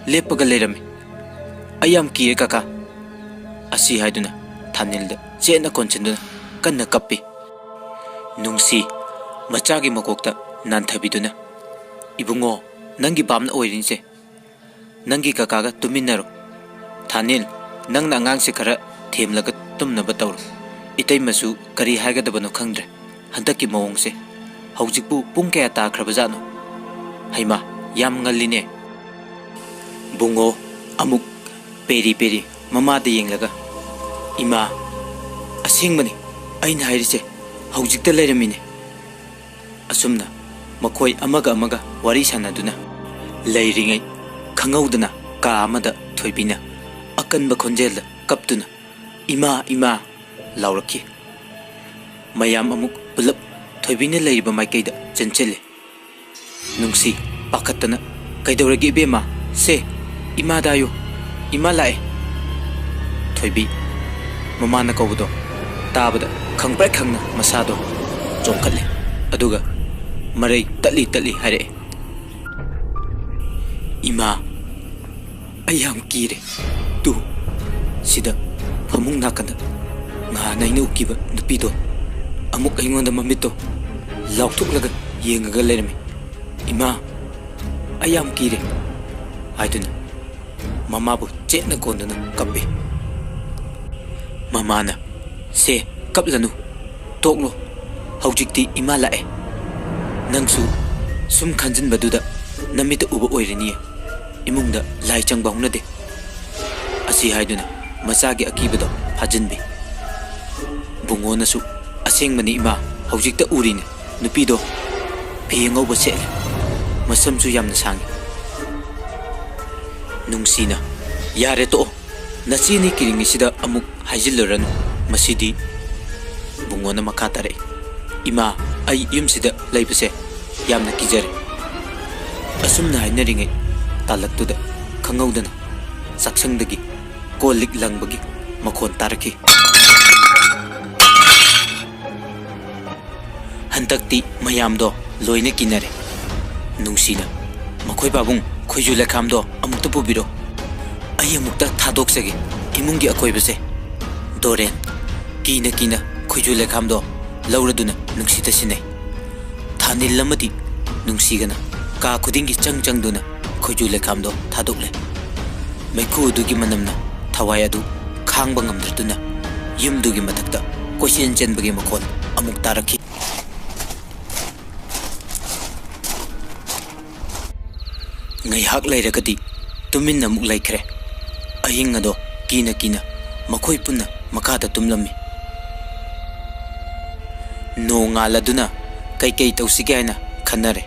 ꯂꯦꯞꯄꯒ ꯂꯩꯔꯝꯃꯤ꯫ ꯑꯩ ꯌꯥꯝ ꯀꯤꯔꯦ ꯀꯀꯥ꯫" ꯑꯁꯤ ꯍꯥꯏꯗꯨꯅ ꯊꯥꯅꯤꯜꯗ ꯆꯦꯠꯅ ꯀꯣꯟꯁꯤꯟꯗꯨꯅ ꯀꯟꯅ ꯀꯞꯄꯤ꯫ ꯅꯨꯡꯁꯤ ꯃꯆꯥꯒꯤ ꯃꯀꯣꯛꯇ ꯅꯥꯟꯊꯕꯤꯗꯨꯅ, "ꯏꯕꯨꯡꯉꯣ, ꯅꯪꯒꯤ ꯕꯥꯞꯅ ꯑꯣꯏꯔꯤꯅꯤꯁꯦ꯫ ꯅꯪꯒꯤ ꯀꯀꯥꯒ ꯇꯨꯃꯤꯟꯅꯔꯣ꯫ ꯊꯥꯅꯤꯜ, ꯅꯪꯅ ꯑꯉꯥꯡꯁꯦ ꯈꯔ ꯊꯦꯝꯂꯒ ꯇꯨꯝꯅꯕ ꯇꯧꯔꯣ꯫ ꯏꯇꯩꯃꯁꯨ ꯀꯔꯤ ꯍꯥꯏꯒꯗꯕꯅꯣ ꯈꯪꯗ꯭ꯔꯦ ꯍꯟꯗꯛꯀꯤ ꯃꯑꯣꯡꯁꯦ꯫ ꯍꯧꯖꯤꯛꯄꯨ ꯄꯨꯡ ꯀꯌꯥ ꯇꯥꯈ꯭ꯔꯕꯖꯥꯠꯅꯣ? ꯍꯩꯃꯥ, ꯌꯥꯝ ꯉꯜꯂꯤꯅꯦ꯫" ꯕꯨꯡꯉꯣ ꯑꯃꯨꯛ ꯄꯦꯔꯤ ꯄꯦꯔꯤ ꯃꯃꯥꯗ ꯌꯦꯡꯂꯒ, "ꯏꯃꯥ, ꯑꯁꯦꯡꯕꯅꯤ ꯑꯩꯅ ꯍꯥꯏꯔꯤꯁꯦ, ꯍꯧꯖꯤꯛꯇ ꯂꯩꯔꯝꯃꯤꯅꯦ꯫" ꯑꯁꯨꯝꯅ ꯃꯈꯣꯏ ꯑꯃꯒ ꯑꯃꯒ ꯋꯥꯔꯤ ꯁꯥꯟꯅꯗꯨꯅ ꯂꯩꯔꯤꯉꯩ, ꯈꯪꯍꯧꯗꯅ ꯀꯥ ꯑꯃꯗ ꯊꯣꯏꯕꯤꯅ ꯑꯀꯟꯕ ꯈꯣꯟꯖꯦꯜꯗ ꯀꯞꯇꯨꯅ, "ꯏꯃꯥ, ꯏꯃꯥ!" ꯂꯥꯎꯔꯛꯈꯤ꯫ ꯃꯌꯥꯝ ꯑꯃꯨꯛ ꯄꯨꯂꯞ ꯊꯣꯏꯕꯤꯅ ꯂꯩꯔꯤꯕ ꯃꯥꯏꯀꯩꯗ ꯆꯦꯟꯁꯤꯜꯂꯦ꯫ ꯅꯨꯡꯁꯤ ꯄꯥꯈꯠꯇꯅ, "ꯀꯩꯗꯧꯔꯒꯦ ꯏꯕꯦꯝꯃ? ꯁꯦ, ꯏꯃꯥꯗ ꯍꯥꯏꯌꯨ, ꯏꯃꯥ ꯂꯥꯛꯑꯦ!" ꯊꯣꯏꯕꯤ ꯃꯃꯥꯅ ꯀꯧꯕꯗꯣ ꯇꯥꯕꯗ ꯈꯪꯄ꯭ꯔꯦꯛ ꯈꯪꯅ ꯃꯁꯥꯗꯣ ꯆꯣꯡꯈꯠꯂꯦ꯫ ꯑꯗꯨꯒ ꯃꯔꯩ ꯇꯠꯂꯤ ꯇꯠꯂꯤ ꯍꯥꯏꯔꯛꯑꯦ, "ꯏꯃꯥ, ꯑꯩ ꯌꯥꯝ ꯀꯤꯔꯦ꯫ ꯇꯨ, ꯁꯤꯗ ꯐꯃꯨꯡ ꯅꯥꯀꯟꯗ ꯉꯍꯥꯟ ꯑꯩꯅ ꯎꯈꯤꯕ ꯅꯨꯄꯤꯗꯣ ꯑꯃꯨꯛ ꯑꯩꯉꯣꯟꯗ ꯃꯃꯤꯠꯇꯣ ꯂꯥꯎꯊꯣꯛꯂꯒ ꯌꯦꯡꯉꯒ ꯂꯩꯔꯝꯃꯤ꯫ ꯏꯃꯥ, ꯑꯩ ꯌꯥꯝ ꯀꯤꯔꯦ!" ꯍꯥꯏꯗꯨꯅ ꯃꯃꯥꯕꯨ ꯆꯦꯠꯅ ꯀꯣꯟꯗꯨꯅ ꯀꯞꯄꯤ꯫ ꯃꯃꯥꯅ, "ꯁꯦ, ꯀꯞꯂꯅꯨ, ꯇꯣꯛꯂꯣ꯫ ꯍꯧꯖꯤꯛꯇꯤ ꯏꯃꯥ ꯂꯥꯛꯑꯦ꯫ ꯅꯪꯁꯨ ꯁꯨꯝ ꯈꯟꯖꯤꯟꯕꯗꯨꯗ ꯅꯃꯤꯠꯇ ꯎꯕ ꯑꯣꯏꯔꯅꯤꯌꯦ꯫ ꯏꯃꯨꯡꯗ ꯂꯥꯏ ꯆꯪꯕ ꯍꯧꯅꯗꯦ"꯫ ꯑꯁꯤ ꯍꯥꯏꯗꯨꯅ ꯃꯆꯥꯒꯤ ꯑꯀꯤꯕꯗꯣ ꯐꯥꯖꯤꯟꯕꯤ꯫ ꯕꯨꯡꯉꯣꯅꯁꯨ, "ꯑꯁꯦꯡꯕꯅꯤ ꯏꯃꯥ, ꯍꯧꯖꯤꯛꯇ ꯎꯔꯤꯅꯦ꯫ ꯅꯨꯄꯤꯗꯣ ꯐꯤ ꯑꯉꯧꯕ ꯁꯦꯠꯂꯦ꯫ ꯃꯁꯝꯁꯨ ꯌꯥꯝꯅ ꯁꯥꯡꯉꯤ"꯫ ꯅꯨꯡꯁꯤꯅ, "ꯌꯥꯔꯦ, ꯇꯣꯛꯑꯣ꯫ ꯅꯆꯦꯅꯤ ꯀꯤꯔꯤꯉꯩꯁꯤꯗ ꯑꯃꯨꯛ ꯍꯥꯏꯖꯤꯜꯂꯨꯔꯅꯨ꯫ ꯃꯁꯤꯗꯤ"꯫ ꯕꯨꯡꯉꯣꯅ ꯃꯈꯥ ꯇꯥꯔꯛꯏ, "ꯏꯃꯥ, ꯑꯩ ꯌꯨꯝꯁꯤꯗ ꯂꯩꯕꯁꯦ ꯌꯥꯝꯅ ꯀꯤꯖꯔꯦ"꯫ ꯑꯁꯨꯝꯅ ꯍꯥꯏꯅꯔꯤꯉꯩ ꯇꯥꯂꯛꯇꯨꯗ ꯈꯪꯍꯧꯗꯅ ꯆꯥꯛꯁꯪꯗꯒꯤ ꯀꯣꯜ ꯂꯤꯛ ꯂꯪꯕꯒꯤ ꯃꯈꯣꯟ ꯇꯥꯔꯛꯈꯤ꯫ ꯍꯟꯗꯛꯇꯤ ꯃꯌꯥꯝꯗꯣ ꯂꯣꯏꯅ ꯀꯤꯅꯔꯦ꯫ ꯅꯨꯡꯁꯤꯅ, "ꯃꯈꯣꯏ ꯄꯥꯕꯨꯡ, ꯈꯣꯏꯖꯨ ꯂꯩꯈꯥꯝꯗꯣ ꯑꯃꯨꯛꯇ ꯄꯨꯕꯤꯔꯣ꯫ ꯑꯩ ꯑꯃꯨꯛꯇ ꯊꯥꯗꯣꯛꯆꯒꯦ ꯏꯃꯨꯡꯒꯤ ꯑꯀꯣꯏꯕꯁꯦ"꯫ ꯗꯣꯔꯦꯟ, ꯀꯤꯅ ꯀꯤꯅ ꯈꯣꯏꯖꯨ ꯂꯩꯈꯥꯝꯗꯣ ꯂꯧꯔꯗꯨꯅ ꯅꯨꯡꯁꯤꯗ ꯁꯤꯟꯅꯩ꯫ ꯊꯥꯅꯤꯜ ꯑꯃꯗꯤ ꯅꯨꯡꯁꯤꯒꯅ ꯀꯥ ꯈꯨꯗꯤꯡꯒꯤ ꯆꯪ ꯆꯪꯗꯨꯅ ꯈꯣꯏꯖꯨ ꯂꯩꯈꯥꯝꯗꯣ ꯊꯥꯗꯣꯛꯂꯦ꯫ ꯃꯩꯈꯨ ꯑꯗꯨꯒꯤ ꯃꯅꯝꯅ ꯊꯋꯥꯏ ꯑꯗꯨ ꯈꯥꯡꯕ ꯉꯝꯗ꯭ꯔꯗꯨꯅ ꯌꯨꯝꯗꯨꯒꯤ ꯃꯊꯛꯇ ꯀꯣꯏꯆꯦꯟ ꯆꯦꯟꯕꯒꯤ ꯃꯈꯣꯜ ꯑꯃꯨꯛ ꯇꯥꯔꯛꯈꯤ꯫ ꯉꯥꯏꯍꯥꯛ ꯂꯩꯔꯒꯗꯤ ꯇꯨꯃꯤꯟꯅ ꯑꯃꯨꯛ ꯂꯩꯈ꯭ꯔꯦ꯫ ꯑꯍꯤꯡ ꯑꯗꯣ ꯀꯤꯅ ꯀꯤꯅ ꯃꯈꯣꯏ ꯄꯨꯟꯅ ꯃꯈꯥꯗ ꯇꯨꯝꯂꯝꯃꯤ꯫ ꯅꯣꯡꯉꯥꯜꯂꯗꯨꯅ ꯀꯩꯀꯩ ꯇꯧꯁꯤꯒꯦ ꯍꯥꯏꯅ ꯈꯟꯅꯔꯦ꯫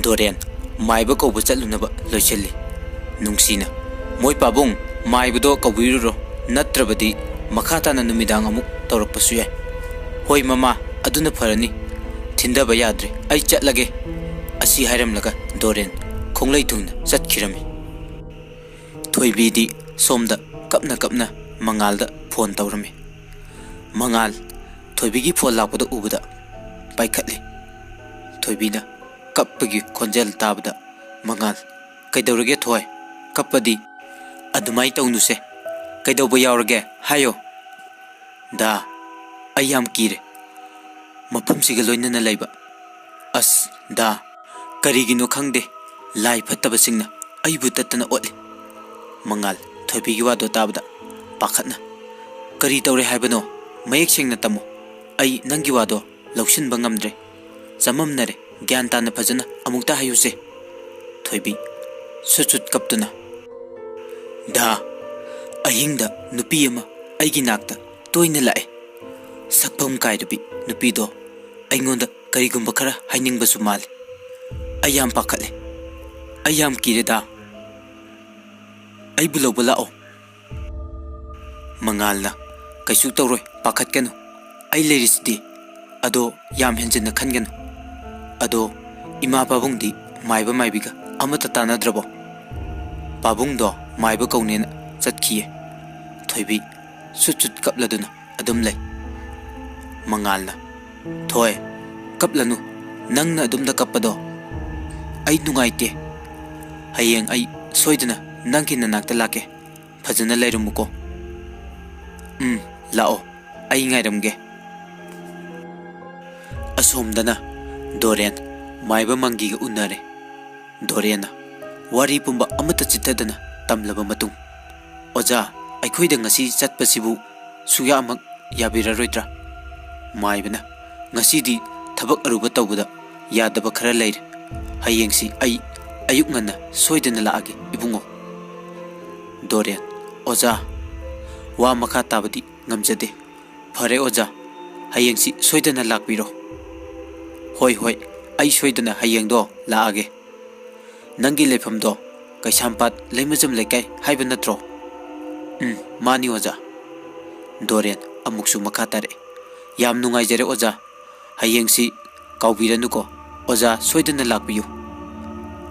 ꯗꯣꯔꯦꯟ ꯃꯥꯏꯕ ꯀꯧꯕ ꯆꯠꯂꯨꯅꯕ ꯂꯣꯏꯁꯤꯜꯂꯤ꯫ ꯅꯨꯡꯁꯤꯅ, "ꯃꯣꯏ ꯄꯥꯕꯨꯡ, ꯃꯥꯏꯕꯗꯣ ꯀꯧꯕꯤꯔꯨꯔꯣ, ꯅꯠꯇ꯭ꯔꯕꯗꯤ ꯃꯈꯥ ꯇꯥꯅ ꯅꯨꯃꯤꯗꯥꯡ ꯑꯃꯨꯛ ꯇꯧꯔꯛꯄꯁꯨ ꯌꯥꯏ꯫" "ꯍꯣꯏ ꯃꯃꯥ, ꯑꯗꯨꯅ ꯐꯔꯅꯤ꯫ ꯊꯤꯟꯗꯕ ꯌꯥꯗ꯭ꯔꯦ, ꯑꯩ ꯆꯠꯂꯒꯦ꯫" ꯑꯁꯤ ꯍꯥꯏꯔꯝꯂꯒ ꯗꯣꯔꯦꯟ ꯈꯣꯡꯂꯩ ꯊꯨꯡꯅ ꯆꯠꯈꯤꯔꯝꯃꯤ꯫ ꯊꯣꯏꯕꯤꯗꯤ ꯁꯣꯝꯗ ꯀꯞꯅ ꯀꯞꯅ ꯃꯉꯥꯜꯗ ꯐꯣꯟ ꯇꯧꯔꯝꯃꯤ꯫ ꯃꯉꯥꯜ ꯊꯣꯏꯕꯤꯒꯤ ꯐꯣꯟ ꯂꯥꯛꯄꯗ ꯎꯕꯗ ꯄꯥꯏꯈꯠꯂꯤ꯫ ꯊꯣꯏꯕꯤꯅ ꯀꯞꯄꯒꯤ ꯈꯣꯟꯖꯦꯜ ꯇꯥꯕꯗ ꯃꯉꯥꯜ, "ꯀꯩꯗꯧꯔꯒꯦ ꯊꯣꯏ? ꯀꯞꯄꯗꯤ?" "ꯑꯗꯨꯃꯥꯏ ꯇꯧꯅꯨꯁꯦ꯫ ꯀꯩꯗꯧꯕ ꯌꯥꯎꯔꯒꯦ ꯍꯥꯏꯌꯣ?" "ꯗꯥ, ꯑꯩ ꯌꯥꯝ ꯀꯤꯔꯦ꯫ ꯃꯐꯝꯁꯤꯒ ꯂꯣꯏꯅꯅ ꯂꯩꯕ꯫ ꯑꯁ, ꯗꯥ, ꯀꯔꯤꯒꯤꯅꯣ ꯈꯪꯗꯦ, ꯂꯥꯏ ꯐꯠꯇꯕꯁꯤꯡꯅ ꯑꯩꯕꯨ ꯇꯠꯇꯅ ꯑꯣꯠꯂꯤ꯫" ꯃꯉꯥꯜ ꯊꯣꯏꯕꯤꯒꯤ ꯋꯥꯗꯣ ꯇꯥꯕꯗ ꯄꯥꯈꯠꯅ, "ꯀꯔꯤ ꯇꯧꯔꯦ ꯍꯥꯏꯕꯅꯣ? ꯃꯌꯦꯛ ꯁꯦꯡꯅ ꯇꯝꯃꯨ꯫ ꯑꯩ ꯅꯪꯒꯤ ꯋꯥꯗꯣ ꯂꯧꯁꯤꯟꯕ ꯉꯝꯗ꯭ꯔꯦ꯫ ꯆꯃꯝꯅꯔꯦ꯫ ꯒ꯭ꯌꯥꯟ ꯇꯥꯅ ꯐꯖꯅ ꯑꯃꯨꯛꯇ ꯍꯥꯏꯌꯨꯁꯦ꯫" ꯊꯣꯏꯕꯤ ꯁꯨꯠ ꯁꯨꯠ ꯀꯞꯇꯨꯅ, "ꯗꯥ, ꯑꯍꯤꯡꯗ ꯅꯨꯄꯤ ꯑꯃ ꯑꯩꯒꯤ ꯅꯥꯛꯇ ꯇꯣꯏꯅ ꯂꯥꯛꯑꯦ꯫ ꯁꯛꯐꯝ ꯀꯥꯏꯔꯕꯤ ꯅꯨꯄꯤꯗꯣ ꯑꯩꯉꯣꯟꯗ ꯀꯔꯤꯒꯨꯝꯕ ꯈꯔ ꯍꯥꯏꯅꯤꯡꯕꯁꯨ ꯃꯥꯜꯂꯤ꯫ ꯑꯩ ꯌꯥꯝ ꯄꯥꯈꯠꯂꯦ꯫ ꯑꯩ ꯌꯥꯝ ꯀꯤꯔꯦ ꯗꯥ꯫ ꯑꯩꯕꯨ ꯂꯧꯕ ꯂꯥꯛꯑꯣ꯫" ꯃꯉꯥꯜꯅ, "ꯀꯩꯁꯨ ꯇꯧꯔꯣꯏ, ꯄꯥꯈꯠꯀꯅꯨ꯫ ꯑꯩ ꯂꯩꯔꯤꯁꯤꯗꯤ꯫ ꯑꯗꯣ ꯌꯥꯝ ꯍꯦꯟꯖꯤꯟꯅ ꯈꯟꯒꯅꯨ꯫ ꯑꯗꯣ ꯏꯃꯥ ꯄꯥꯕꯨꯡꯗꯤ ꯃꯥꯏꯕ ꯃꯥꯏꯕꯤꯒ ꯑꯃꯠꯇ ꯇꯥꯟꯅꯗ꯭ꯔꯕꯣ?" "ꯄꯥꯕꯨꯡꯗꯣ ꯃꯥꯏꯕ ꯀꯧꯅꯦꯅ ꯆꯠꯈꯤꯌꯦ꯫" ꯊꯣꯏꯕꯤ ꯁꯨꯠ ꯁꯨꯠ ꯀꯞꯂꯗꯨꯅ ꯑꯗꯨꯝ ꯂꯩ꯫ ꯃꯉꯥꯜꯅ, "ꯊꯣꯏ, ꯀꯞꯂꯅꯨ꯫ ꯅꯪꯅ ꯑꯗꯨꯝꯗ ꯀꯞꯄꯗꯣ ꯑꯩ ꯅꯨꯡꯉꯥꯏꯇꯦ꯫ ꯍꯌꯦꯡ ꯑꯩ ꯁꯣꯏꯗꯅ ꯅꯪꯒꯤ ꯅꯅꯥꯛꯇ ꯂꯥꯛꯀꯦ꯫ ꯐꯖꯅ ꯂꯩꯔꯝꯃꯨꯀꯣ꯫" "ꯎꯝ, ꯂꯥꯛꯑꯣ꯫ ꯑꯩ ꯉꯥꯏꯔꯝꯒꯦ꯫" ꯑꯁꯣꯝꯗꯅ ꯗꯣꯔꯦꯟ ꯃꯥꯏꯕ ꯃꯪꯒꯤꯒ ꯎꯅꯔꯦ꯫ ꯗꯣꯔꯦꯟꯅ ꯋꯥꯔꯤ ꯄꯨꯝꯕ ꯑꯃꯠꯇ ꯆꯤꯠꯊꯗꯅ ꯇꯝꯂꯕ ꯃꯇꯨꯡ, "ꯑꯣꯖꯥ, ꯑꯩꯈꯣꯏꯗ ꯉꯁꯤ ꯆꯠꯄꯁꯤꯕꯨ ꯁꯨꯌꯥꯃꯛ ꯌꯥꯕꯤꯔꯔꯣꯏꯗ꯭ꯔꯥ?" ꯃꯥꯏꯕꯅ, "ꯉꯁꯤꯗꯤ ꯊꯕꯛ ꯑꯔꯨꯕ ꯇꯧꯕꯗ ꯌꯥꯗꯕ ꯈꯔ ꯂꯩꯔꯦ꯫ ꯍꯌꯦꯡꯁꯤ ꯑꯩ ꯑꯌꯨꯛ ꯉꯟꯅ ꯁꯣꯏꯗꯅ ꯂꯥꯛꯑꯒꯦ, ꯏꯕꯨꯡꯉꯣ꯫" ꯗꯣꯔꯦꯟ, "ꯑꯣꯖꯥ, ꯋꯥ ꯃꯈꯥ ꯇꯥꯕꯗꯤ ꯉꯝꯖꯗꯦ꯫ ꯐꯔꯦ ꯑꯣꯖꯥ, ꯍꯌꯦꯡꯁꯤ ꯁꯣꯏꯗꯅ ꯂꯥꯛꯄꯤꯔꯣ꯫" "ꯍꯣꯏ, ꯍꯣꯏ, ꯑꯩ ꯁꯣꯏꯗꯅ ꯍꯌꯦꯡꯗꯣ ꯂꯥꯛꯑꯒꯦ꯫ ꯅꯪꯒꯤ ꯂꯩꯐꯝꯗꯣ ꯀꯩꯁꯥꯝꯄꯥꯠ ꯂꯩꯃꯖꯝ ꯂꯩꯀꯥꯏ ꯍꯥꯏꯕ ꯅꯠꯇ꯭ꯔꯣ? ꯎꯝ, ꯃꯥꯅꯤ ꯑꯣꯖꯥ꯫ ꯗꯣꯔꯦꯟ ꯑꯃꯨꯛꯁꯨ ꯃꯈꯥ ꯇꯥꯔꯛꯏ꯫ ꯌꯥꯝ ꯅꯨꯡꯉꯥꯏꯖꯔꯦ ꯑꯣꯖꯥ, ꯍꯌꯦꯡꯁꯤ ꯀꯥꯎꯕꯤꯔꯅꯨꯀꯣ, ꯑꯣꯖꯥ ꯁꯣꯏꯗꯅ ꯂꯥꯛꯄꯤꯌꯨ꯫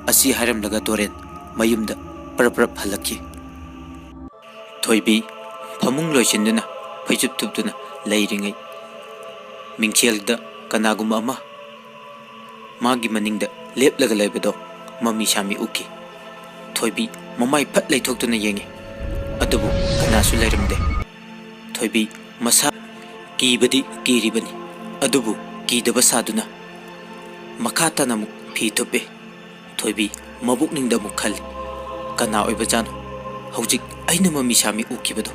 ꯑꯁꯤ ꯍꯥꯏꯔꯝꯂꯒ ꯗꯣꯔꯦꯟ ꯃꯌꯨꯝꯗ ꯄꯔꯞ ꯄꯔꯞ ꯍꯜꯂꯛꯈꯤ꯫ ꯊꯣꯏꯕꯤ ꯐꯃꯨꯡ ꯂꯣꯏꯁꯤꯟꯗꯨꯅ ꯐꯩꯖꯨꯞ ꯊꯨꯞꯇꯨꯅ ꯂꯩꯔꯤꯉꯩ, ꯃꯤꯡꯁꯦꯜꯗ ꯀꯅꯥꯒꯨꯝꯕ ꯑꯃ ꯃꯥꯒꯤ ꯃꯅꯤꯡꯗ ꯂꯦꯞꯂꯒ ꯂꯩꯕꯗꯣ ꯃꯃꯤ ꯁꯥꯃꯤ ꯎꯈꯤ꯫ ꯊꯣꯏꯕꯤ ꯃꯃꯥꯏ ꯐꯠ ꯂꯩꯊꯣꯛꯇꯨꯅ ꯌꯦꯡꯉꯤ, ꯑꯗꯨꯕꯨ ꯀꯅꯥꯁꯨ ꯂꯩꯔꯝꯗꯦ꯫ ꯊꯣꯏꯕꯤ ꯃꯁꯥ ꯀꯤꯕꯗꯤ ꯀꯤꯔꯤꯕꯅꯤ, ꯑꯗꯨꯕꯨ ꯀꯤꯗꯕ ꯁꯥꯗꯨꯅ ꯃꯈꯥ ꯇꯥꯅ ꯑꯃꯨꯛ ꯐꯤ ꯊꯨꯞꯄꯤ꯫ ꯊꯣꯏꯕꯤ ꯃꯕꯨꯛꯅꯤꯡꯗ ꯑꯃꯨꯛ ꯈꯜꯂꯤ, "ꯀꯅꯥ ꯑꯣꯏꯕꯖꯥꯠꯅꯣ ꯍꯧꯖꯤꯛ ꯑꯩꯅ ꯃꯃꯤ ꯁꯥꯃꯤ ꯎꯈꯤꯕꯗꯣ?"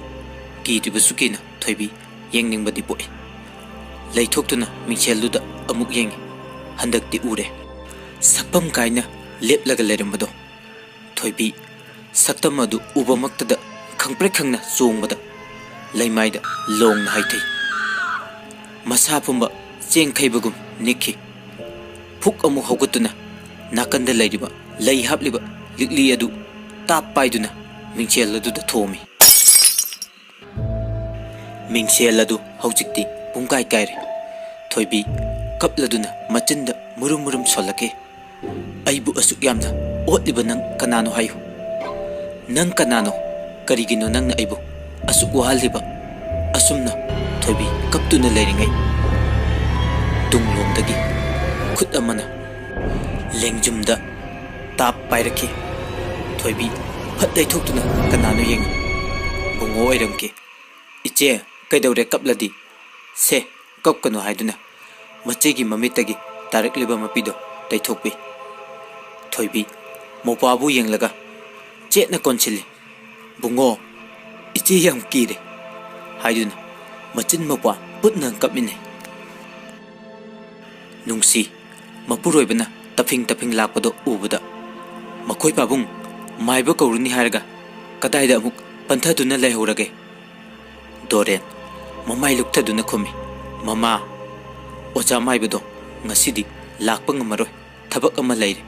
ꯀꯤꯔꯤꯕꯁꯨ ꯀꯤꯅ ꯊꯣꯏꯕꯤ ꯌꯦꯡꯅꯤꯡꯕꯗꯤ ꯄꯣꯛꯏ꯫ ꯂꯩꯊꯣꯛꯇꯨꯅ ꯃꯤꯡꯁꯦꯜꯗꯨꯗ ꯑꯃꯨꯛ ꯌꯦꯡꯉꯤ꯫ ꯍꯟꯗꯛꯇꯤ ꯎꯔꯦ꯫ ꯁꯛꯐꯝ ꯀꯥꯏꯅ ꯂꯦꯞꯂꯒ ꯂꯩꯔꯝꯕꯗꯣ꯫ ꯊꯣꯏꯕꯤ ꯁꯛꯇꯝ ꯑꯗꯨ ꯎꯕꯃꯛꯇꯗ ꯈꯪꯄ꯭ꯔꯦꯛ ꯈꯪꯅ ꯆꯣꯡꯕꯗ ꯂꯩꯃꯥꯏꯗ ꯂꯣꯡꯅ ꯍꯥꯏꯊꯩ꯫ ꯃꯁꯥ ꯄꯨꯝꯕ ꯆꯦꯡꯈꯩꯕꯒꯨꯝ ꯅꯤꯛꯈꯤ꯫ ꯐꯨꯛ ꯑꯃꯨꯛ ꯍꯧꯒꯠꯇꯨꯅ ꯅꯥꯀꯟꯗ ꯂꯩꯔꯤꯕ ꯂꯩ ꯍꯥꯞꯂꯤꯕ ꯂꯤꯛꯂꯤ ꯑꯗꯨ ꯇꯥꯞ ꯄꯥꯏꯗꯨꯅ ꯃꯤꯡꯁꯦꯜ ꯑꯗꯨꯗ ꯊꯣꯝꯃꯤ꯫ ꯃꯤꯡꯁꯦꯜ ꯑꯗꯨ ꯍꯧꯖꯤꯛꯇꯤ ꯄꯨꯡꯀꯥꯏ ꯀꯥꯏꯔꯦ꯫ ꯊꯣꯏꯕꯤ ꯀꯞꯂꯗꯨꯅ ꯃꯆꯤꯟꯗ ꯃꯨꯔꯨꯝ ꯃꯨꯔꯨꯝ ꯁꯣꯜꯂꯛꯈꯤ꯫ "ꯑꯩꯕꯨ ꯑꯁꯨꯛ ꯌꯥꯝꯅ ꯑꯣꯠꯂꯤꯕ ꯅꯪ ꯀꯅꯥꯅꯣ ꯍꯥꯏꯌꯨ? ꯅꯪ ꯀꯅꯥꯅꯣ? ꯀꯔꯤꯒꯤꯅꯣ ꯅꯪꯅ ꯑꯩꯕꯨ ꯑꯁꯨꯛ ꯋꯥꯍꯜꯂꯤꯕ?" ꯑꯁꯨꯝꯅ ꯊꯣꯏꯕꯤ ꯀꯞꯇꯨꯅ ꯂꯩꯔꯤꯉꯩ, ꯇꯨꯡꯂꯣꯝꯗꯒꯤ ꯈꯨꯠ ꯑꯃꯅ ꯂꯦꯡꯖꯨꯝꯗ ꯇꯥꯞ ꯄꯥꯏꯔꯛꯈꯤ꯫ ꯊꯣꯏꯕꯤ ꯐꯠ ꯂꯩꯊꯣꯛꯇꯨꯅ ꯀꯅꯥꯅꯣ ꯌꯦꯡꯉꯤ꯫ ꯕꯨꯡꯉꯣ ꯑꯣꯏꯔꯝꯈꯤ꯫ "ꯏꯆꯦ, ꯀꯩꯗꯧꯔꯦ ꯀꯞꯂꯗꯤ? ꯁꯦ, ꯀꯞꯀꯅꯨ" ꯍꯥꯏꯗꯨꯅ ꯃꯆꯦꯒꯤ ꯃꯃꯤꯠꯇꯒꯤ ꯇꯥꯔꯛꯂꯤꯕ ꯃꯄꯤꯗꯣ ꯇꯩꯊꯣꯛꯄꯤ꯫ ꯊꯣꯏꯕꯤ ꯃꯧꯄ꯭ꯋꯥꯕꯨ ꯌꯦꯡꯂꯒ ꯆꯦꯠꯅ ꯀꯣꯟꯁꯤꯜꯂꯤ꯫ "ꯕꯨꯡꯉꯣ, ꯏꯆꯦ ꯌꯥꯝ ꯀꯤꯔꯦ" ꯍꯥꯏꯗꯨꯅ ꯃꯆꯤꯟ ꯃꯧꯄ꯭ꯋꯥ ꯄꯨꯟꯅ ꯀꯞꯃꯤꯟꯅꯩ꯫ ꯅꯨꯡꯁꯤ ꯃꯄꯨꯔꯣꯏꯕꯅ ꯇꯞꯐꯤꯡ ꯇꯞꯐꯤꯡ ꯂꯥꯛꯄꯗꯣ ꯎꯕꯗ, "ꯃꯈꯣꯏ ꯄꯥꯕꯨꯡ ꯃꯥꯏꯕ ꯀꯧꯔꯨꯅꯤ ꯍꯥꯏꯔꯒ ꯀꯗꯥꯏꯗ ꯑꯃꯨꯛ ꯄꯟꯊꯗꯨꯅ ꯂꯩꯍꯧꯔꯒꯦ?" ꯗꯣꯔꯦꯟ ꯃꯃꯥꯏ ꯂꯨꯛꯊꯗꯨꯅ ꯈꯨꯝꯃꯤ, "ꯃꯃꯥ, ꯑꯣꯖꯥ ꯃꯥꯏꯕꯗꯣ ꯉꯁꯤꯗꯤ ꯂꯥꯛꯄ ꯉꯝꯃꯔꯣꯏ, ꯊꯕꯛ ꯑꯃ ꯂꯩꯔꯦ꯫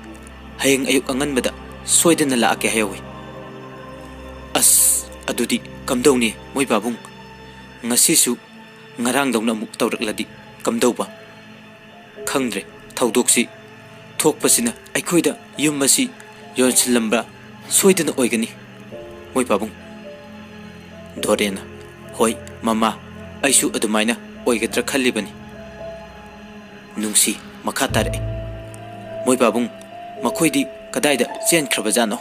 ꯍꯌꯦꯡ ꯑꯌꯨꯛ ꯑꯉꯟꯕꯗ ꯁꯣꯏꯗꯅ ꯂꯥꯛꯀꯦ ꯍꯥꯏꯍꯧꯋꯤ꯫ ꯑꯁ, ꯑꯗꯨꯗꯤ ꯀꯝꯗꯧꯅꯤ ꯃꯣꯏ ꯄꯥꯕꯨꯡ? ꯉꯁꯤꯁꯨ ꯉꯔꯥꯡꯗꯧꯅ ꯑꯃꯨꯛ ꯇꯧꯔꯛꯂꯗꯤ ꯀꯝꯗꯧꯕ? ꯈꯪꯗ꯭ꯔꯦ, ꯊꯧꯗꯣꯛꯁꯤ ꯊꯣꯛꯄꯁꯤꯅ ꯑꯩꯈꯣꯏꯗ ꯌꯨꯝ ꯑꯁꯤ ꯌꯣꯟꯁꯤꯜꯂꯝꯕ ꯁꯣꯏꯗꯅ ꯑꯣꯏꯒꯅꯤ ꯃꯣꯏ ꯄꯥꯕꯨꯡ꯫ ꯗꯣꯔꯦꯟꯅ, ꯍꯣꯏ ꯃꯃꯥ, ꯑꯩꯁꯨ ꯑꯗꯨꯃꯥꯏꯅ ꯑꯣꯏꯒꯗ꯭ꯔꯥ ꯈꯜꯂꯤꯕꯅꯤ꯫ ꯅꯨꯡꯁꯤ ꯃꯈꯥ ꯇꯥꯔꯛꯏ, ꯃꯣꯏ ꯄꯥꯕꯨꯡ, ꯃꯈꯣꯏꯗꯤ ꯀꯗꯥꯏꯗ ꯆꯦꯟꯈ꯭ꯔꯕꯖꯥꯠꯅꯣ?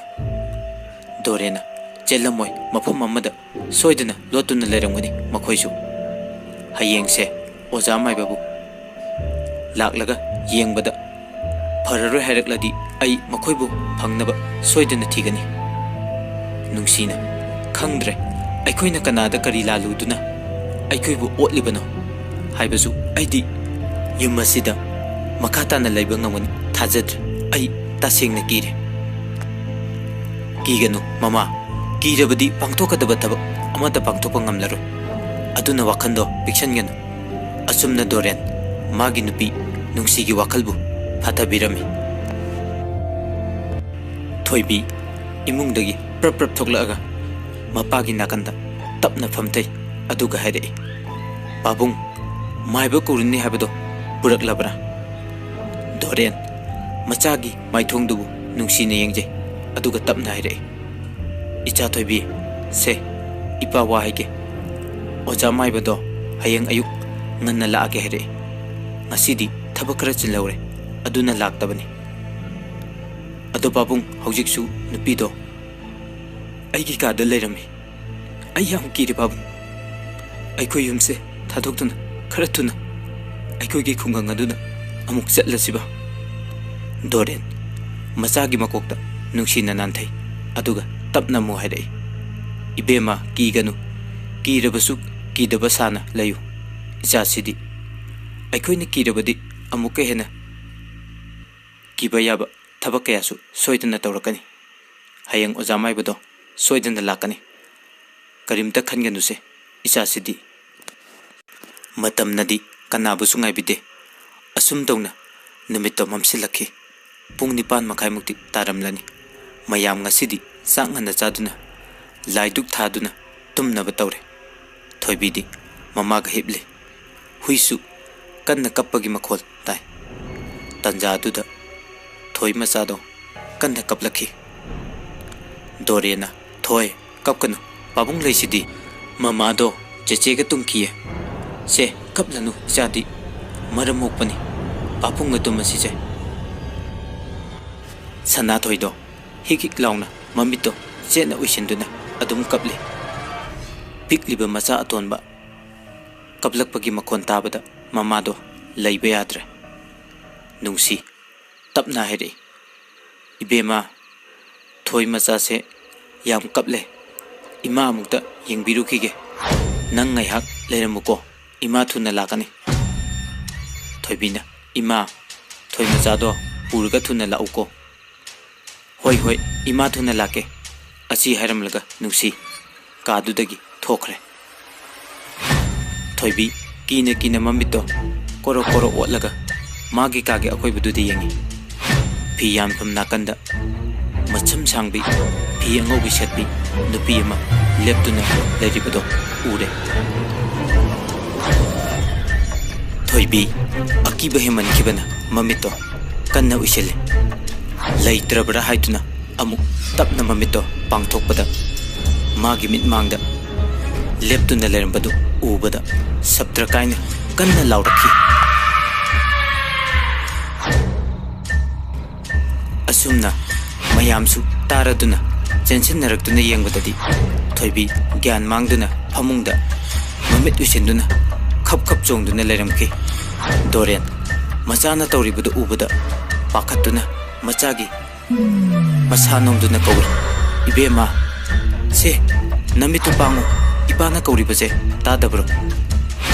ꯗꯣꯔꯦꯟꯅ, ꯆꯦꯜꯂꯝꯃꯣꯏ, ꯃꯐꯝ ꯑꯃꯗ ꯁꯣꯏꯗꯅ ꯂꯣꯠꯇꯨꯅ ꯂꯩꯔꯝꯒꯅꯤ ꯃꯈꯣꯏꯁꯨ꯫ ꯍꯌꯦꯡꯁꯦ ꯑꯣꯖꯥ ꯃꯥꯏꯕꯕꯨ ꯂꯥꯛꯂꯒ ꯌꯦꯡꯕꯗ ꯐꯔꯔꯣꯏ ꯍꯥꯏꯔꯛꯂꯗꯤ ꯑꯩ ꯃꯈꯣꯏꯕꯨ ꯐꯪꯅꯕ ꯁꯣꯏꯗꯅ ꯊꯤꯒꯅꯤ꯫ ꯅꯨꯡꯁꯤꯅ, ꯈꯪꯗ꯭ꯔꯦ, ꯑꯩꯈꯣꯏꯅ ꯀꯅꯥꯗ ꯀꯔꯤ ꯂꯥꯜꯂꯨꯗꯨꯅ ꯑꯩꯈꯣꯏꯕꯨ ꯑꯣꯠꯂꯤꯕꯅꯣ ꯍꯥꯏꯕꯁꯨ ꯑꯩꯗꯤ ꯌꯨꯝ ꯑꯁꯤꯗ ꯃꯈꯥ ꯇꯥꯅ ꯂꯩꯕ ꯉꯝꯒꯅꯤ ꯊꯥꯖꯗ꯭ꯔꯦ꯫ ꯑꯩ ꯇꯁꯦꯡꯅ ꯀꯤꯔꯦ꯫ ꯀꯤꯒꯅꯨ ꯃꯃꯥ, ꯀꯤꯔꯕꯗꯤ ꯄꯥꯡꯊꯣꯛꯀꯗꯕ ꯊꯕꯛ ꯑꯃꯠꯇ ꯄꯥꯡꯊꯣꯛꯄ ꯉꯝꯂꯔꯣꯏ꯫ ꯑꯗꯨꯅ ꯋꯥꯈꯜꯗꯣ ꯄꯤꯛꯁꯟꯒꯅꯨ꯫ ꯑꯁꯨꯝꯅ ꯗꯣꯔꯦꯟ ꯃꯥꯒꯤ ꯅꯨꯄꯤ ꯅꯨꯡꯁꯤꯒꯤ ꯋꯥꯈꯜꯕꯨ ꯐꯥꯊꯕꯤꯔꯝꯃꯤ꯫ ꯊꯣꯏꯕꯤ ꯏꯃꯨꯡꯗꯒꯤ ꯄ꯭ꯔꯞ ꯄ꯭ꯔꯞ ꯊꯣꯛꯂꯛꯑꯒ ꯃꯄꯥꯒꯤ ꯅꯥꯀꯟꯗ ꯇꯞꯅ ꯐꯝꯊꯩ, ꯑꯗꯨꯒ ꯍꯥꯏꯔꯛꯏ, "ꯄꯥꯕꯨꯡ, ꯃꯥꯏꯕ ꯀꯧꯔꯨꯅꯤ ꯍꯥꯏꯕꯗꯣ ꯄꯨꯔꯛꯂꯕ꯭ꯔꯥ?" ꯗꯣꯔꯦꯟ ꯃꯆꯥꯒꯤ ꯃꯥꯏꯊꯣꯡꯗꯨꯕꯨ ꯅꯨꯡꯁꯤꯅ ꯌꯦꯡꯖꯩ, ꯑꯗꯨꯒ ꯇꯞꯅ ꯍꯥꯏꯔꯛꯏ, "ꯏꯆꯥ ꯊꯣꯏꯕꯤ, ꯁꯦ, ꯏꯄꯥ ꯋꯥ ꯍꯥꯏꯒꯦ꯫ ꯑꯣꯖꯥ ꯃꯥꯏꯕꯗꯣ ꯍꯌꯦꯡ ꯑꯌꯨꯛ ꯉꯟꯅ ꯂꯥꯛꯑꯒꯦ ꯍꯥꯏꯔꯛꯏ꯫ ꯉꯁꯤꯗꯤ ꯊꯕꯛ ꯈꯔ ꯆꯤꯜꯍꯧꯔꯦ, ꯑꯗꯨꯅ ꯂꯥꯛꯇꯕꯅꯤ꯫ ꯑꯗꯣ ꯄꯥꯕꯨꯡ, ꯍꯧꯖꯤꯛꯁꯨ ꯅꯨꯄꯤꯗꯣ ꯑꯩꯒꯤ ꯀꯥꯗ ꯂꯩꯔꯝꯃꯤ꯫ ꯑꯩ ꯌꯥꯝ ꯀꯤꯔꯦ ꯄꯥꯕꯨꯡ꯫ ꯑꯩꯈꯣꯏ ꯌꯨꯝꯁꯦ ꯊꯥꯗꯣꯛꯇꯨꯅ ꯈꯔ ꯊꯨꯅ ꯑꯩꯈꯣꯏꯒꯤ ꯈꯨꯡꯒꯪ ꯑꯗꯨꯗ ꯑꯃꯨꯛ ꯆꯠꯂꯁꯤꯕ?" ꯗꯣꯔꯦꯟ ꯃꯆꯥꯒꯤ ꯃꯀꯣꯛꯇ ꯅꯨꯡꯁꯤꯅ ꯅꯥꯟꯊꯩ, ꯑꯗꯨꯒ ꯇꯞꯅ ꯑꯃꯨꯛ ꯍꯥꯏꯔꯛꯏ, "ꯏꯕꯦꯝꯃ, ꯀꯤꯒꯅꯨ꯫ ꯀꯤꯔꯕꯁꯨ ꯀꯤꯗꯕ ꯁꯥꯅ ꯂꯩꯌꯨ꯫ ꯏꯆꯥꯁꯤꯗꯤ ꯑꯩꯈꯣꯏꯅ ꯀꯤꯔꯕꯗꯤ ꯑꯃꯨꯛꯀ ꯍꯦꯟꯅ ꯀꯤꯕ ꯌꯥꯕ ꯊꯕꯛ ꯀꯌꯥꯁꯨ ꯁꯣꯏꯗꯅ ꯇꯧꯔꯛꯀꯅꯤ꯫ ꯍꯌꯦꯡ ꯑꯣꯖꯥ ꯃꯥꯏꯕꯗꯣ ꯁꯣꯏꯗꯅ ꯂꯥꯛꯀꯅꯤ꯫ ꯀꯔꯤꯝꯇ ꯈꯟꯒꯅꯨꯁꯦ, ꯏꯆꯥꯁꯤꯗꯤ꯫" ꯃꯇꯝꯅꯗꯤ ꯀꯅꯥꯕꯨꯁꯨ ꯉꯥꯏꯕꯤꯗꯦ꯫ ꯑꯁꯨꯝ ꯇꯧꯅ ꯅꯨꯃꯤꯠꯇꯣ ꯃꯝꯁꯤꯜꯂꯛꯈꯤ꯫ ꯄꯨꯡ ꯅꯤꯄꯥꯟ ꯃꯈꯥꯏꯃꯨꯛꯇꯤ ꯇꯥꯔꯝꯂꯅꯤ꯫ ꯃꯌꯥꯝ ꯉꯁꯤꯗꯤ ꯆꯥꯛ ꯉꯟꯅ ꯆꯥꯗꯨꯅ ꯂꯥꯏꯗꯨꯛ ꯊꯥꯗꯨꯅ ꯇꯨꯝꯅꯕ ꯇꯧꯔꯦ꯫ ꯊꯣꯏꯕꯤꯗꯤ ꯃꯃꯥꯒ ꯍꯤꯞꯂꯤ꯫ ꯍꯨꯏꯁꯨ ꯀꯟꯅ ꯀꯞꯄꯒꯤ ꯃꯈꯣꯜ ꯇꯥꯏ꯫ ꯇꯟꯖꯥꯗꯨꯗ ꯊꯣꯏ ꯃꯆꯥꯗꯣ ꯀꯟꯅ ꯀꯞꯂꯛꯈꯤ꯫ ꯗꯣꯔꯦꯟꯅ, "ꯊꯣꯏ, ꯀꯞꯀꯅꯨ, ꯄꯥꯕꯨꯡ ꯂꯩꯁꯤꯗꯤ꯫ ꯃꯃꯥꯗꯣ ꯆꯦꯆꯦꯒ ꯇꯨꯝꯈꯤꯌꯦ꯫ ꯁꯦ, ꯀꯞꯂꯅꯨ ꯏꯆꯥꯗꯤ, ꯃꯔꯝ ꯃꯣꯛꯄꯅꯤ꯫ ꯄꯥꯕꯨꯡꯒ ꯇꯨꯝꯃꯁꯤꯁꯦ꯫" ꯁꯅꯥꯊꯣꯏꯗꯣ ꯍꯤꯛ ꯍꯤꯛ ꯂꯥꯎꯅ ꯃꯃꯤꯠꯇꯣ ꯆꯦꯠꯅ ꯎꯏꯁꯤꯟꯗꯨꯅ ꯑꯗꯨꯝ ꯀꯞꯂꯤ꯫ ꯄꯤꯛꯂꯤꯕ ꯃꯆꯥ ꯑꯇꯣꯟꯕ ꯀꯞꯂꯛꯄꯒꯤ ꯃꯈꯣꯟ ꯇꯥꯕꯗ ꯃꯃꯥꯗꯣ ꯂꯩꯕ ꯌꯥꯗ꯭ꯔꯦ꯫ ꯅꯨꯡꯁꯤ ꯇꯞꯅ ꯍꯥꯏꯔꯛꯏ, "ꯏꯕꯦꯝꯃ, ꯊꯣꯏ ꯃꯆꯥꯁꯦ ꯌꯥꯝ ꯀꯞꯂꯦ꯫ ꯏꯃꯥ ꯑꯃꯨꯛꯇ ꯌꯦꯡꯕꯤꯔꯨꯈꯤꯒꯦ꯫ ꯅꯪ ꯉꯥꯏꯍꯥꯛ ꯂꯩꯔꯝꯃꯨꯀꯣ, ꯏꯃꯥ ꯊꯨꯅ ꯂꯥꯛꯀꯅꯤ꯫" ꯊꯣꯏꯕꯤꯅ, "ꯏꯃꯥ, ꯊꯣꯏ ꯃꯆꯥꯗꯣ ꯄꯨꯔꯒ ꯊꯨꯅ ꯂꯥꯛꯎꯀꯣ꯫" "ꯍꯣꯏ, ꯍꯣꯏ, ꯏꯃꯥ ꯊꯨꯅ ꯂꯥꯛꯀꯦ꯫" ꯑꯁꯤ ꯍꯥꯏꯔꯝꯂꯒ ꯅꯨꯡꯁꯤ ꯀꯥꯗꯨꯗꯒꯤ ꯊꯣꯛꯈ꯭ꯔꯦ꯫ ꯊꯣꯏꯕꯤ ꯀꯤꯅ ꯀꯤꯅ ꯃꯃꯤꯠꯇꯣ ꯀꯣꯔꯣ ꯀꯣꯔꯣ ꯑꯣꯠꯂꯒ ꯃꯥꯒꯤ ꯀꯥꯒꯤ ꯑꯀꯣꯏꯕꯗꯨꯗ ꯌꯦꯡꯉꯤ꯫ ꯐꯤ ꯌꯥꯟꯐꯝ ꯅꯥꯀꯟꯗ ꯃꯁꯝ ꯁꯥꯡꯕꯤ, ꯐꯤ ꯑꯉꯧꯕꯤ ꯁꯦꯠꯄꯤ ꯅꯨꯄꯤ ꯑꯃ ꯂꯦꯞꯇꯨꯅ ꯂꯩꯔꯤꯕꯗꯣ ꯎꯔꯦ꯫ ꯊꯣꯏꯕꯤ ꯑꯀꯤꯕ ꯍꯦꯟꯃꯟꯈꯤꯕꯅ ꯃꯃꯤꯠꯇꯣ ꯀꯟꯅ ꯎꯏꯁꯤꯜꯂꯤ꯫ ꯂꯩꯇ꯭ꯔꯕ꯭ꯔꯥ ꯍꯥꯏꯗꯨꯅ ꯑꯃꯨꯛ ꯇꯞꯅ ꯃꯃꯤꯠꯇꯣ ꯄꯥꯡꯊꯣꯛꯄꯗ, ꯃꯥꯒꯤ ꯃꯤꯠꯃꯥꯡꯗ ꯂꯦꯞꯇꯨꯅ ꯂꯩꯔꯝꯕꯗꯨ ꯎꯕꯗ ꯁꯞꯇ꯭ꯔ ꯀꯥꯏꯅ ꯀꯟꯅ ꯂꯥꯎꯔꯛꯈꯤ꯫ ꯑꯁꯨꯝꯅ ꯃꯌꯥꯝꯁꯨ ꯇꯥꯔꯗꯨꯅ ꯆꯦꯟꯁꯤꯟꯅꯔꯛꯇꯨꯅ ꯌꯦꯡꯕꯗꯗꯤ, ꯊꯣꯏꯕꯤ ꯒ꯭ꯌꯥꯟ ꯃꯥꯡꯗꯨꯅ ꯐꯃꯨꯡꯗ ꯃꯃꯤꯠ ꯎꯏꯁꯤꯟꯗꯨꯅ ꯈꯞ ꯈꯞ ꯆꯣꯡꯗꯨꯅ ꯂꯩꯔꯝꯈꯤ꯫ ꯗꯣꯔꯦꯟ ꯃꯆꯥꯅ ꯇꯧꯔꯤꯕꯗꯨ ꯎꯕꯗ ꯄꯥꯈꯠꯇꯨꯅ ꯃꯆꯥꯒꯤ ꯃꯁꯥ ꯅꯣꯝꯗꯨꯅ ꯀꯧꯔꯤ, "ꯏꯕꯦꯝꯃ, ꯁꯦ, ꯅꯃꯤꯠꯇꯨ ꯄꯥꯡꯉꯨ, ꯏꯄꯥꯅ ꯀꯧꯔꯤꯕꯁꯦ ꯇꯥꯗꯕ꯭ꯔꯣ?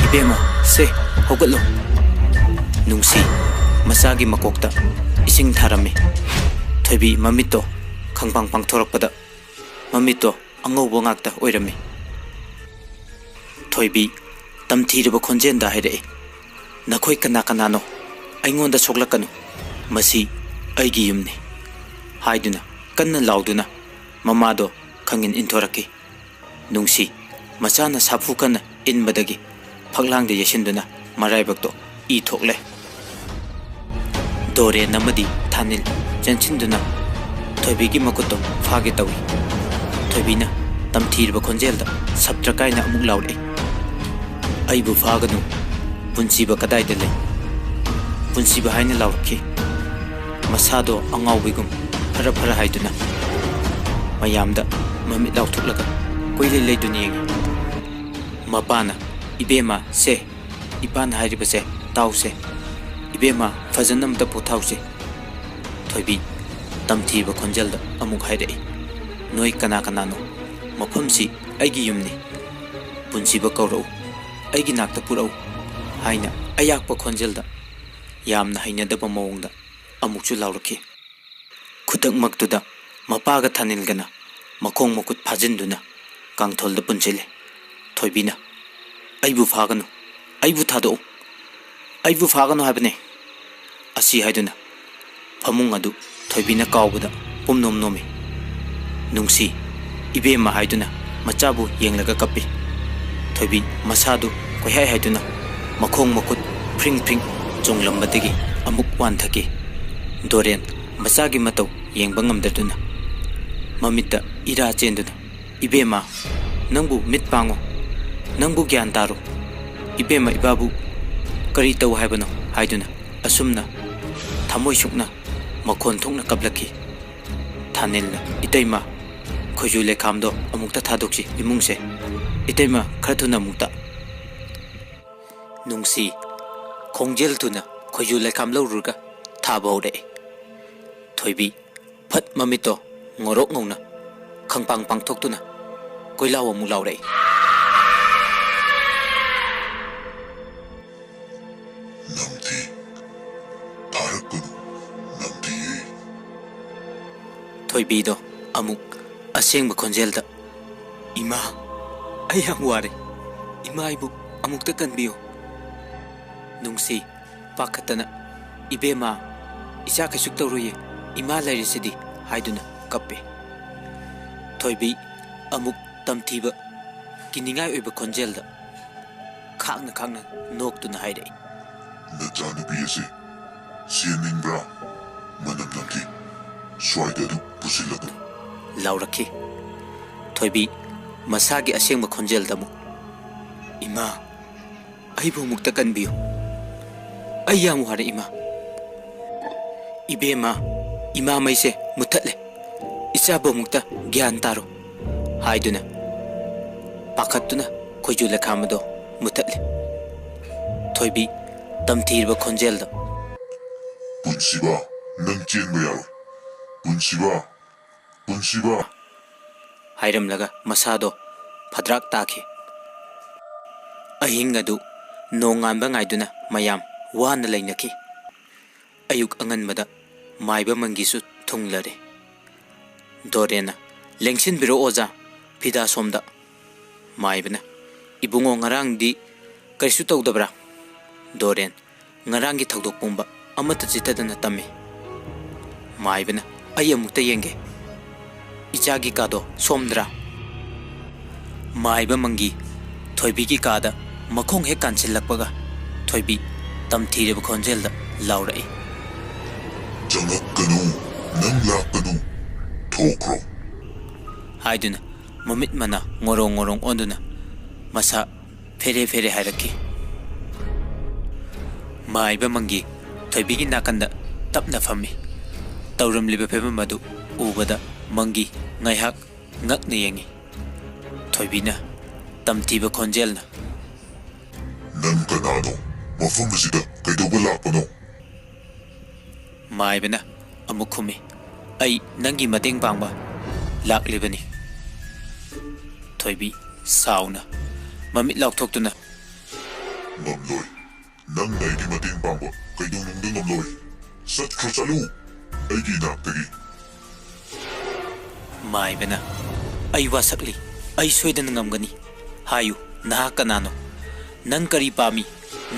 ꯏꯕꯦꯝꯃ, ꯁꯦ, ꯍꯧꯒꯠꯂꯣ꯫" ꯅꯨꯡꯁꯤ ꯃꯆꯥꯒꯤ ꯃꯀꯣꯛꯇ ꯏꯁꯤꯡ ꯊꯥꯔꯝꯃꯤ꯫ ꯊꯣꯏꯕꯤ ꯃꯃꯤꯠꯇꯣ ꯈꯪꯄꯥꯡ ꯄꯥꯡꯊꯣꯔꯛꯄꯗ ꯃꯃꯤꯠꯇꯣ ꯑꯉꯧꯕ ꯉꯥꯛꯇ ꯑꯣꯏꯔꯝꯃꯤ꯫ ꯊꯣꯏꯕꯤ ꯇꯝꯊꯤꯔꯕ ꯈꯣꯟꯖꯦꯜꯗ ꯍꯥꯏꯔꯛꯏ, "ꯅꯈꯣꯏ ꯀꯅꯥ ꯀꯅꯥꯅꯣ? ꯑꯩꯉꯣꯟꯗ ꯁꯣꯛꯂꯛꯀꯅꯨ꯫ ꯃꯁꯤ ꯑꯩꯒꯤ ꯌꯨꯝꯅꯤ" ꯍꯥꯏꯗꯨꯅ ꯀꯟꯅ ꯂꯥꯎꯗꯨꯅ ꯃꯃꯥꯗꯣ ꯈꯪꯏꯟ ꯏꯟꯊꯣꯔꯛꯈꯤ꯫ ꯅꯨꯡꯁꯤ ꯃꯆꯥꯅ ꯁꯥꯐꯨ ꯀꯟꯅ ꯏꯟꯕꯗꯒꯤ ꯐꯛꯂꯥꯡꯗ ꯌꯩꯁꯤꯟꯗꯨꯅ ꯃꯔꯥꯏꯕꯛꯇꯣ ꯏ ꯊꯣꯛꯂꯦ꯫ ꯗꯣꯔꯦꯟ ꯑꯃꯗꯤ ꯊꯥꯅꯤꯜ ꯆꯦꯟꯁꯤꯟꯗꯨꯅ ꯊꯣꯏꯕꯤꯒꯤ ꯃꯈꯨꯠꯇꯣ ꯐꯥꯒꯦ ꯇꯧꯏ꯫ ꯊꯣꯏꯕꯤꯅ ꯇꯝꯊꯤꯔꯕ ꯈꯣꯟꯖꯦꯜꯗ ꯁꯞꯇ꯭ꯔ ꯀꯥꯏꯅ ꯑꯃꯨꯛ ꯂꯥꯎꯔꯛꯏ, "ꯑꯩꯕꯨ ꯐꯥꯒꯅꯨ, ꯄꯨꯟꯁꯤꯕ ꯀꯗꯥꯏꯗ ꯂꯩ?" ꯄꯨꯟꯁꯤꯕ ꯍꯥꯏꯅ ꯂꯥꯎꯔꯛꯈꯤ꯫ ꯃꯁꯥꯗꯣ ꯑꯉꯥꯎꯕꯤꯒꯨꯝ ꯐꯔ ꯐꯔ ꯍꯥꯏꯗꯨꯅ ꯃꯌꯥꯝꯗ ꯃꯃꯤꯠ ꯂꯥꯎꯊꯣꯛꯂꯒ ꯀꯣꯏꯂꯩ ꯂꯩꯗꯨꯅ ꯌꯦꯡꯉꯤ꯫ ꯃꯄꯥꯅ, "ꯏꯕꯦꯝꯃ, ꯁꯦ, ꯏꯄꯥꯅ ꯍꯥꯏꯔꯤꯕꯁꯦ ꯇꯥꯎꯁꯦ꯫ ꯏꯕꯦꯝꯃ, ꯐꯖꯅ ꯑꯝꯇ ꯄꯣꯊꯥꯎꯁꯦ꯫" ꯊꯣꯏꯕꯤ ꯇꯝꯊꯤꯕ ꯈꯣꯟꯖꯦꯜꯗ ꯑꯃꯨꯛ ꯍꯥꯏꯔꯛꯏ, "ꯅꯣꯏ ꯀꯅꯥ ꯀꯅꯥꯅꯣ? ꯃꯐꯝꯁꯤ ꯑꯩꯒꯤ ꯌꯨꯝꯅꯤ꯫ ꯄꯨꯟꯁꯤꯕ ꯀꯧꯔꯛꯎ, ꯑꯩꯒꯤ ꯅꯥꯛꯇ ꯄꯨꯔꯛꯎ" ꯍꯥꯏꯅ ꯑꯌꯥꯛꯄ ꯈꯣꯟꯖꯦꯜꯗ ꯌꯥꯝꯅ ꯍꯩꯅꯗꯕ ꯃꯑꯣꯡꯗ ꯑꯃꯨꯛꯁꯨ ꯂꯥꯎꯔꯛꯈꯤ꯫ ꯈꯨꯗꯛꯃꯛꯇꯨꯗ ꯃꯄꯥꯒ ꯊꯥꯅꯤꯜꯒꯅ ꯃꯈꯣꯡ ꯃꯈꯨꯠ ꯐꯥꯖꯤꯟꯗꯨꯅ ꯀꯥꯡꯊꯣꯜꯗ ꯄꯨꯟꯁꯤꯜꯂꯦ꯫ ꯊꯣꯏꯕꯤꯅ, "ꯑꯩꯕꯨ ꯐꯥꯒꯅꯨ, ꯑꯩꯕꯨ ꯊꯥꯗꯣꯛꯎ, ꯑꯩꯕꯨ ꯐꯥꯒꯅꯨ ꯍꯥꯏꯕꯅꯦ" ꯑꯁꯤ ꯍꯥꯏꯗꯨꯅ ꯐꯃꯨꯡ ꯑꯗꯨ ꯊꯣꯏꯕꯤꯅ ꯀꯥꯎꯕꯗ ꯄꯨꯝꯅꯣꯝ ꯅꯣꯝꯃꯤ꯫ ꯅꯨꯡꯁꯤ, "ꯏꯕꯦꯝꯃ" ꯍꯥꯏꯗꯨꯅ ꯃꯆꯥꯕꯨ ꯌꯦꯡꯂꯒ ꯀꯞꯄꯤ꯫ ꯊꯣꯏꯕꯤ ꯃꯁꯥꯗꯨ ꯀꯣꯏꯍꯥꯏ ꯍꯥꯏꯗꯨꯅ ꯃꯈꯣꯡ ꯃꯈꯨꯠ ꯐ꯭ꯔꯤꯡ ꯐ꯭ꯔꯤꯡ ꯆꯣꯡꯂꯝꯕꯗꯒꯤ ꯑꯃꯨꯛ ꯋꯥꯟꯊꯈꯤ꯫ ꯗꯣꯔꯦꯟ ꯃꯆꯥꯒꯤ ꯃꯇꯧ ꯌꯦꯡꯕ ꯉꯝꯗꯗꯨꯅ ꯃꯃꯤꯠꯇ ꯏꯔꯥ ꯆꯦꯟꯗꯨꯅ, "ꯏꯕꯦꯝꯃ, ꯅꯪꯕꯨ ꯃꯤꯠ ꯄꯥꯡꯉꯣ, ꯅꯪꯕꯨ ꯒ꯭ꯌꯥꯟ ꯇꯥꯔꯣ, ꯏꯕꯦꯝꯃ ꯏꯕꯥꯕꯨ ꯀꯔꯤ ꯇꯧ ꯍꯥꯏꯕꯅꯣ?" ꯍꯥꯏꯗꯨꯅ ꯑꯁꯨꯝꯅ ꯊꯃꯣꯏ ꯁꯨꯛꯅ ꯃꯈꯣꯟ ꯊꯣꯛꯅ ꯀꯞꯂꯛꯈꯤ꯫ ꯊꯥꯅꯤꯜꯅ, "ꯏꯇꯩꯃ, ꯈꯣꯏꯖꯨ ꯂꯩꯈꯥꯝꯗꯣ ꯑꯃꯨꯛꯇ ꯊꯥꯗꯣꯛꯁꯤ ꯏꯃꯨꯡꯁꯦ꯫ ꯏꯇꯩꯃ, ꯈꯔ ꯊꯨꯅ ꯑꯃꯨꯛꯇ꯫" ꯅꯨꯡꯁꯤ ꯈꯣꯡꯖꯦꯜ ꯊꯨꯅ ꯈꯣꯏꯖꯨ ꯂꯩꯈꯥꯝ ꯂꯧꯔꯨꯔꯒ ꯊꯥꯕ ꯍꯧꯔꯛꯑꯦ꯫ ꯊꯣꯏꯕꯤ ꯐꯠ ꯃꯃꯤꯠꯇꯣ ꯉꯧꯔꯣꯛ ꯉꯧꯅ ꯈꯪꯄꯥꯡ ꯄꯥꯡꯊꯣꯛꯇꯨꯅ ꯀꯣꯏꯂꯥꯎ ꯑꯃꯨꯛ ꯂꯥꯎꯔꯛꯏ꯫ "ꯅꯝꯊꯤ, ꯐꯥꯔꯛꯀꯅꯨ, ꯅꯝꯊꯤꯌꯦ꯫" ꯊꯣꯏꯕꯤꯗꯣ ꯑꯃꯨꯛ ꯑꯁꯦꯡꯕ ꯈꯣꯟꯖꯦꯜꯗ, "ꯏꯃꯥ, ꯑꯩ ꯌꯥꯝ ꯋꯥꯔꯦ꯫ ꯏꯃꯥ, ꯑꯩꯕꯨ ꯑꯃꯨꯛꯇ ꯀꯟꯕꯤꯌꯨ꯫" ꯅꯨꯡꯁꯤ ꯄꯥꯈꯠꯇꯅ, "ꯏꯕꯦꯝꯃ, ꯏꯆꯥ ꯀꯩꯁꯨ ꯇꯧꯔꯣꯏꯌꯦ, ꯏꯃꯥ ꯂꯩꯔꯤꯁꯤꯗꯤ" ꯍꯥꯏꯗꯨꯅ ꯀꯞꯄꯤ꯫ ꯊꯣꯏꯕꯤ ꯑꯃꯨꯛ ꯇꯝꯊꯤꯕ, ꯀꯤꯅꯤꯡꯉꯥꯏ ꯑꯣꯏꯕ ꯈꯣꯟꯖꯦꯜꯗ ꯈꯥꯡꯅ ꯈꯥꯡꯅ ꯅꯣꯛꯇꯨꯅ ꯍꯥꯏꯔꯛꯏ꯫ "ꯅꯆꯥꯅꯨꯄꯤ ꯑꯁꯤ ꯆꯦꯟꯅꯤꯡꯕ꯭ꯔꯥ? ꯃꯅꯝ ꯅꯝꯊꯤ꯫ ꯁ꯭ꯋꯥꯏꯗ ꯑꯗꯨꯝ ꯄꯨꯁꯤꯜꯂꯒ" ꯂꯥꯎꯔꯛꯈꯤ꯫ ꯊꯣꯏꯕꯤ ꯃꯁꯥꯒꯤ ꯑꯁꯦꯡꯕ ꯈꯣꯟꯖꯦꯜꯗ ꯑꯃꯨꯛ, "ꯏꯃꯥ, ꯑꯩꯕꯨ ꯑꯃꯨꯛꯇ ꯀꯟꯕꯤꯌꯨ꯫ ꯑꯩ ꯌꯥꯝ ꯋꯥꯔꯦ, ꯏꯃꯥ꯫ ꯏꯕꯦꯝꯃ, ꯏꯃꯥ ꯃꯩꯁꯦ ꯃꯨꯊꯠꯂꯦ꯫ ꯏꯆꯥꯕꯨ ꯑꯃꯨꯛꯇ ꯒ꯭ꯌꯥꯟ ꯇꯥꯔꯣ" ꯍꯥꯏꯗꯨꯅ ꯄꯥꯈꯠꯇꯨꯅ ꯈꯣꯏꯖꯨ ꯂꯩꯈꯥꯝ ꯑꯗꯣ ꯃꯨꯊꯠꯂꯦ꯫ ꯊꯣꯏꯕꯤ ꯇꯝꯊꯤꯔꯕ ꯈꯣꯟꯖꯦꯜꯗ, "ꯄꯨꯟꯁꯤꯕ, ꯅꯪ ꯆꯦꯟꯕ ꯌꯥꯔꯣꯏ꯫ ꯄꯨꯟꯁꯤꯕ, ꯄꯨꯟꯁꯤꯕ" ꯍꯥꯏꯔꯝꯂꯒ ꯃꯁꯥꯗꯣ ꯐꯗ꯭ꯔꯥꯛ ꯇꯥꯈꯤ꯫ ꯑꯍꯤꯡ ꯑꯗꯨ ꯅꯣꯡꯉꯥꯟꯕ ꯉꯥꯏꯗꯨꯅ ꯃꯌꯥꯝ ꯋꯥꯅ ꯂꯩꯅꯈꯤ꯫ ꯑꯌꯨꯛ ꯑꯉꯟꯕꯗ ꯃꯥꯏꯕ ꯃꯪꯒꯤꯁꯨ ꯊꯨꯡꯂꯔꯦ꯫ ꯗꯣꯔꯦꯟꯅ, "ꯂꯦꯡꯁꯤꯟꯕꯤꯔꯣ ꯑꯣꯖꯥ, ꯐꯤꯗꯥ ꯁꯣꯝꯗ"꯫ ꯃꯥꯏꯕꯅ, "ꯏꯕꯨꯡꯉꯣ, ꯉꯔꯥꯡꯗꯤ ꯀꯔꯤꯁꯨ ꯇꯧꯗꯕ꯭ꯔꯥ?" ꯗꯣꯔꯦꯟ ꯉꯔꯥꯡꯒꯤ ꯊꯧꯗꯣꯛ ꯄꯨꯝꯕ ꯑꯃꯠꯇ ꯆꯤꯠꯊꯗꯅ ꯇꯝꯃꯤ꯫ ꯃꯥꯏꯕꯅ, "ꯑꯩ ꯑꯃꯨꯛꯇ ꯌꯦꯡꯒꯦ꯫ ꯏꯆꯥꯒꯤ ꯀꯥꯗꯣ ꯁꯣꯝꯗ꯭ꯔꯥ?" ꯃꯥꯏꯕ ꯃꯪꯒꯤ ꯊꯣꯏꯕꯤꯒꯤ ꯀꯥꯗ ꯃꯈꯣꯡ ꯍꯦꯛ ꯀꯥꯟꯁꯤꯜꯂꯛꯄꯒ, ꯊꯣꯏꯕꯤ ꯇꯝꯊꯤꯔꯕ ꯈꯣꯟꯖꯦꯜꯗ ꯂꯥꯎꯔꯛꯏ, "ꯆꯪꯉꯛꯀꯅꯨ, ꯅꯪ ꯂꯥꯛꯀꯅꯨ, ꯊꯣꯛꯈ꯭ꯔꯣ" ꯍꯥꯏꯗꯨꯅ ꯃꯃꯤꯠ ꯃꯅꯥ ꯉꯣꯔꯣꯡ ꯉꯣꯔꯣꯡ ꯑꯣꯟꯗꯨꯅ ꯃꯁꯥ ꯐꯦꯔꯦ ꯐꯦꯔꯦ ꯍꯥꯏꯔꯛꯈꯤ꯫ ꯃꯥꯏꯕ ꯃꯪꯒꯤ ꯊꯣꯏꯕꯤꯒꯤ ꯅꯥꯀꯟꯗ ꯇꯞꯅ ꯐꯝꯃꯤ꯫ ꯇꯧꯔꯝꯂꯤꯕ ꯐꯤꯕꯝ ꯑꯗꯨ ꯎꯕꯗ ꯃꯪꯒꯤ ꯉꯥꯏꯍꯥꯛ ꯉꯛꯅ ꯌꯦꯡꯉꯤ꯫ ꯊꯣꯏꯕꯤꯅ ꯇꯝꯊꯤꯕ ꯈꯣꯟꯖꯦꯜꯅ, "ꯅꯪ ꯀꯅꯥꯅꯣ? ꯃꯐꯝ ꯑꯁꯤꯗ ꯀꯩꯗꯧꯕ ꯂꯥꯛꯄꯅꯣ?" ꯃꯥꯏꯕꯅ ꯑꯃꯨꯛ ꯈꯨꯝꯃꯤ, "ꯑꯩ ꯅꯪꯒꯤ ꯃꯇꯦꯡ ꯄꯥꯡꯕ ꯂꯥꯛꯂꯤꯕꯅꯤ"꯫ ꯊꯣꯏꯕꯤ ꯁꯥꯎꯅ ꯃꯃꯤꯠ ꯂꯥꯎꯊꯣꯛꯇꯨꯅ, "ꯉꯝꯂꯣꯏ꯫ ꯅꯪꯅ ꯑꯩꯒꯤ ꯃꯇꯦꯡ ꯄꯥꯡꯕ ꯀꯩꯗꯧꯅꯨꯡꯗ ꯉꯝꯂꯣꯏ꯫ ꯆꯠꯈ꯭ꯔꯣ, ꯆꯠꯂꯨ ꯑꯩꯒꯤ ꯏꯅꯥꯛꯇꯒꯤ"꯫ ꯃꯥꯏꯕꯅ, "ꯑꯩ ꯋꯥꯁꯛꯂꯤ꯫ ꯑꯩ ꯁꯣꯏꯗꯅ ꯉꯝꯒꯅꯤ꯫ ꯍꯥꯏꯌꯨ, ꯅꯍꯥꯛ ꯀꯅꯥꯅꯣ? ꯅꯪ ꯀꯔꯤ ꯄꯥꯝꯃꯤ?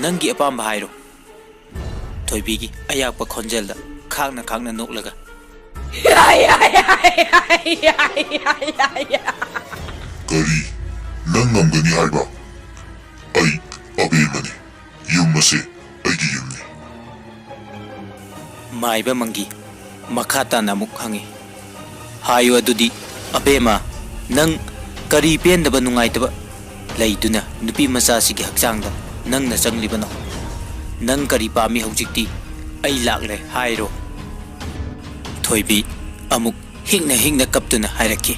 ꯅꯪꯒꯤ ꯑꯄꯥꯝꯕ ꯍꯥꯏꯔꯣ"꯫ ꯊꯣꯏꯕꯤꯒꯤ ꯑꯌꯥꯛꯄ ꯈꯣꯟꯖꯦꯜꯗ ꯈꯥꯡꯅ ꯈꯥꯡꯅ ꯅꯣꯛꯂꯒ, ꯀꯔꯤ? ꯅꯪ ꯉꯝꯒꯅꯤ ꯍꯥꯏꯕ? ꯑꯩ ꯑꯕꯦꯝꯃꯅꯤ꯫ ꯌꯨꯝ ꯑꯁꯦ ꯑꯩꯒꯤ ꯌꯨꯝꯅꯤ꯫ ꯃꯥꯏꯕ ꯃꯪꯒꯤ ꯃꯈꯥ ꯇꯥꯅ ꯑꯃꯨꯛ ꯍꯪꯉꯤ, "ꯍꯥꯏꯌꯨ ꯑꯗꯨꯗꯤ, ꯑꯕꯦꯝꯃ, ꯅꯪ ꯀꯔꯤ ꯄꯦꯟꯗꯕ ꯅꯨꯡꯉꯥꯏꯇꯕ ꯂꯩꯗꯨꯅ ꯅꯨꯄꯤ ꯃꯆꯥꯁꯤꯒꯤ ꯍꯛꯆꯥꯡꯗ ꯅꯪꯅ ꯆꯪꯂꯤꯕꯅꯣ? ꯅꯪ ꯀꯔꯤ ꯄꯥꯝꯃꯤ ꯍꯧꯖꯤꯛꯇꯤ? ꯑꯩ ꯂꯥꯛꯂꯦ ꯍꯥꯏꯔꯣ?" ꯊꯣꯏꯕꯤ ꯑꯃꯨꯛ ꯍꯤꯛꯅ ꯍꯤꯛꯅ ꯀꯞꯇꯨꯅ ꯍꯥꯏꯔꯛꯈꯤ,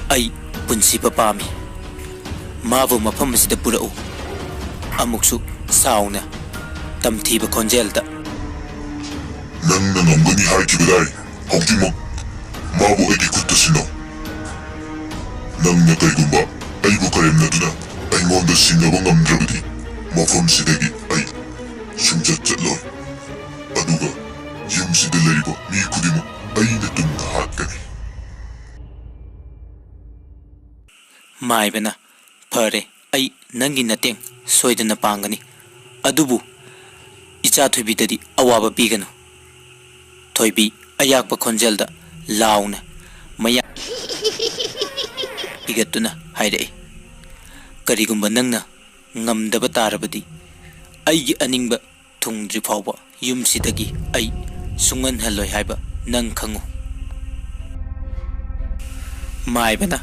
"ꯑꯩ ꯄꯨꯟꯁꯤꯕ ꯄꯥꯝꯃꯤ꯫ ꯃꯥꯕꯨ ꯃꯐꯝ ꯑꯁꯤꯗ ꯄꯨꯔꯛꯎ꯫" ꯑꯃꯨꯛꯁꯨ ꯁꯥꯎꯅ ꯇꯝꯊꯤꯕ ꯈꯣꯟꯖꯦꯜꯗ, "ꯅꯪꯅ ꯉꯝꯒꯅꯤ ꯍꯥꯏꯈꯤꯕꯗꯥꯏ? ꯍꯧꯖꯤꯛꯃꯛ ꯃꯥꯕꯨ ꯑꯩꯒꯤ ꯈꯨꯠꯇ ꯁꯤꯟꯅꯧ꯫ ꯅꯪꯅ ꯀꯩꯒꯨꯝꯕ ꯑꯩꯕꯨ ꯀꯔꯦꯝꯅꯗꯨꯅ ꯑꯩꯉꯣꯟꯗ ꯁꯤꯟꯅꯕ ꯉꯝꯗ꯭ꯔꯕꯗꯤ ꯃꯐꯝꯁꯤꯗꯒꯤ ꯑꯩ ꯁꯨꯡꯆꯠ ꯆꯠꯂꯣꯏ꯫ ꯑꯗꯨꯒ ꯌꯨꯝꯁꯤꯗ ꯂꯩꯔꯤꯕ ꯃꯤ ꯈꯨꯗꯤꯡꯃꯛ ꯑꯩꯅ ꯇꯨꯝꯅ ꯍꯥꯠꯀꯅꯤ꯫" ꯃꯥꯏꯕꯅ, "ꯐꯔꯦ, ꯑꯩ ꯅꯪꯒꯤ ꯃꯇꯦꯡ ꯁꯣꯏꯗꯅ ꯄꯥꯡꯒꯅꯤ꯫ ꯑꯗꯨꯕꯨ ꯏꯆꯥ ꯊꯣꯏꯕꯤꯗꯗꯤ ꯑꯋꯥꯕ ꯄꯤꯒꯅꯨ꯫" ꯊꯣꯏꯕꯤ ꯑꯌꯥꯛꯄ ꯈꯣꯟꯖꯦꯜꯗ ꯂꯥꯎꯅ ꯃꯌꯥ ꯍꯤꯒꯠꯇꯨꯅ ꯍꯥꯏꯔꯛꯏ, "ꯀꯔꯤꯒꯨꯝꯕ ꯅꯪꯅ ꯉꯝꯗꯕ ꯇꯥꯔꯕꯗꯤ, ꯑꯩꯒꯤ ꯑꯅꯤꯡꯕ ꯊꯨꯡꯗ꯭ꯔꯤ ꯐꯥꯎꯕ ꯌꯨꯝꯁꯤꯗꯒꯤ ꯑꯩ ꯁꯨꯡꯍꯟꯍꯜꯂꯣꯏ ꯍꯥꯏꯕ ꯅꯪ ꯈꯪꯉꯨ꯫" ꯃꯥꯏꯕꯅ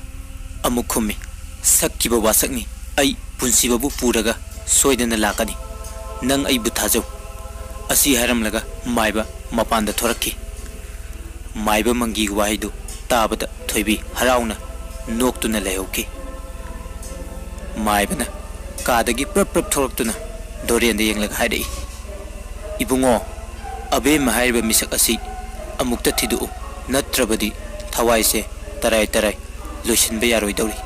ꯑꯃꯨꯛ ꯈꯨꯝꯃꯤ, "ꯁꯛꯈꯤꯕ ꯋꯥꯁꯛꯅꯤ꯫ ꯑꯩ ꯄꯨꯟꯁꯤꯕꯕꯨ ꯄꯨꯔꯒ ꯁꯣꯏꯗꯅ ꯂꯥꯛꯀꯅꯤ꯫ ꯅꯪ ꯑꯩꯕꯨ ꯊꯥꯖꯧ꯫" ꯑꯁꯤ ꯍꯥꯏꯔꯝꯂꯒ ꯃꯥꯏꯕ ꯃꯄꯥꯟꯗ ꯊꯣꯔꯛꯈꯤ꯫ ꯃꯥꯏꯕ ꯃꯪꯒꯤꯒꯤ ꯋꯥꯍꯩꯗꯨ ꯇꯥꯕꯗ ꯊꯣꯏꯕꯤ ꯍꯔꯥꯎꯅ ꯅꯣꯛꯇꯨꯅ ꯂꯩꯍꯧꯈꯤ꯫ ꯃꯥꯏꯕꯅ ꯀꯥꯗꯒꯤ ꯄ꯭ꯔꯞ ꯄ꯭ꯔꯞ ꯊꯣꯛꯂꯛꯇꯨꯅ ꯗꯣꯔꯦꯟꯗ ꯌꯦꯡꯂꯒ ꯍꯥꯏꯔꯛꯏ, "ꯏꯕꯨꯡꯉꯣ, ꯑꯕꯦꯝꯃ ꯍꯥꯏꯔꯤꯕ ꯃꯤꯁꯛ ꯑꯁꯤ ꯑꯃꯨꯛꯇ ꯊꯤꯗꯣꯛꯎ, ꯅꯠꯇ꯭ꯔꯕꯗꯤ ꯊꯋꯥꯏꯁꯦ ꯇꯔꯥꯏ ꯇꯔꯥꯏ ꯂꯣꯏꯁꯤꯟꯕ ꯌꯥꯔꯣꯏꯗꯧꯔꯤ꯫"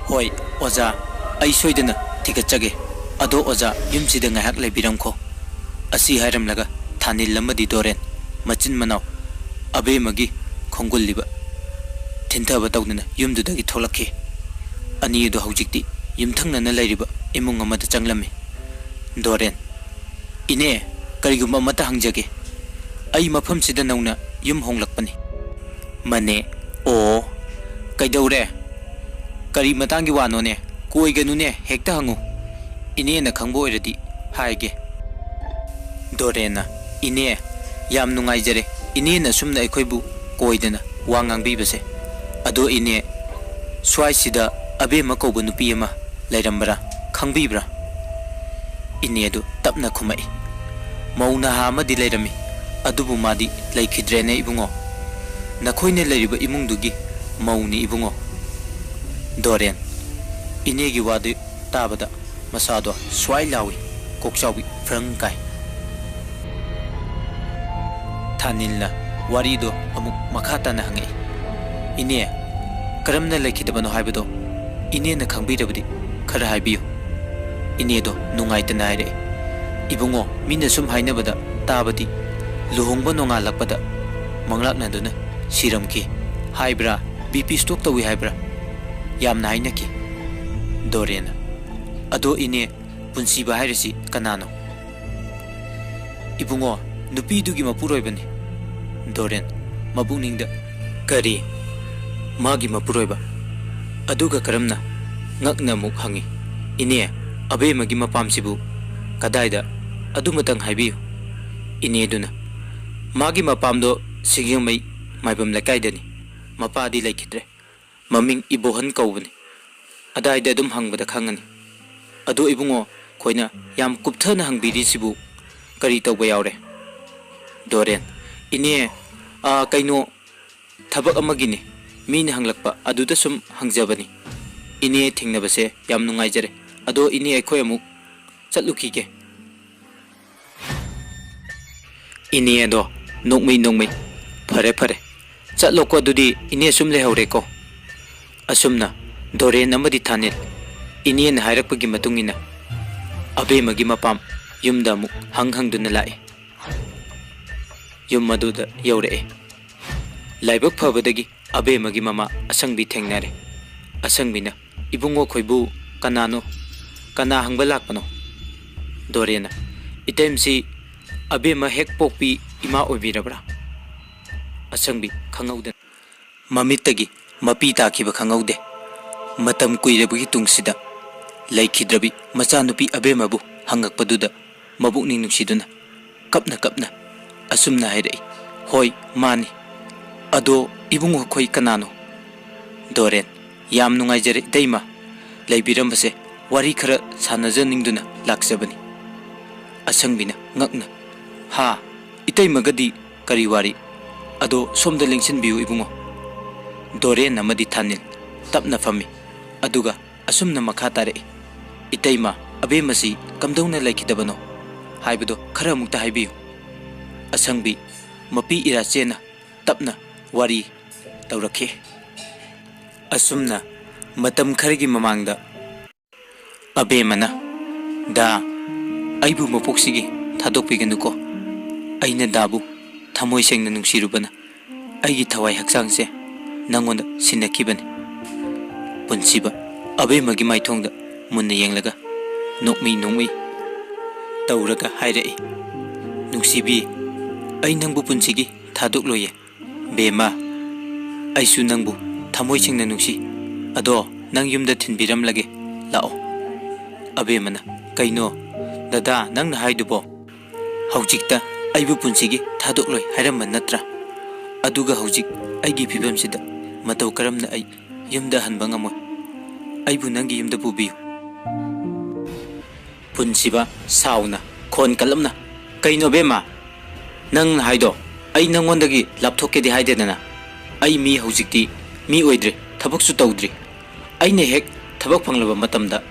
"ꯍꯣꯏ ꯑꯣꯖꯥ, ꯑꯩ ꯁꯣꯏꯗꯅ ꯊꯤꯒꯠꯆꯒꯦ꯫ ꯑꯗꯣ ꯑꯣꯖꯥ, ꯌꯨꯝꯁꯤꯗ ꯉꯥꯏꯍꯥꯛ ꯂꯩꯕꯤꯔꯝꯈꯣ꯫" ꯑꯁꯤ ꯍꯥꯏꯔꯝꯂꯒ ꯊꯥꯅꯤꯜ ꯑꯃꯗꯤ ꯗꯣꯔꯦꯟ ꯃꯆꯤꯟ ꯃꯅꯥꯎ ꯑꯕꯦꯝꯃꯒꯤ ꯈꯣꯡꯒꯨꯜꯂꯤꯕ ꯊꯤꯟꯊꯕ ꯇꯧꯗꯨꯅ ꯌꯨꯝꯗꯨꯗꯒꯤ ꯊꯣꯛꯂꯛꯈꯤ꯫ ꯑꯅꯤ ꯑꯗꯨ ꯍꯧꯖꯤꯛꯇꯤ ꯌꯨꯝꯊꯪꯅꯅ ꯂꯩꯔꯤꯕ ꯏꯃꯨꯡ ꯑꯃꯗ ꯆꯪꯂꯝꯃꯤ꯫ ꯗꯣꯔꯦꯟ, "ꯏꯅꯦ, ꯀꯔꯤꯒꯨꯝꯕ ꯑꯃꯠꯇ ꯍꯪꯖꯒꯦ꯫" ꯑꯩ ꯃꯐꯝꯁꯤꯗ ꯅꯧꯅ ꯌꯨꯝ ꯍꯣꯡꯂꯛꯄꯅꯤ꯫ ꯃꯅꯦ, ꯑꯣ, ꯀꯩꯗꯧꯔꯦ? ꯀꯔꯤ ꯃꯇꯥꯡꯒꯤ ꯋꯥꯅꯣꯅꯦ? ꯀꯣꯏꯒꯅꯨꯅꯦ, ꯍꯦꯛꯇ ꯍꯪꯉꯨ꯫ ꯏꯅꯦꯅ ꯈꯪꯕ ꯑꯣꯏꯔꯗꯤ ꯍꯥꯏꯒꯦ꯫ ꯗꯣꯔꯦꯟꯅ, ꯏꯅꯦ, ꯌꯥꯝ ꯅꯨꯡꯉꯥꯏꯖꯔꯦ ꯏꯅꯦꯅ ꯑꯁꯨꯝꯅ ꯑꯩꯈꯣꯏꯕꯨ ꯀꯣꯏꯗꯅ ꯋꯥ ꯉꯥꯡꯕꯤꯕꯁꯦ꯫ ꯑꯗꯣ ꯏꯅꯦ, ꯁ꯭ꯋꯥꯏꯁꯤꯗ ꯑꯕꯦꯝꯃ ꯀꯧꯕ ꯅꯨꯄꯤ ꯑꯃ ꯂꯩꯔꯝꯕ꯭ꯔꯥ? ꯈꯪꯕꯤꯕ꯭ꯔꯥ? ꯏꯅꯦꯗꯨ ꯇꯞꯅ ꯈꯨꯝꯃꯛꯏ, ꯃꯧ ꯅꯍꯥ ꯑꯃꯗꯤ ꯂꯩꯔꯝꯃꯤ, ꯑꯗꯨꯕꯨ ꯃꯥꯗꯤ ꯂꯩꯈꯤꯗ꯭ꯔꯦꯅꯦ ꯏꯕꯨꯡꯉꯣ꯫ ꯅꯈꯣꯏꯅ ꯂꯩꯔꯤꯕ ꯏꯃꯨꯡꯗꯨꯒꯤ ꯃꯧꯅꯤ ꯏꯕꯨꯡꯉꯣ꯫ ꯗꯣꯔꯦꯟ, ꯏꯅꯦꯒꯤ ꯋꯥꯗꯨ ꯇꯥꯕꯗ ꯃꯁꯥꯗꯣ ꯁ꯭ꯋꯥꯏ ꯂꯥꯎꯏ, ꯀꯣꯛꯆꯥꯎꯕꯤ ꯐ꯭ꯔꯪ ꯀꯥꯏ꯫ ꯊꯥꯅꯤꯜꯅ ꯋꯥꯔꯤꯗꯣ ꯑꯃꯨꯛ ꯃꯈꯥ ꯇꯥꯅ ꯍꯪꯉꯛꯏ, ꯏꯅꯦ, ꯀꯔꯝꯅ ꯂꯩꯈꯤꯗꯕꯅꯣ ꯍꯥꯏꯕꯗꯣ ꯏꯅꯦꯅ ꯈꯪꯕꯤꯔꯕꯗꯤ ꯈꯔ ꯍꯥꯏꯕꯤꯌꯨ꯫ ꯏꯅꯦꯗꯣ ꯅꯨꯡꯉꯥꯏꯇꯅ ꯍꯥꯏꯔꯛꯏ, ꯏꯕꯨꯡꯉꯣ, ꯃꯤꯅ ꯁꯨꯝ ꯍꯥꯏꯅꯕꯗ ꯇꯥꯕꯗꯤ ꯂꯨꯍꯣꯡꯕ ꯅꯣꯡꯉꯥꯜꯂꯛꯄꯗ ꯃꯪꯂꯥꯛꯅꯗꯨꯅ ꯁꯤꯔꯝꯈꯤ ꯍꯥꯏꯕ꯭ꯔꯥ, ꯕꯤ ꯄꯤ ꯁ꯭ꯇ꯭ꯔꯣꯛ ꯇꯧꯏ ꯍꯥꯏꯕ꯭ꯔꯥ, ꯌꯥꯝꯅ ꯍꯥꯏꯅꯈꯤ꯫ ꯗꯣꯔꯦꯟꯅ, ꯑꯗꯣ ꯏꯅꯦ, ꯄꯨꯟꯁꯤꯕ ꯍꯥꯏꯔꯤꯁꯤ ꯀꯅꯥꯅꯣ? ꯏꯕꯨꯡꯉꯣ, ꯅꯨꯄꯤꯗꯨꯒꯤ ꯃꯄꯨꯔꯣꯏꯕꯅꯤ꯫ ꯗꯣꯔꯦꯟ, ꯃꯄꯨꯛꯅꯤꯡꯗ, ꯀꯔꯤ? ꯃꯥꯒꯤ ꯃꯄꯨꯔꯣꯏꯕ? ꯑꯗꯨꯒ ꯀꯔꯝꯅ? ꯉꯛꯅ ꯑꯃꯨꯛ ꯍꯪꯉꯤ, ꯏꯅꯦ, ꯑꯕꯦꯝꯃꯒꯤ ꯃꯄꯥꯝꯁꯤꯕꯨ ꯀꯗꯥꯏꯗ? ꯑꯗꯨꯃꯇꯪ ꯍꯥꯏꯕꯤꯌꯨ꯫ ꯏꯅꯦꯗꯨꯅ, ꯃꯥꯒꯤ ꯃꯄꯥꯝꯗꯣ ꯁꯤꯡꯖꯃꯩ ꯃꯥꯏꯕꯝ ꯂꯩꯀꯥꯏꯗꯅꯤ꯫ ꯃꯄꯥꯗꯤ ꯂꯩꯈꯤꯗ꯭ꯔꯦ꯫ ꯃꯃꯤꯡ ꯏꯕꯣꯍꯟ ꯀꯧꯕꯅꯤ꯫ ꯑꯗꯥꯏꯗ ꯑꯗꯨꯝ ꯍꯪꯕꯗ ꯈꯪꯉꯅꯤ꯫ ꯑꯗꯣ ꯏꯕꯨꯡꯉꯣ, ꯈꯣꯏꯅ ꯌꯥꯝ ꯀꯨꯞꯊꯅ ꯍꯪꯕꯤꯔꯤꯁꯤꯕꯨ ꯀꯔꯤ ꯇꯧꯕ ꯌꯥꯎꯔꯦ? ꯗꯣꯔꯦꯟ, ꯏꯅꯦ, ꯑꯥ, ꯀꯩꯅꯣ, ꯊꯕꯛ ꯑꯃꯒꯤꯅꯤ꯫ ꯃꯤꯅ ꯍꯪꯂꯛꯄ, ꯑꯗꯨꯗ ꯁꯨꯝ ꯍꯪꯖꯕꯅꯤ꯫ ꯏꯅꯦ ꯊꯦꯡꯅꯕꯁꯦ ꯌꯥꯝ ꯅꯨꯡꯉꯥꯏꯖꯔꯦ꯫ ꯑꯗꯣ ꯏꯅꯦ, ꯑꯩꯈꯣꯏ ꯑꯃꯨꯛ ꯆꯠꯂꯨꯈꯤꯒꯦ꯫ ꯏꯅꯦ ꯑꯗꯣ ꯅꯣꯛꯃꯤ ꯅꯣꯛꯃꯤ, ꯐꯔꯦ ꯐꯔꯦ, ꯆꯠꯂꯣꯀꯣ, ꯑꯗꯨꯗꯤ ꯏꯅꯦ ꯁꯨꯝ ꯂꯩꯍꯧꯔꯦꯀꯣ꯫ ꯑꯁꯨꯝꯅ ꯗꯣꯔꯦꯟ ꯑꯃꯗꯤ ꯊꯥꯅꯤꯜ ꯏꯅꯦꯅ ꯍꯥꯏꯔꯛꯄꯒꯤ ꯃꯇꯨꯡ ꯏꯟꯅ ꯑꯕꯦꯝꯃꯒꯤ ꯃꯄꯥꯝ ꯌꯨꯝꯗ ꯑꯃꯨꯛ ꯍꯪ ꯍꯪꯗꯨꯅ ꯂꯥꯛꯏ꯫ ꯌꯨꯝ ꯑꯗꯨꯗ ꯌꯧꯔꯛꯑꯦ꯫ ꯂꯥꯏꯕꯛ ꯐꯕꯗꯒꯤ ꯑꯕꯦꯝꯃꯒꯤ ꯃꯃꯥ ꯑꯁꯪꯕꯤ ꯊꯦꯡꯅꯔꯦ꯫ ꯑꯁꯪꯕꯤꯅ, "ꯏꯕꯨꯡꯉꯣ ꯈꯣꯏꯕꯨ ꯀꯅꯥꯅꯣ? ꯀꯅꯥ ꯍꯪꯕ ꯂꯥꯛꯄꯅꯣ?" ꯗꯣꯔꯦꯟꯅ, "ꯏꯇꯩꯃꯁꯤ ꯑꯕꯦꯝꯃ ꯍꯦꯛ ꯄꯣꯛꯄꯤ ꯏꯃꯥ ꯑꯣꯏꯕꯤꯔꯕ꯭ꯔꯥ? ꯑꯁꯪꯕꯤ ꯈꯪꯍꯧꯗꯅ ꯃꯃꯤꯠꯇꯒꯤ ꯃꯄꯤ ꯇꯥꯈꯤꯕ ꯈꯪꯍꯧꯗꯦ꯫ ꯃꯇꯝ ꯀꯨꯏꯔꯕꯒꯤ ꯇꯨꯡꯁꯤꯗ ꯂꯩꯈꯤꯗ꯭ꯔꯕꯤ ꯃꯆꯥꯅꯨꯄꯤ ꯑꯕꯦꯝꯃꯕꯨ ꯍꯪꯉꯛꯄꯗꯨꯗ ꯃꯕꯨꯛꯅꯤꯡ ꯅꯨꯡꯁꯤꯗꯨꯅ ꯀꯞꯅ ꯀꯞꯅ ꯑꯁꯨꯝꯅ ꯍꯥꯏꯔꯛꯏ, "ꯍꯣꯏ, ꯃꯥꯅꯤ꯫ ꯑꯗꯣ ꯏꯕꯨꯡꯉꯣ ꯈꯣꯏ ꯀꯅꯥꯅꯣ?" ꯗꯣꯔꯦꯟ, ꯌꯥꯝ ꯅꯨꯡꯉꯥꯏꯖꯔꯦ ꯏꯇꯩꯃ, ꯂꯩꯕꯤꯔꯝꯕꯁꯦ ꯋꯥꯔꯤ ꯈꯔ ꯁꯥꯟꯅꯖꯅꯤꯡꯗꯨꯅ ꯂꯥꯛꯆꯕꯅꯤ꯫ ꯑꯁꯪꯕꯤꯅ ꯉꯛꯅ, "ꯍꯥ? ꯏꯇꯩꯃꯒꯗꯤ ꯀꯔꯤ ꯋꯥꯔꯤ? ꯑꯗꯣ ꯁꯣꯝꯗ ꯂꯦꯡꯁꯤꯟꯕꯤꯌꯨ ꯏꯕꯨꯡꯉꯣ꯫" ꯗꯣꯔꯦꯟ ꯑꯃꯗꯤ ꯊꯥꯅꯤꯜ ꯇꯞꯅ ꯐꯝꯃꯤ꯫ ꯑꯗꯨꯒ ꯑꯁꯨꯝꯅ ꯃꯈꯥ ꯇꯥꯔꯛꯏ, "ꯏꯇꯩꯃ, ꯑꯕꯦꯝꯃꯁꯤ ꯀꯝꯗꯧꯅ ꯂꯩꯈꯤꯗꯕꯅꯣ ꯍꯥꯏꯕꯗꯣ ꯈꯔ ꯑꯃꯨꯛꯇ ꯍꯥꯏꯕꯤꯌꯨ꯫" ꯑꯁꯪꯕꯤ ꯃꯄꯤ ꯏꯔꯥ ꯆꯦꯟꯅ ꯇꯞꯅ ꯋꯥꯔꯤ ꯇꯧꯔꯛꯈꯤ꯫ ꯑꯁꯨꯝꯅ ꯃꯇꯝ ꯈꯔꯒꯤ ꯃꯃꯥꯡꯗ ꯑꯕꯦꯝꯃꯅ, "ꯗꯥ, ꯑꯩꯕꯨ ꯃꯄꯣꯛꯁꯤꯒꯤ ꯊꯥꯗꯣꯛꯄꯤꯒꯅꯨꯀꯣ꯫ ꯑꯩꯅ ꯗꯥꯕꯨ ꯊꯃꯣꯏ ꯁꯦꯡꯅ ꯅꯨꯡꯁꯤꯔꯨꯕꯅ ꯑꯩꯒꯤ ꯊꯋꯥꯏ ꯍꯛꯆꯥꯡꯁꯦ ꯅꯪꯉꯣꯟꯗ ꯁꯤꯟꯅꯈꯤꯕꯅꯤ꯫" ꯄꯨꯟꯁꯤꯕ ꯑꯕꯦꯝꯃꯒꯤ ꯃꯥꯏꯊꯣꯡꯗ ꯃꯨꯟꯅ ꯌꯦꯡꯂꯒ ꯅꯣꯛꯃꯤ ꯅꯣꯛꯃꯤ ꯇꯧꯔꯒ ꯍꯥꯏꯔꯛꯏ, "ꯅꯨꯡꯁꯤꯕꯤ, ꯑꯩ ꯅꯪꯕꯨ ꯄꯨꯟꯁꯤꯒꯤ ꯊꯥꯗꯣꯛꯂꯣꯏꯌꯦ꯫ ꯕꯦꯝꯃ, ꯑꯩꯁꯨ ꯅꯪꯕꯨ ꯊꯃꯣꯏ ꯁꯦꯡꯅ ꯅꯨꯡꯁꯤ꯫ ꯑꯗꯣ ꯅꯪ ꯌꯨꯝꯗ ꯊꯤꯟꯕꯤꯔꯝꯂꯒꯦ꯫ ꯂꯥꯛꯑꯣ꯫" ꯑꯕꯦꯝꯃꯅ, "ꯀꯩꯅꯣ ꯗꯗꯥ ꯅꯪꯅ ꯍꯥꯏꯗꯨꯕꯣ? ꯍꯧꯖꯤꯛꯇ ꯑꯩꯕꯨ ꯄꯨꯟꯁꯤꯒꯤ ꯊꯥꯗꯣꯛꯂꯣꯏ ꯍꯥꯏꯔꯝꯕ ꯅꯠꯇ꯭ꯔꯥ? ꯑꯗꯨꯒ ꯍꯧꯖꯤꯛ ꯑꯩꯒꯤ ꯐꯤꯕꯝꯁꯤꯗ ꯃꯇꯧ ꯀꯔꯝꯅ ꯑꯩ ꯌꯨꯝꯗ ꯍꯟꯕ ꯉꯝꯃꯣꯏ? ꯑꯩꯕꯨ ꯅꯪꯒꯤ ꯌꯨꯝꯗ ꯄꯨꯕꯤꯌꯨ꯫" ꯄꯨꯟꯁꯤꯕ ꯁꯥꯎꯅ ꯈꯣꯟ ꯀꯜꯂꯞꯅ, "ꯀꯩꯅꯣ ꯕꯦꯝꯃ? ꯅꯪꯅ ꯍꯥꯏꯗꯣ ꯑꯩ ꯅꯪꯉꯣꯟꯗꯒꯤ ꯂꯥꯞꯊꯣꯛꯀꯦꯗꯤ ꯍꯥꯏꯗꯦꯗꯅ꯫ ꯑꯩ ꯃꯤ ꯍꯧꯖꯤꯛꯇꯤ ꯃꯤ ꯑꯣꯏꯗ꯭ꯔꯦ, ꯊꯕꯛꯁꯨ ꯇꯧꯗ꯭ꯔꯤ꯫ ꯑꯩꯅ ꯍꯦꯛ ꯊꯕꯛ ꯐꯪꯂꯕ ꯃꯇꯝꯗ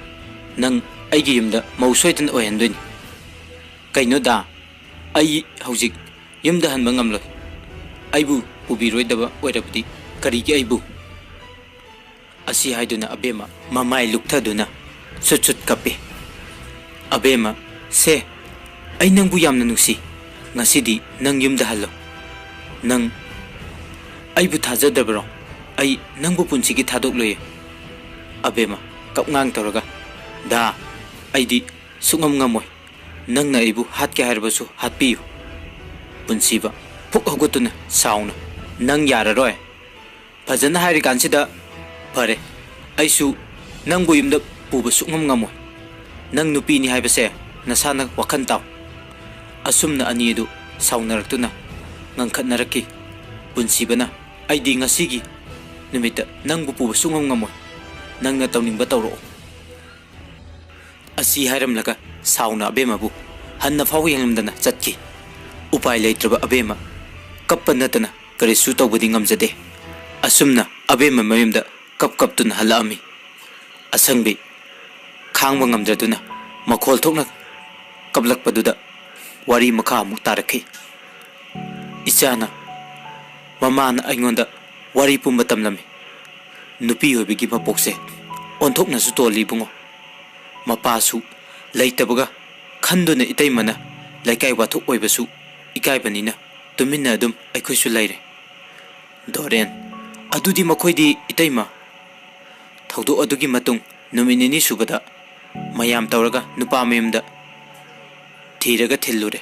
ꯅꯪ ꯑꯩꯒꯤ ꯌꯨꯝꯗ ꯃꯧ ꯁꯣꯏꯗꯅ ꯑꯣꯏꯍꯟꯗꯣꯏꯅꯤ꯫ ꯀꯩꯅꯣꯗ, ꯑꯩ ꯍꯧꯖꯤꯛ ꯌꯨꯝꯗ ꯍꯟꯕ ꯉꯝꯂꯣꯏ꯫ ꯑꯩꯕꯨ ꯄꯨꯕꯤꯔꯣꯏꯗꯕ ꯑꯣꯏꯔꯕꯗꯤ ꯀꯔꯤꯒꯤ ꯑꯩꯕꯨ?" ꯑꯁꯤ ꯍꯥꯏꯗꯨꯅ ꯑꯕꯦꯝꯃ ꯃꯃꯥꯏ ꯂꯨꯞꯊꯗꯨꯅ ꯁꯨꯠ ꯁꯨꯠ ꯀꯞꯄꯤ꯫ "ꯑꯕꯦꯝꯃ, ꯁꯦ, ꯑꯩ ꯅꯪꯕꯨ ꯌꯥꯝꯅ ꯅꯨꯡꯁꯤ꯫ ꯉꯁꯤꯗꯤ ꯅꯪ ꯌꯨꯝꯗ ꯍꯜꯂꯣ꯫ ꯅꯪ ꯑꯩꯕꯨ ꯊꯥꯖꯗꯕ꯭ꯔꯣ? ꯑꯩ ꯅꯪꯕꯨ ꯄꯨꯟꯁꯤꯒꯤ ꯊꯥꯗꯣꯛꯂꯣꯏꯌꯦ꯫" ꯑꯕꯦꯝꯃ ꯀꯞꯉꯥꯡ ꯇꯧꯔꯒ, "ꯗꯥ, ꯑꯩꯗꯤ ꯁꯨꯛꯉꯝ ꯉꯝꯃꯣꯏ꯫ "ꯅꯪꯅ ꯑꯩꯕꯨ ꯍꯥꯠꯀꯦ ꯍꯥꯏꯔꯕꯁꯨ ꯍꯥꯠꯄꯤꯌꯨ꯫" ꯄꯨꯟꯁꯤꯕ ꯐꯨꯛ ꯍꯧꯒꯠꯇꯨꯅ ꯁꯥꯎꯅ, "ꯅꯪ ꯌꯥꯔꯔꯣꯏ꯫ ꯐꯖꯅ ꯍꯥꯏꯔꯤꯀꯥꯟꯁꯤꯗ ꯐꯔꯦ, ꯑꯩꯁꯨ ꯅꯪꯕꯨ ꯌꯨꯝꯗ ꯄꯨꯕ ꯁꯨꯛꯉꯝ ꯉꯝꯃꯣꯏ꯫ ꯅꯪ ꯅꯨꯄꯤꯅꯤ ꯍꯥꯏꯕꯁꯦ ꯅꯁꯥꯅ ꯋꯥꯈꯜ ꯇꯥꯎ꯫" ꯑꯁꯨꯝꯅ ꯑꯅꯤ ꯑꯗꯨ ꯁꯥꯎꯅꯔꯛꯇꯨꯅ ꯉꯪꯈꯠꯅꯔꯛꯈꯤ꯫ ꯄꯨꯟꯁꯤꯕꯅ, "ꯑꯩꯗꯤ ꯉꯁꯤꯒꯤ ꯅꯨꯃꯤꯠꯇ ꯅꯪꯕꯨ ꯄꯨꯕ ꯁꯨꯛꯉꯝ ꯉꯝꯃꯣꯏ꯫ ꯅꯪꯅ ꯇꯧꯅꯤꯡꯕ ꯇꯧꯔꯛꯑꯣ꯫" ꯑꯁꯤ ꯍꯥꯏꯔꯝꯂꯒ ꯁꯥꯎꯅ ꯑꯕꯦꯝꯃꯕꯨ ꯍꯟꯅ ꯐꯥꯎ ꯌꯦꯡꯂꯝꯗꯅ ꯆꯠꯈꯤ꯫ ꯎꯄꯥꯏ ꯂꯩꯇ꯭ꯔꯕ ꯑꯕꯦꯝꯃ ꯀꯞꯄ ꯅꯠꯇꯅ ꯀꯔꯤꯁꯨ ꯇꯧꯕꯗꯤ ꯉꯝꯖꯗꯦ꯫ ꯑꯁꯨꯝꯅ ꯑꯕꯦꯝꯃ ꯃꯌꯨꯝꯗ ꯀꯞ ꯀꯞꯇꯨꯅ ꯍꯜꯂꯛꯑꯝꯃꯤ꯫ ꯑꯁꯪꯕꯤ ꯈꯥꯡꯕ ꯉꯝꯗ꯭ꯔꯗꯨꯅ ꯃꯈꯣꯜ ꯊꯣꯛꯅ ꯀꯞꯂꯛꯄꯗꯨꯗ ꯋꯥꯔꯤ ꯃꯈꯥ ꯑꯃꯨꯛ ꯇꯥꯔꯛꯈꯤ꯫ ꯏꯆꯥꯅ ꯃꯃꯥꯅ ꯑꯩꯉꯣꯟꯗ ꯋꯥꯔꯤ ꯄꯨꯝꯕ ꯇꯝꯂꯝꯃꯤ꯫ ꯅꯨꯄꯤ ꯑꯣꯏꯕꯒꯤ ꯃꯄꯣꯛꯁꯦ ꯑꯣꯟꯊꯣꯛꯅꯁꯨ ꯇꯣꯜꯂꯤ ꯏꯕꯨꯡꯉꯣ꯫ ꯃꯄꯥꯁꯨ ꯂꯩꯇꯕꯒ ꯈꯟꯗꯨꯅ ꯏꯇꯩꯃꯅ ꯂꯩꯀꯥꯏ ꯋꯥꯊꯣꯛ ꯑꯣꯏꯕꯁꯨ ꯏꯀꯥꯏꯕꯅꯤꯅ ꯇꯨꯃꯤꯟꯅ ꯑꯗꯨꯝ ꯑꯩꯈꯣꯏꯁꯨ ꯂꯩꯔꯦ꯫ ꯗꯣꯔꯦꯟ, ꯑꯗꯨꯗꯤ ꯃꯈꯣꯏꯗꯤ ꯏꯇꯩꯃ? ꯊꯧꯗꯣꯛ ꯑꯗꯨꯒꯤ ꯃꯇꯨꯡ ꯅꯨꯃꯤꯠ ꯅꯤꯅꯤ ꯁꯨꯕꯗ ꯃꯌꯥꯝ ꯇꯧꯔꯒ ꯅꯨꯄꯥ ꯃꯌꯨꯝꯗ ꯊꯤꯔꯒ ꯊꯤꯜꯂꯨꯔꯦ꯫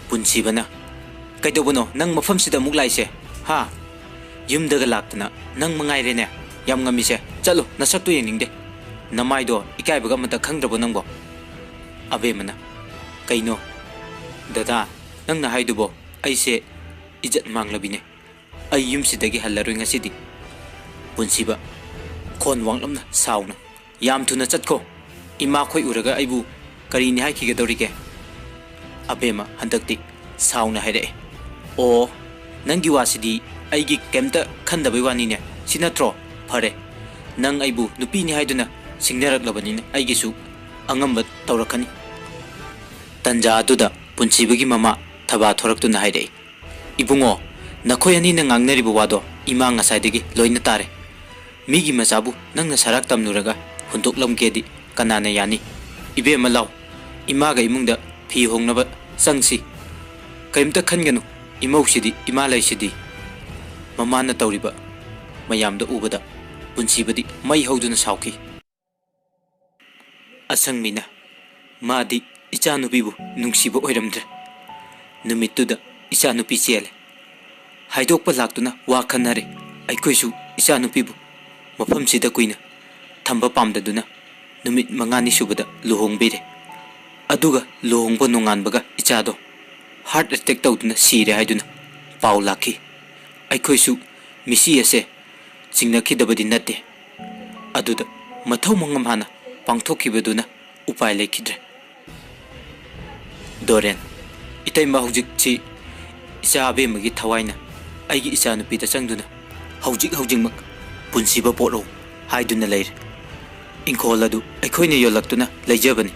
ꯄꯨꯟꯁꯤꯕꯅ, "ꯀꯩꯗꯧꯕꯅꯣ ꯅꯪ ꯃꯐꯝꯁꯤꯗ ꯑꯃꯨꯛ ꯂꯥꯛꯏꯁꯦ? ꯍꯥ? ꯌꯨꯝꯗꯒ ꯂꯥꯛꯇꯅ ꯅꯪ ꯃꯉꯥꯏꯔꯦꯅꯦ ꯌꯥꯝ ꯉꯝꯃꯤꯁꯦ꯫ ꯆꯠꯂꯣ, ꯅꯁꯛꯇꯣ ꯌꯦꯡꯅꯤꯡꯗꯦ꯫ ꯅꯃꯥꯏꯗꯣ ꯏꯀꯥꯏꯕꯒ ꯑꯃꯇ ꯈꯪꯗ꯭ꯔꯕꯣ ꯅꯪꯕꯣ?" ꯑꯕꯦꯝꯃꯅ, "ꯀꯩꯅꯣ ꯗꯗꯥ, ꯅꯪꯅ ꯍꯥꯏꯗꯨꯕꯣ? ꯑꯩꯁꯦ ꯏꯖꯠ ꯃꯥꯡꯂꯕꯤꯅꯦ꯫ ꯑꯩ ꯌꯨꯝꯁꯤꯗꯒꯤ ꯍꯜꯂꯔꯣꯏ ꯉꯁꯤꯗꯤ꯫" ꯄꯨꯟꯁꯤꯕ ꯈꯣꯟ ꯋꯥꯡꯂꯞꯅ ꯁꯥꯎꯅ, "ꯌꯥꯝ ꯊꯨꯅ ꯆꯠꯈꯣ꯫ ꯏꯃꯥꯈꯣꯏ ꯎꯔꯒ ꯑꯩꯕꯨ ꯀꯔꯤꯅꯤ ꯍꯥꯏꯈꯤꯒꯗꯧꯔꯤꯒꯦ?" ꯑꯕꯦꯝꯃ ꯍꯟꯗꯛꯇꯤ ꯁꯥꯎꯅ ꯍꯥꯏꯔꯛꯑꯦ, "ꯑꯣ, ꯅꯪꯒꯤ ꯋꯥꯁꯤꯗꯤ ꯑꯩꯒꯤ ꯀꯩꯝꯇ ꯈꯟꯗꯕꯩ ꯋꯥꯅꯤꯅꯦ꯫ ꯁꯤ ꯅꯠꯇ꯭ꯔꯣ? ꯐꯔꯦ, ꯅꯪ ꯑꯩꯕꯨ ꯅꯨꯄꯤꯅꯤ ꯍꯥꯏꯗꯨꯅ ꯁꯤꯡꯅꯔꯛꯂꯕꯅꯤꯅ ꯑꯩꯒꯤꯁꯨ ꯑꯉꯝꯕ ꯇꯧꯔꯛꯀꯅꯤ꯫" ꯇꯟꯖꯥ ꯑꯗꯨꯗ ꯄꯨꯟꯁꯤꯕꯒꯤ ꯃꯃꯥ ꯊꯕꯥ ꯊꯣꯔꯛꯇꯨꯅ ꯍꯥꯏꯔꯛꯏ, "ꯏꯕꯨꯡꯉꯣ, ꯅꯈꯣꯏ ꯑꯅꯤꯅ ꯉꯥꯡꯅꯔꯤꯕ ꯋꯥꯗꯣ ꯏꯃꯥ ꯉꯁꯥꯏꯗꯒꯤ ꯂꯣꯏꯅ ꯇꯥꯔꯦ꯫ ꯃꯤꯒꯤ ꯃꯆꯥꯕꯨ ꯅꯪꯅ ꯁꯔꯥꯛ ꯇꯝꯂꯨꯔꯒ ꯍꯨꯟꯗꯣꯛꯂꯝꯒꯦꯗꯤ ꯀꯅꯥꯅ ꯌꯥꯅꯤ? ꯏꯕꯦꯝꯃ, ꯂꯥꯎ, ꯏꯃꯥꯒ ꯏꯃꯨꯡꯗ ꯐꯤ ꯍꯣꯡꯅꯕ ꯆꯪꯁꯤ꯫ ꯀꯔꯤꯝꯇ ꯈꯟꯒꯅꯨ, ꯏꯃꯧꯁꯤꯗꯤ ꯏꯃꯥ ꯂꯩꯁꯤꯗꯤ꯫" ꯃꯃꯥꯅ ꯇꯧꯔꯤꯕ ꯃꯌꯥꯝꯗꯣ ꯎꯕꯗ ꯄꯨꯟꯁꯤꯕꯗꯤ ꯃꯩ ꯍꯧꯗꯨꯅ ꯁꯥꯎꯈꯤ꯫ ꯑꯁꯪꯕꯤꯅ, ꯃꯥꯗꯤ ꯏꯆꯥꯅꯨꯄꯤꯕꯨ ꯅꯨꯡꯁꯤꯕ ꯑꯣꯏꯔꯝꯗ꯭ꯔꯦ꯫ ꯅꯨꯃꯤꯠꯇꯨꯗ ꯏꯆꯥꯅꯨꯄꯤ ꯆꯦꯜꯂꯦ꯫ ꯍꯥꯏꯗꯣꯛꯄ ꯂꯥꯛꯇꯨꯅ ꯋꯥ ꯈꯟꯅꯔꯦ꯫ ꯑꯩꯈꯣꯏꯁꯨ ꯏꯆꯥꯅꯨꯄꯤꯕꯨ ꯃꯐꯝꯁꯤꯗ ꯀꯨꯏꯅ ꯊꯝꯕ ꯄꯥꯝꯗꯗꯨꯅ ꯅꯨꯃꯤꯠ ꯃꯉꯥꯅꯤ ꯁꯨꯕꯗ ꯂꯨꯍꯣꯡꯕꯤꯔꯦ꯫ ꯑꯗꯨꯒ ꯂꯨꯍꯣꯡꯕ ꯅꯣꯡꯉꯥꯟꯕꯒ ꯏꯆꯥꯗꯣ heart attack ꯇꯧꯗꯨꯅ ꯁꯤꯔꯦ ꯍꯥꯏꯗꯨꯅ ꯄꯥꯎ ꯂꯥꯛꯈꯤ꯫ ꯑꯩꯈꯣꯏꯁꯨ ꯃꯤꯁꯤ ꯑꯁꯦ ꯆꯤꯡꯅꯈꯤꯗꯕꯗꯤ ꯅꯠꯇꯦ꯫ ꯑꯗꯨꯗ ꯃꯊꯧ ꯃꯉꯝ ꯍꯥꯟꯅ ꯄꯥꯡꯊꯣꯛꯈꯤꯕꯗꯨꯅ ꯎꯄꯥꯏ ꯂꯩꯈꯤꯗ꯭ꯔꯦ꯫ ꯗꯣꯔꯦꯟ, ꯏꯇꯩꯃ ꯍꯧꯖꯤꯛꯁꯤ ꯏꯆꯥ ꯑꯕꯦꯝꯃꯒꯤ ꯊꯋꯥꯏꯅ ꯑꯩꯒꯤ ꯏꯆꯥꯅꯨꯄꯤꯗ ꯆꯪꯗꯨꯅ ꯍꯧꯖꯤꯛ ꯍꯧꯖꯤꯛꯃꯛ ꯄꯨꯟꯁꯤꯕ ꯄꯣꯔꯛꯎ ꯍꯥꯏꯗꯨꯅ ꯂꯩꯔꯦ꯫ ꯏꯪꯈꯣꯜ ꯑꯗꯨ ꯑꯩꯈꯣꯏꯅ ꯌꯣꯜꯂꯛꯇꯨꯅ ꯂꯩꯖꯕꯅꯤ꯫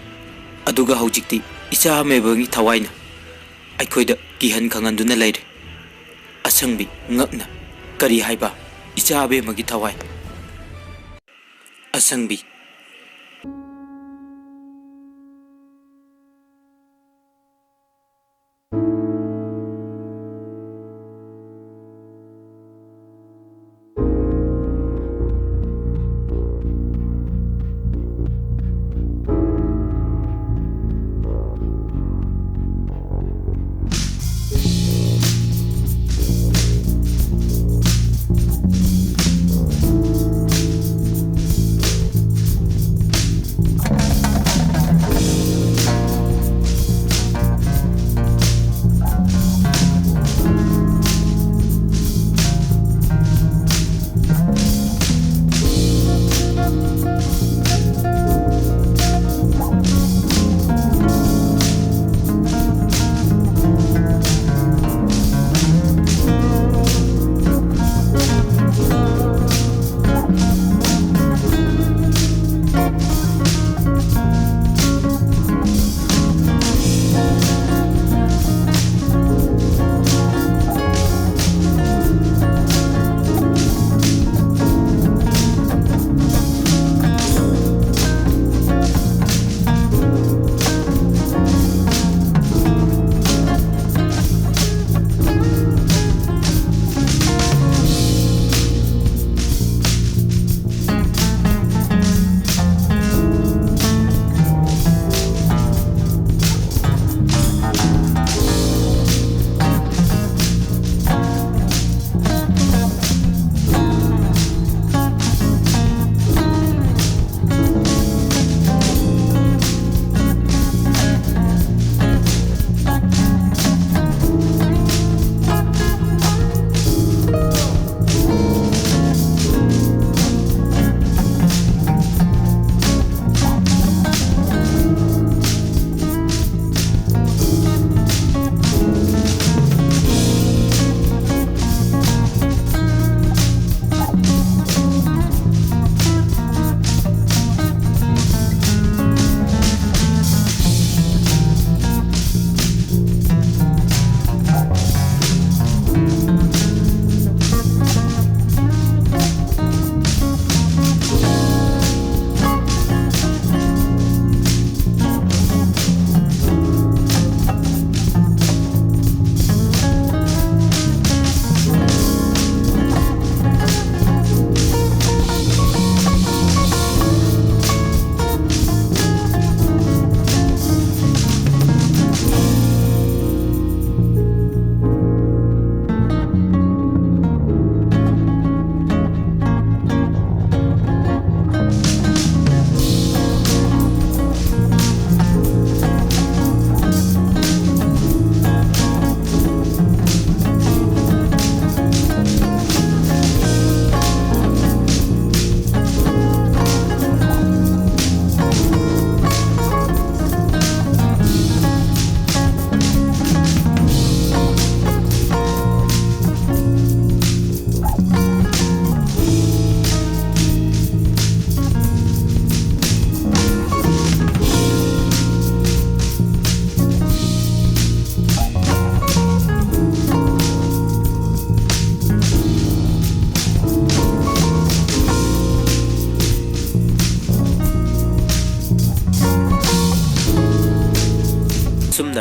ꯑꯗꯨꯒ ꯍꯧꯖꯤꯛꯇꯤ ꯏꯆꯥ ꯑꯕꯦꯝꯃꯒꯤ ꯊꯋꯥꯏꯅ ꯑꯩꯈꯣꯏꯗ ꯀꯤꯍꯟ ꯈꯪꯍꯟꯗꯨꯅ ꯂꯩꯔꯦ꯫ ꯑꯁꯪꯕꯤ, ꯉꯛꯅ, ꯀꯔꯤ ꯍꯥꯏꯕ? ꯏꯆꯥ ꯑꯕꯦꯝꯃꯒꯤ ꯊꯋꯥꯏ? ꯑꯁꯪꯕꯤ꯫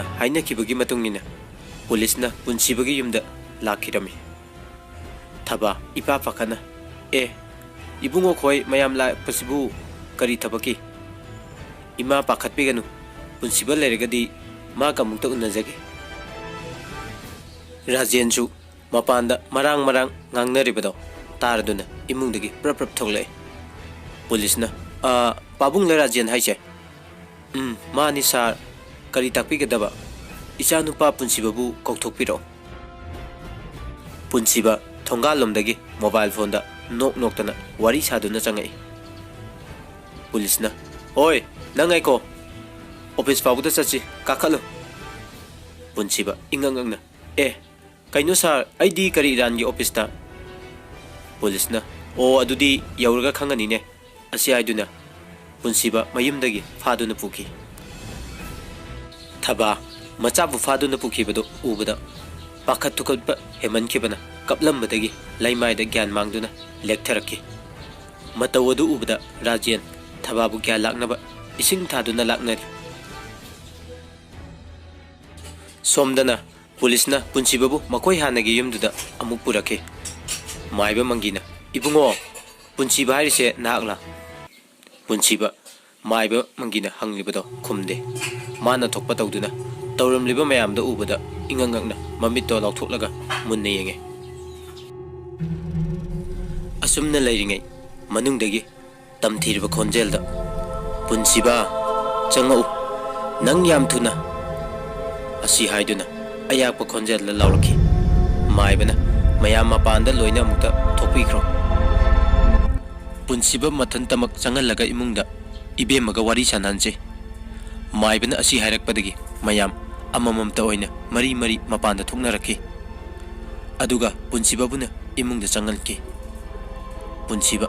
ꯍꯥꯏꯅꯈꯤꯕꯒꯤ ꯃꯇꯨꯡ ꯏꯟꯅ ꯄꯨꯂꯤꯁꯅ ꯄꯨꯟꯁꯤꯕꯒꯤ ꯌꯨꯝꯗ ꯂꯥꯛꯈꯤꯔꯝꯃꯤ꯫ ꯊꯕꯥ ꯏꯄꯥ ꯄꯥꯈꯠꯅ, "ꯑꯦ, ꯏꯕꯨꯡꯉꯣ ꯈꯣꯏ ꯃꯌꯥꯝ ꯂꯥꯛꯄꯁꯤꯕꯨ ꯀꯔꯤ ꯊꯕꯛꯀꯤ?" "ꯏꯃꯥ ꯄꯥꯈꯠꯄꯤꯒꯅꯨ, ꯄꯨꯟꯁꯤꯕ ꯂꯩꯔꯒꯗꯤ ꯃꯥꯒ ꯑꯃꯨꯛꯇ ꯎꯅꯖꯒꯦ꯫" ꯔꯥꯖꯦꯟꯁꯨ ꯃꯄꯥꯟꯗ ꯃꯔꯥꯡ ꯃꯔꯥꯡ ꯉꯥꯡꯅꯔꯤꯕꯗꯣ ꯇꯥꯔꯗꯨꯅ ꯏꯃꯨꯡꯗꯒꯤ ꯄ꯭ꯔꯞ ꯄ꯭ꯔꯞ ꯊꯣꯛꯂꯛꯑꯦ꯫ ꯄꯨꯂꯤꯁꯅ, "ꯑ, ꯄꯥꯕꯨꯡꯂ ꯔꯥꯖꯦꯟ ꯍꯥꯏꯁꯦ?" "ꯎꯝ, ꯃꯥꯅꯤ ꯁꯥꯔ꯫ ꯀꯔꯤ ꯇꯥꯛꯄꯤꯒꯗꯕ?" "ꯏꯆꯥꯅꯨꯄꯥ ꯄꯨꯟꯁꯤꯕꯕꯨ ꯀꯧꯊꯣꯛꯄꯤꯔꯛꯑꯣ꯫" ꯄꯨꯟꯁꯤꯕ ꯊꯣꯡꯒꯥꯜꯂꯣꯝꯗꯒꯤ ꯃꯣꯕꯥꯏꯜ ꯐꯣꯟꯗ ꯅꯣꯛ ꯅꯣꯛꯇꯅ ꯋꯥꯔꯤ ꯁꯥꯗꯨꯅ ꯆꯪꯉꯛꯏ꯫ ꯄꯨꯂꯤꯁꯅ, "ꯍꯣꯏ, ꯅꯪ ꯉꯥꯏꯈꯣ꯫ ꯑꯣꯐꯤꯁ ꯐꯥꯎꯕꯗ ꯆꯠꯁꯤ, ꯀꯥꯈꯠꯂꯨ꯫" ꯄꯨꯟꯁꯤꯕ ꯏꯉꯛ ꯉꯛꯅ, "ꯑꯦ, ꯀꯩꯅꯣ ꯁꯥꯔ, ꯑꯩꯗꯤ ꯀꯔꯤ ꯏꯔꯥꯟꯒꯤ ꯑꯣꯐꯤꯁꯇ?" ꯄꯨꯂꯤꯁꯅ, "ꯑꯣ, ꯑꯗꯨꯗꯤ ꯌꯧꯔꯒ ꯈꯪꯉꯅꯤꯅꯦ꯫" ꯑꯁꯤ ꯍꯥꯏꯗꯨꯅ ꯄꯨꯟꯁꯤꯕ ꯃꯌꯨꯝꯗꯒꯤ ꯐꯥꯗꯨꯅ ꯄꯨꯈꯤ꯫ ꯊꯕꯥ ꯃꯆꯥꯕꯨ ꯐꯥꯗꯨꯅ ꯄꯨꯈꯤꯕꯗꯨ ꯎꯕꯗ ꯄꯥꯈꯠ ꯊꯨꯀꯠꯄ ꯍꯦꯟꯃꯟꯈꯤꯕꯅ ꯀꯞꯂꯝꯕꯗꯒꯤ ꯂꯩꯃꯥꯏꯗ ꯒ꯭ꯌꯥꯟ ꯃꯥꯡꯗꯨꯅ ꯂꯦꯛꯊꯔꯛꯈꯤ꯫ ꯃꯇꯧ ꯑꯗꯨ ꯎꯕꯗ ꯔꯥꯖꯦꯟ ꯊꯕꯥꯕꯨ ꯒ꯭ꯌꯥꯟ ꯂꯥꯛꯅꯕ ꯏꯁꯤꯡ ꯊꯥꯗꯨꯅ ꯂꯥꯛꯅꯔꯤ꯫ ꯁꯣꯝꯗꯅ ꯄꯨꯂꯤꯁꯅ ꯄꯨꯟꯁꯤꯕꯕꯨ ꯃꯈꯣꯏ ꯍꯥꯟꯅꯒꯤ ꯌꯨꯝꯗꯨꯗ ꯑꯃꯨꯛ ꯄꯨꯔꯛꯈꯤ꯫ ꯃꯥꯏꯕ ꯃꯪꯒꯤꯅ, "ꯏꯕꯨꯡꯉꯣ, ꯄꯨꯟꯁꯤꯕ ꯍꯥꯏꯔꯤꯁꯦ ꯅꯍꯥꯛꯂꯥ?" ꯄꯨꯟꯁꯤꯕ ꯃꯥꯏꯕ ꯃꯪꯒꯤꯅ ꯍꯪꯂꯤꯕꯗꯣ ꯈꯨꯝꯗꯦ꯫ ꯃꯥꯅ ꯊꯣꯛꯄ ꯇꯧꯗꯨꯅ ꯇꯧꯔꯝꯂꯤꯕ ꯃꯌꯥꯝꯗꯣ ꯎꯕꯗ ꯏꯉꯛ ꯉꯛꯅ ꯃꯃꯤꯠꯇꯣ ꯂꯥꯎꯊꯣꯛꯂꯒ ꯃꯨꯟꯅ ꯌꯦꯡꯉꯦ꯫ ꯑꯁꯨꯝꯅ ꯂꯩꯔꯤꯉꯩ ꯃꯅꯨꯡꯗꯒꯤ ꯇꯝꯊꯤꯔꯕ ꯈꯣꯟꯖꯦꯜꯗ, "ꯄꯨꯟꯁꯤꯕ, ꯆꯪꯉꯛꯎ, ꯅꯪ ꯌꯥꯝ ꯊꯨꯅ!" ꯑꯁꯤ ꯍꯥꯏꯗꯨꯅ ꯑꯌꯥꯛꯄ ꯈꯣꯟꯖꯦꯜꯗ ꯂꯥꯎꯔꯛꯈꯤ꯫ ꯃꯥꯏꯕꯅ, "ꯃꯌꯥꯝ ꯃꯄꯥꯟꯗ ꯂꯣꯏꯅ ꯑꯃꯨꯛꯇ ꯊꯣꯛꯄꯤꯈ꯭ꯔꯣ꯫" ꯄꯨꯟꯁꯤꯕ ꯃꯊꯟꯇꯃꯛ ꯆꯪꯍꯜꯂꯒ ꯏꯃꯨꯡꯗ ꯏꯕꯦꯝꯃꯒ ꯋꯥꯔꯤ ꯁꯥꯟꯅꯍꯟꯁꯤ꯫ ꯃꯥꯏꯕꯅ ꯑꯁꯤ ꯍꯥꯏꯔꯛꯄꯗꯒꯤ ꯃꯌꯥꯝ ꯑꯃꯃꯝꯇ ꯑꯣꯏꯅ ꯃꯔꯤ ꯃꯔꯤ ꯃꯄꯥꯟꯗ ꯊꯣꯛꯅꯔꯛꯈꯤ꯫ ꯑꯗꯨꯒ ꯄꯨꯟꯁꯤꯕꯕꯨꯅ ꯏꯃꯨꯡꯗ ꯆꯪꯍꯟꯈꯤ꯫ ꯄꯨꯟꯁꯤꯕ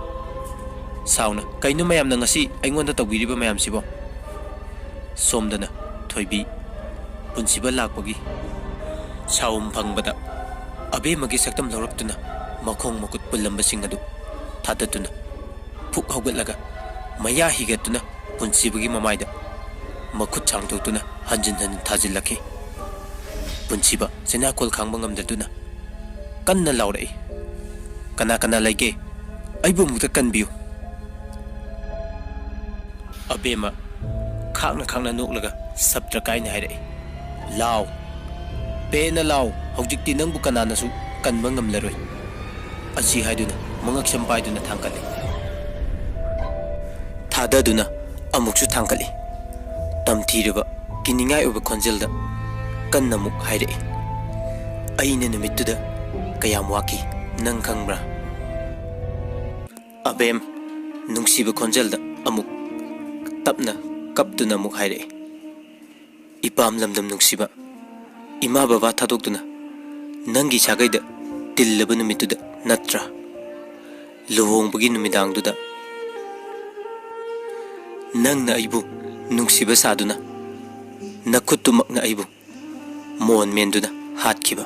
ꯁꯥꯎꯅ, "ꯀꯩꯅꯣ ꯃꯌꯥꯝꯅ ꯉꯁꯤ ꯑꯩꯉꯣꯟꯗ ꯇꯧꯕꯤꯔꯤꯕ ꯃꯌꯥꯝꯁꯤꯕꯣ?" ꯁꯣꯝꯗꯅ ꯊꯣꯏꯕꯤ ꯄꯨꯟꯁꯤꯕ ꯂꯥꯛꯄꯒꯤ ꯁꯥꯎꯝ ꯐꯪꯕꯗ ꯑꯕꯦꯝꯃꯒꯤ ꯁꯛꯇꯝ ꯂꯧꯔꯛꯇꯨꯅ ꯃꯈꯣꯡ ꯃꯈꯨꯠ ꯄꯨꯜꯂꯝꯕꯁꯤꯡ ꯑꯗꯨ ꯊꯥꯗꯠꯇꯨꯅ ꯐꯨꯛ ꯍꯧꯒꯠꯂꯒ ꯃꯌꯥ ꯍꯤꯒꯠꯇꯨꯅ ꯄꯨꯟꯁꯤꯕꯒꯤ ꯃꯃꯥꯏꯗ ꯃꯈꯨꯠ ꯁꯥꯡꯗꯣꯛꯇꯨꯅ ꯍꯟꯖꯤꯟ ꯍꯟꯖꯤꯟ ꯊꯥꯖꯤꯜꯂꯛꯈꯤ꯫ ꯄꯨꯟꯁꯤꯕ ꯆꯤꯟꯌꯥꯈꯣꯜ ꯈꯥꯡꯕ ꯉꯝꯗꯗꯨꯅ ꯀꯟꯅ ꯂꯥꯎꯔꯛꯏ, "ꯀꯅꯥ ꯀꯅꯥ ꯂꯩꯒꯦ? ꯑꯩꯕꯨ ꯑꯃꯨꯛꯇ ꯀꯟꯕꯤꯌꯨ!" ꯑꯕꯦꯝꯃ ꯈꯥꯡꯅ ꯈꯥꯡꯅ ꯅꯣꯛꯂꯒ ꯁꯞꯇ꯭ꯔ ꯀꯥꯏꯅ ꯍꯥꯏꯔꯛꯏ, "ꯂꯥꯎ, ꯄꯦꯟꯅ ꯂꯥꯎ꯫ ꯍꯧꯖꯤꯛꯇꯤ ꯅꯪꯕꯨ ꯀꯅꯥꯅꯁꯨ ꯀꯟꯕ ꯉꯝꯂꯔꯣꯏ꯫" ꯑꯁꯤ ꯍꯥꯏꯗꯨꯅ ꯃꯉꯛꯁꯝ ꯄꯥꯏꯗꯨꯅ ꯊꯥꯡꯒꯠꯂꯤ꯫ ꯊꯥꯗꯗꯨꯅ ꯑꯃꯨꯛꯁꯨ ꯊꯥꯡꯒꯠꯂꯤ꯫ ꯇꯝꯊꯤꯔꯕ, ꯀꯤꯅꯤꯡꯉꯥꯏ ꯑꯣꯏꯕ ꯈꯣꯟꯖꯦꯜꯗ ꯀꯟꯅ ꯑꯃꯨꯛ ꯍꯥꯏꯔꯛꯏ, "ꯑꯩꯅ ꯅꯨꯃꯤꯠꯇꯨꯗ ꯀꯌꯥꯝ ꯋꯥꯈꯤ, ꯅꯪ ꯈꯪꯕ꯭ꯔꯥ?" ꯑꯕꯦꯝ ꯅꯨꯡꯁꯤꯕ ꯈꯣꯟꯖꯦꯜꯗ ꯑꯃꯨꯛ ꯇꯞꯅ ꯀꯞꯇꯨꯅ ꯑꯃꯨꯛ ꯍꯥꯏꯔꯛꯏ, "ꯏꯄꯥꯝ ꯂꯝꯗꯝ ꯅꯨꯡꯁꯤꯕ, ꯏꯃꯥ ꯕꯕꯥ ꯊꯥꯗꯣꯛꯇꯨꯅ ꯅꯪꯒꯤ ꯁꯥꯒꯩꯗ ꯇꯤꯜꯂꯕ ꯅꯨꯃꯤꯠꯇꯨꯗ ꯅꯠꯇ꯭ꯔꯥ? ꯂꯨꯍꯣꯡꯕꯒꯤ ꯅꯨꯃꯤꯗꯥꯡꯗꯨꯗ ꯅꯪꯅ ꯑꯩꯕꯨ ꯅꯨꯡꯁꯤꯕ ꯁꯥꯗꯨꯅ ꯅꯈꯨꯠꯇꯨꯃꯛꯅ ꯑꯩꯕꯨ ꯃꯣꯟ ꯃꯦꯟꯗꯨꯅ ꯍꯥꯠꯈꯤꯕ꯫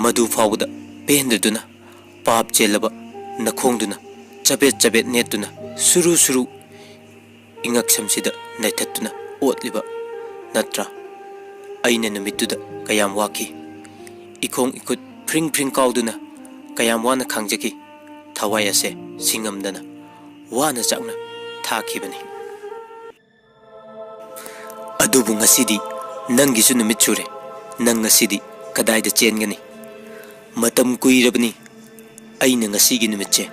ꯃꯗꯨ ꯐꯥꯎꯕꯗ ꯄꯦꯟꯗꯗꯨꯅ ꯄꯥꯞ ꯆꯦꯜꯂꯕ ꯅꯈꯣꯡꯗꯨꯅ ꯆꯕꯦꯠ ꯆꯕꯦꯠ ꯅꯦꯠꯇꯨꯅ ꯁꯨꯔꯨ ꯁꯨꯔꯨ ꯏꯉꯛꯁꯝꯁꯤꯗ ꯅꯩꯊꯠꯇꯨꯅ ꯑꯣꯠꯂꯤꯕ ꯅꯠꯇ꯭ꯔꯥ? ꯑꯩꯅ ꯅꯨꯃꯤꯠꯇꯨꯗ ꯀꯌꯥꯝ ꯋꯥꯈꯤ, ꯏꯈꯣꯡ ꯏꯈꯨꯠ ꯐ꯭ꯔꯤꯡ ꯐ꯭ꯔꯤꯡ ꯀꯥꯎꯗꯨꯅ ꯀꯌꯥꯝ ꯋꯥꯅ ꯈꯥꯡꯖꯈꯤ꯫ ꯊꯋꯥꯏ ꯑꯁꯦ ꯁꯤꯡꯉꯝꯗꯅ ꯋꯥꯅ ꯆꯥꯛꯅ ꯊꯥꯈꯤꯕꯅꯤ꯫ ꯑꯗꯨꯕꯨ ꯉꯁꯤꯗꯤ ꯅꯪꯒꯤꯁꯨ ꯅꯨꯃꯤꯠ ꯁꯨꯔꯦ꯫ ꯅꯪ ꯉꯁꯤꯗꯤ ꯀꯗꯥꯏꯗ ꯆꯦꯟꯒꯅꯤ? ꯃꯇꯝ ꯀꯨꯏꯔꯕꯅꯤ ꯑꯩꯅ ꯉꯁꯤꯒꯤ ꯅꯨꯃꯤꯠꯁꯦ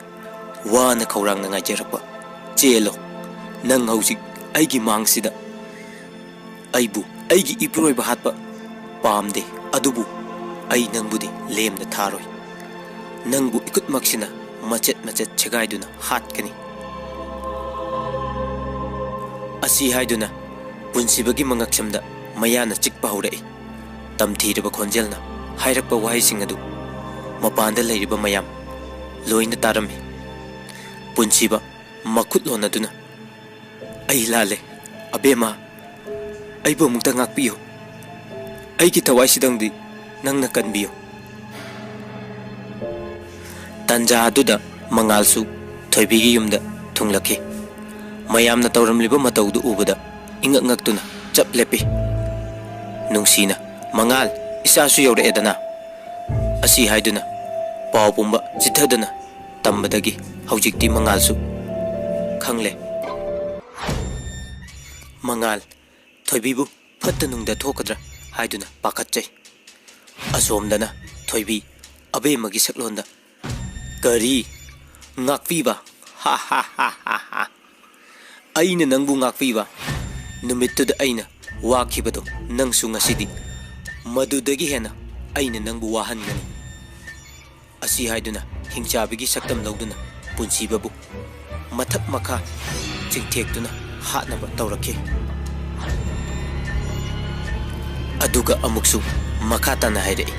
ꯋꯥꯅ ꯈꯧꯔꯥꯡꯅ ꯉꯥꯏꯖꯔꯛꯄ꯫ ꯆꯦꯜꯂꯣ, ꯅꯪ ꯍꯧꯖꯤꯛ ꯑꯩꯒꯤ ꯃꯥꯡꯁꯤꯗ꯫ ꯑꯩꯕꯨ ꯑꯩꯒꯤ ꯏꯄꯨꯔꯣꯏꯕ ꯍꯥꯠꯄ ꯄꯥꯝꯗꯦ, ꯑꯗꯨꯕꯨ ꯑꯩ ꯅꯪꯕꯨꯗꯤ ꯂꯦꯝꯅ ꯊꯥꯔꯣꯏ꯫ ꯅꯪꯕꯨ ꯏꯈꯨꯠꯃꯛꯁꯤꯅ ꯃꯆꯦꯠ ꯃꯆꯦꯠ ꯁꯦꯒꯥꯏꯗꯨꯅ ꯍꯥꯠꯀꯅꯤ꯫" ꯑꯁꯤ ꯍꯥꯏꯗꯨꯅ ꯄꯨꯟꯁꯤꯕꯒꯤ ꯃꯉꯛꯁꯝꯗ ꯃꯌꯥꯅ ꯆꯤꯛꯄ ꯍꯧꯔꯛꯏ꯫ ꯇꯝꯊꯤꯔꯕ ꯈꯣꯟꯖꯦꯜꯅ ꯍꯥꯏꯔꯛꯄ ꯋꯥꯍꯩꯁꯤꯡ ꯑꯗꯨ ꯃꯄꯥꯟꯗ ꯂꯩꯔꯤꯕ ꯃꯌꯥꯝ ꯂꯣꯏꯅ ꯇꯥꯔꯝꯃꯤ꯫ ꯄꯨꯟꯁꯤꯕ ꯃꯈꯨꯠ ꯂꯣꯟꯅꯗꯨꯅ, "ꯑꯩ ꯂꯥꯜꯂꯦ꯫ ꯑꯕꯦꯝꯃ, ꯑꯩꯕꯨ ꯑꯃꯨꯛꯇ ꯉꯥꯛꯄꯤꯌꯨ꯫ ꯑꯩꯒꯤ ꯊꯋꯥꯏꯁꯤꯗꯪꯗꯤ ꯅꯪꯅ ꯀꯟꯕꯤꯌꯨ꯫" ꯇꯥꯟꯖꯥ ꯑꯗꯨꯗ ꯃꯉꯥꯜꯁꯨ ꯊꯣꯏꯕꯤꯒꯤ ꯌꯨꯝꯗ ꯊꯨꯡꯂꯛꯈꯤ꯫ ꯃꯌꯥꯝꯅ ꯇꯧꯔꯝꯂꯤꯕ ꯃꯇꯧꯗꯨ ꯎꯕꯗ ꯏꯉꯛ ꯉꯛꯇꯨꯅ ꯆꯞ ꯂꯦꯞꯄꯤ꯫ ꯅꯨꯡꯁꯤꯅ, "ꯃꯉꯥꯜ, ꯏꯆꯥꯁꯨ ꯌꯧꯔꯛꯑꯦꯗꯅ?" ꯑꯁꯤ ꯍꯥꯏꯗꯨꯅ ꯄꯥꯎ ꯄꯨꯝꯕ ꯆꯤꯊꯗꯨꯅ ꯇꯝꯕꯗꯒꯤ ꯍꯧꯖꯤꯛꯇꯤ ꯃꯉꯥꯜꯁꯨ ꯈꯪꯂꯦ꯫ ꯃꯉꯥꯜ ꯊꯣꯏꯕꯤꯕꯨ ꯐꯠꯇ ꯅꯨꯡꯗ ꯊꯣꯛꯀꯗ꯭ꯔꯥ ꯍꯥꯏꯗꯨꯅ ꯄꯥꯈꯠꯆꯩ꯫ ꯑꯁꯣꯝꯗꯅ ꯊꯣꯏꯕꯤ ꯑꯕꯦꯝꯃꯒꯤ ꯁꯛꯂꯣꯟꯗ, "ꯀꯔꯤ? ꯉꯥꯛꯄꯤꯕ? ꯍꯥ ꯍꯥ ꯍꯥ ꯍꯥ ꯍꯥ! ꯑꯩꯅ ꯅꯪꯕꯨ ꯉꯥꯛꯄꯤꯕ? ꯅꯨꯃꯤꯠꯇꯨꯗ ꯑꯩꯅ ꯋꯥꯈꯤꯕꯗꯣ ꯅꯪꯁꯨ ꯉꯁꯤꯗꯤ ꯃꯗꯨꯗꯒꯤ ꯍꯦꯟꯅ ꯑꯩꯅ ꯅꯪꯕꯨ ꯋꯥꯍꯟꯒꯅꯤ!" ꯑꯁꯤ ꯍꯥꯏꯗꯨꯅ ꯍꯤꯡꯆꯥꯕꯤꯒꯤ ꯁꯛꯇꯝ ꯂꯧꯗꯨꯅ ꯄꯨꯟꯁꯤꯕꯕꯨ ꯃꯊꯛ ꯃꯈꯥ ꯆꯤꯡꯊꯦꯛꯇꯨꯅ ꯍꯥꯠꯅꯕ ꯇꯧꯔꯛꯈꯤ꯫ ꯑꯗꯨꯒ ꯑꯃꯨꯛꯁꯨ ꯃꯈꯥ ꯇꯥꯅ ꯍꯥꯏꯔꯛꯏ,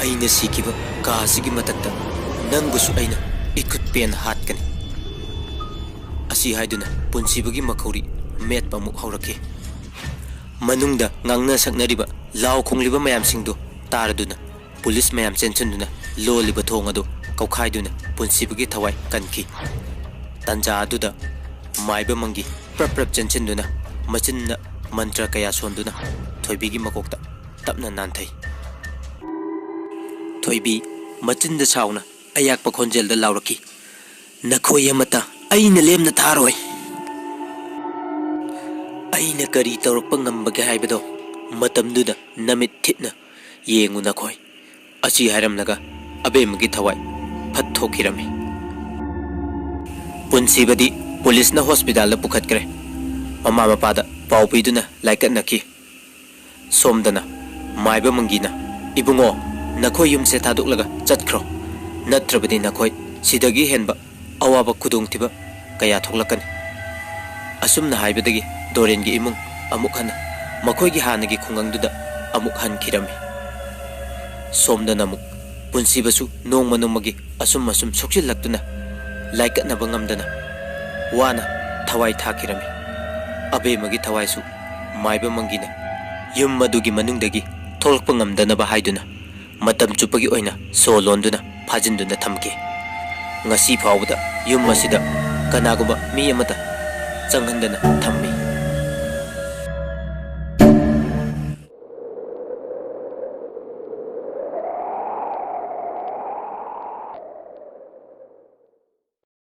"ꯑꯩꯅ ꯁꯤꯈꯤꯕ ꯀꯥ ꯑꯁꯤꯒꯤ ꯃꯊꯛꯇ ꯅꯪꯕꯨꯁꯨ ꯑꯩꯅ ꯏꯈꯨꯠ ꯄꯦꯟꯅ ꯍꯥꯠꯀꯅꯤ!" ꯑꯁꯤ ꯍꯥꯏꯗꯨꯅ ꯄꯨꯟꯁꯤꯕꯒꯤ ꯃꯈꯧꯔꯤ ꯃꯦꯠꯄ ꯑꯃꯨꯛ ꯍꯧꯔꯛꯈꯤ꯫ ꯃꯅꯨꯡꯗ ꯉꯥꯡꯅ ꯁꯛꯅꯔꯤꯕ, ꯂꯥꯎ ꯈꯣꯡꯂꯤꯕ ꯃꯌꯥꯝꯁꯤꯡꯗꯨ ꯇꯥꯔꯗꯨꯅ ꯄꯨꯂꯤꯁ ꯃꯌꯥꯝ ꯆꯦꯟꯁꯤꯟꯗꯨꯅ ꯂꯣꯜꯂꯤꯕ ꯊꯣꯡ ꯑꯗꯨ ꯀꯧꯈꯥꯏꯗꯨꯅ ꯄꯨꯟꯁꯤꯕꯒꯤ ꯊꯋꯥꯏ ꯀꯟꯈꯤ꯫ ꯇꯟꯖꯥ ꯑꯗꯨꯗ ꯃꯥꯏꯕ ꯃꯪꯒꯤ ꯄ꯭ꯔꯞ ꯄ꯭ꯔꯞ ꯆꯦꯟꯁꯤꯟꯗꯨꯅ ꯃꯆꯤꯟꯅ ꯃꯟꯇ꯭ꯔ ꯀꯌꯥ ꯁꯣꯟꯗꯨꯅ ꯊꯣꯏꯕꯤꯒꯤ ꯃꯀꯣꯛꯇ ꯇꯞꯅ ꯅꯥꯟꯊꯩ꯫ ꯊꯣꯏꯕꯤ ꯃꯆꯤꯟꯗ ꯁꯥꯎꯅ ꯑꯌꯥꯛꯄ ꯈꯣꯟꯖꯦꯜꯗ ꯂꯥꯎꯔꯛꯈꯤ, "ꯅꯈꯣꯏ ꯑꯃꯠꯇ ꯑꯩꯅ ꯂꯦꯝꯅ ꯊꯥꯔꯣꯏ꯫ ꯑꯩꯅ ꯀꯔꯤ ꯇꯧꯔꯛꯄ ꯉꯝꯕꯒꯦ ꯍꯥꯏꯕꯗꯣ ꯃꯇꯝꯗꯨꯗ ꯅꯃꯤꯠ ꯊꯤꯠꯅ ꯌꯦꯡꯉꯨ ꯅꯈꯣꯏ!" ꯑꯁꯤ ꯍꯥꯏꯔꯝꯂꯒ ꯑꯕꯦꯝꯃꯒꯤ ꯊꯋꯥꯏ ꯐꯠ ꯊꯣꯛꯈꯤꯔꯝꯃꯤ꯫ ꯄꯨꯟꯁꯤꯕꯗꯤ ꯄꯨꯂꯤꯁꯅ ꯍꯣꯁꯄꯤꯇꯥꯜꯗ ꯄꯨꯈꯠꯈ꯭ꯔꯦ꯫ ꯃꯃꯥ ꯃꯄꯥꯗ ꯄꯥꯎ ꯄꯤꯗꯨꯅ ꯂꯥꯏꯀꯠꯅꯈꯤ꯫ ꯁꯣꯝꯗꯅ ꯃꯥꯏꯕ ꯃꯪꯒꯤꯅ, "ꯏꯕꯨꯡꯉꯣ, ꯅꯈꯣꯏ ꯌꯨꯝꯁꯦ ꯊꯥꯗꯣꯛꯂꯒ ꯆꯠꯈ꯭ꯔꯣ, ꯅꯠꯇ꯭ꯔꯕꯗꯤ ꯅꯈꯣꯏ ꯁꯤꯗꯒꯤ ꯍꯦꯟꯕ ꯑꯋꯥꯕ ꯈꯨꯗꯣꯡꯊꯤꯕ ꯀꯌꯥ ꯊꯣꯛꯂꯛꯀꯅꯤ꯫" ꯑꯁꯨꯝꯅ ꯍꯥꯏꯕꯗꯒꯤ ꯗꯣꯔꯦꯟꯒꯤ ꯏꯃꯨꯡ ꯑꯃꯨꯛ ꯍꯟꯅ ꯃꯈꯣꯏꯒꯤ ꯍꯥꯟꯅꯒꯤ ꯈꯨꯡꯒꯪꯗꯨꯗ ꯑꯃꯨꯛ ꯍꯟꯈꯤꯔꯝꯃꯤ꯫ ꯁꯣꯝꯗꯅ ꯑꯃꯨꯛ ꯄꯨꯟꯁꯤꯕꯁꯨ ꯅꯣꯡꯃ ꯅꯣꯡꯃꯒꯤ ꯑꯁꯨꯝ ꯑꯁꯨꯝ ꯁꯣꯛꯆꯤꯜꯂꯛꯇꯨꯅ ꯂꯥꯏꯀꯠꯅꯕ ꯉꯝꯗꯅ ꯋꯥꯅ ꯊꯋꯥꯏ ꯊꯥꯈꯤꯔꯝꯃꯤ꯫ ꯑꯕꯦꯝꯃꯒꯤ ꯊꯋꯥꯏꯁꯨ ꯃꯥꯏꯕ ꯃꯪꯒꯤꯅ ꯌꯨꯝ ꯑꯗꯨꯒꯤ ꯃꯅꯨꯡꯗꯒꯤ ꯊꯣꯛꯂꯛꯄ ꯉꯝꯗꯅꯕ ꯍꯥꯏꯗꯨꯅ ꯃꯇꯝ ꯆꯨꯞꯄꯒꯤ ꯑꯣꯏꯅ ꯁꯣ ꯂꯣꯟꯗꯨꯅ ꯐꯥꯖꯤꯟꯗꯨꯅ ꯊꯝꯈꯤ꯫ ꯉꯁꯤ ꯐꯥꯎꯕꯗ ꯌꯨꯝ ꯑꯁꯤꯗ ꯀꯅꯥꯒꯨꯝꯕ ꯃꯤ ꯑꯃꯠꯇ ꯆꯪꯍꯟꯗꯅ ꯊꯝꯃꯤ꯫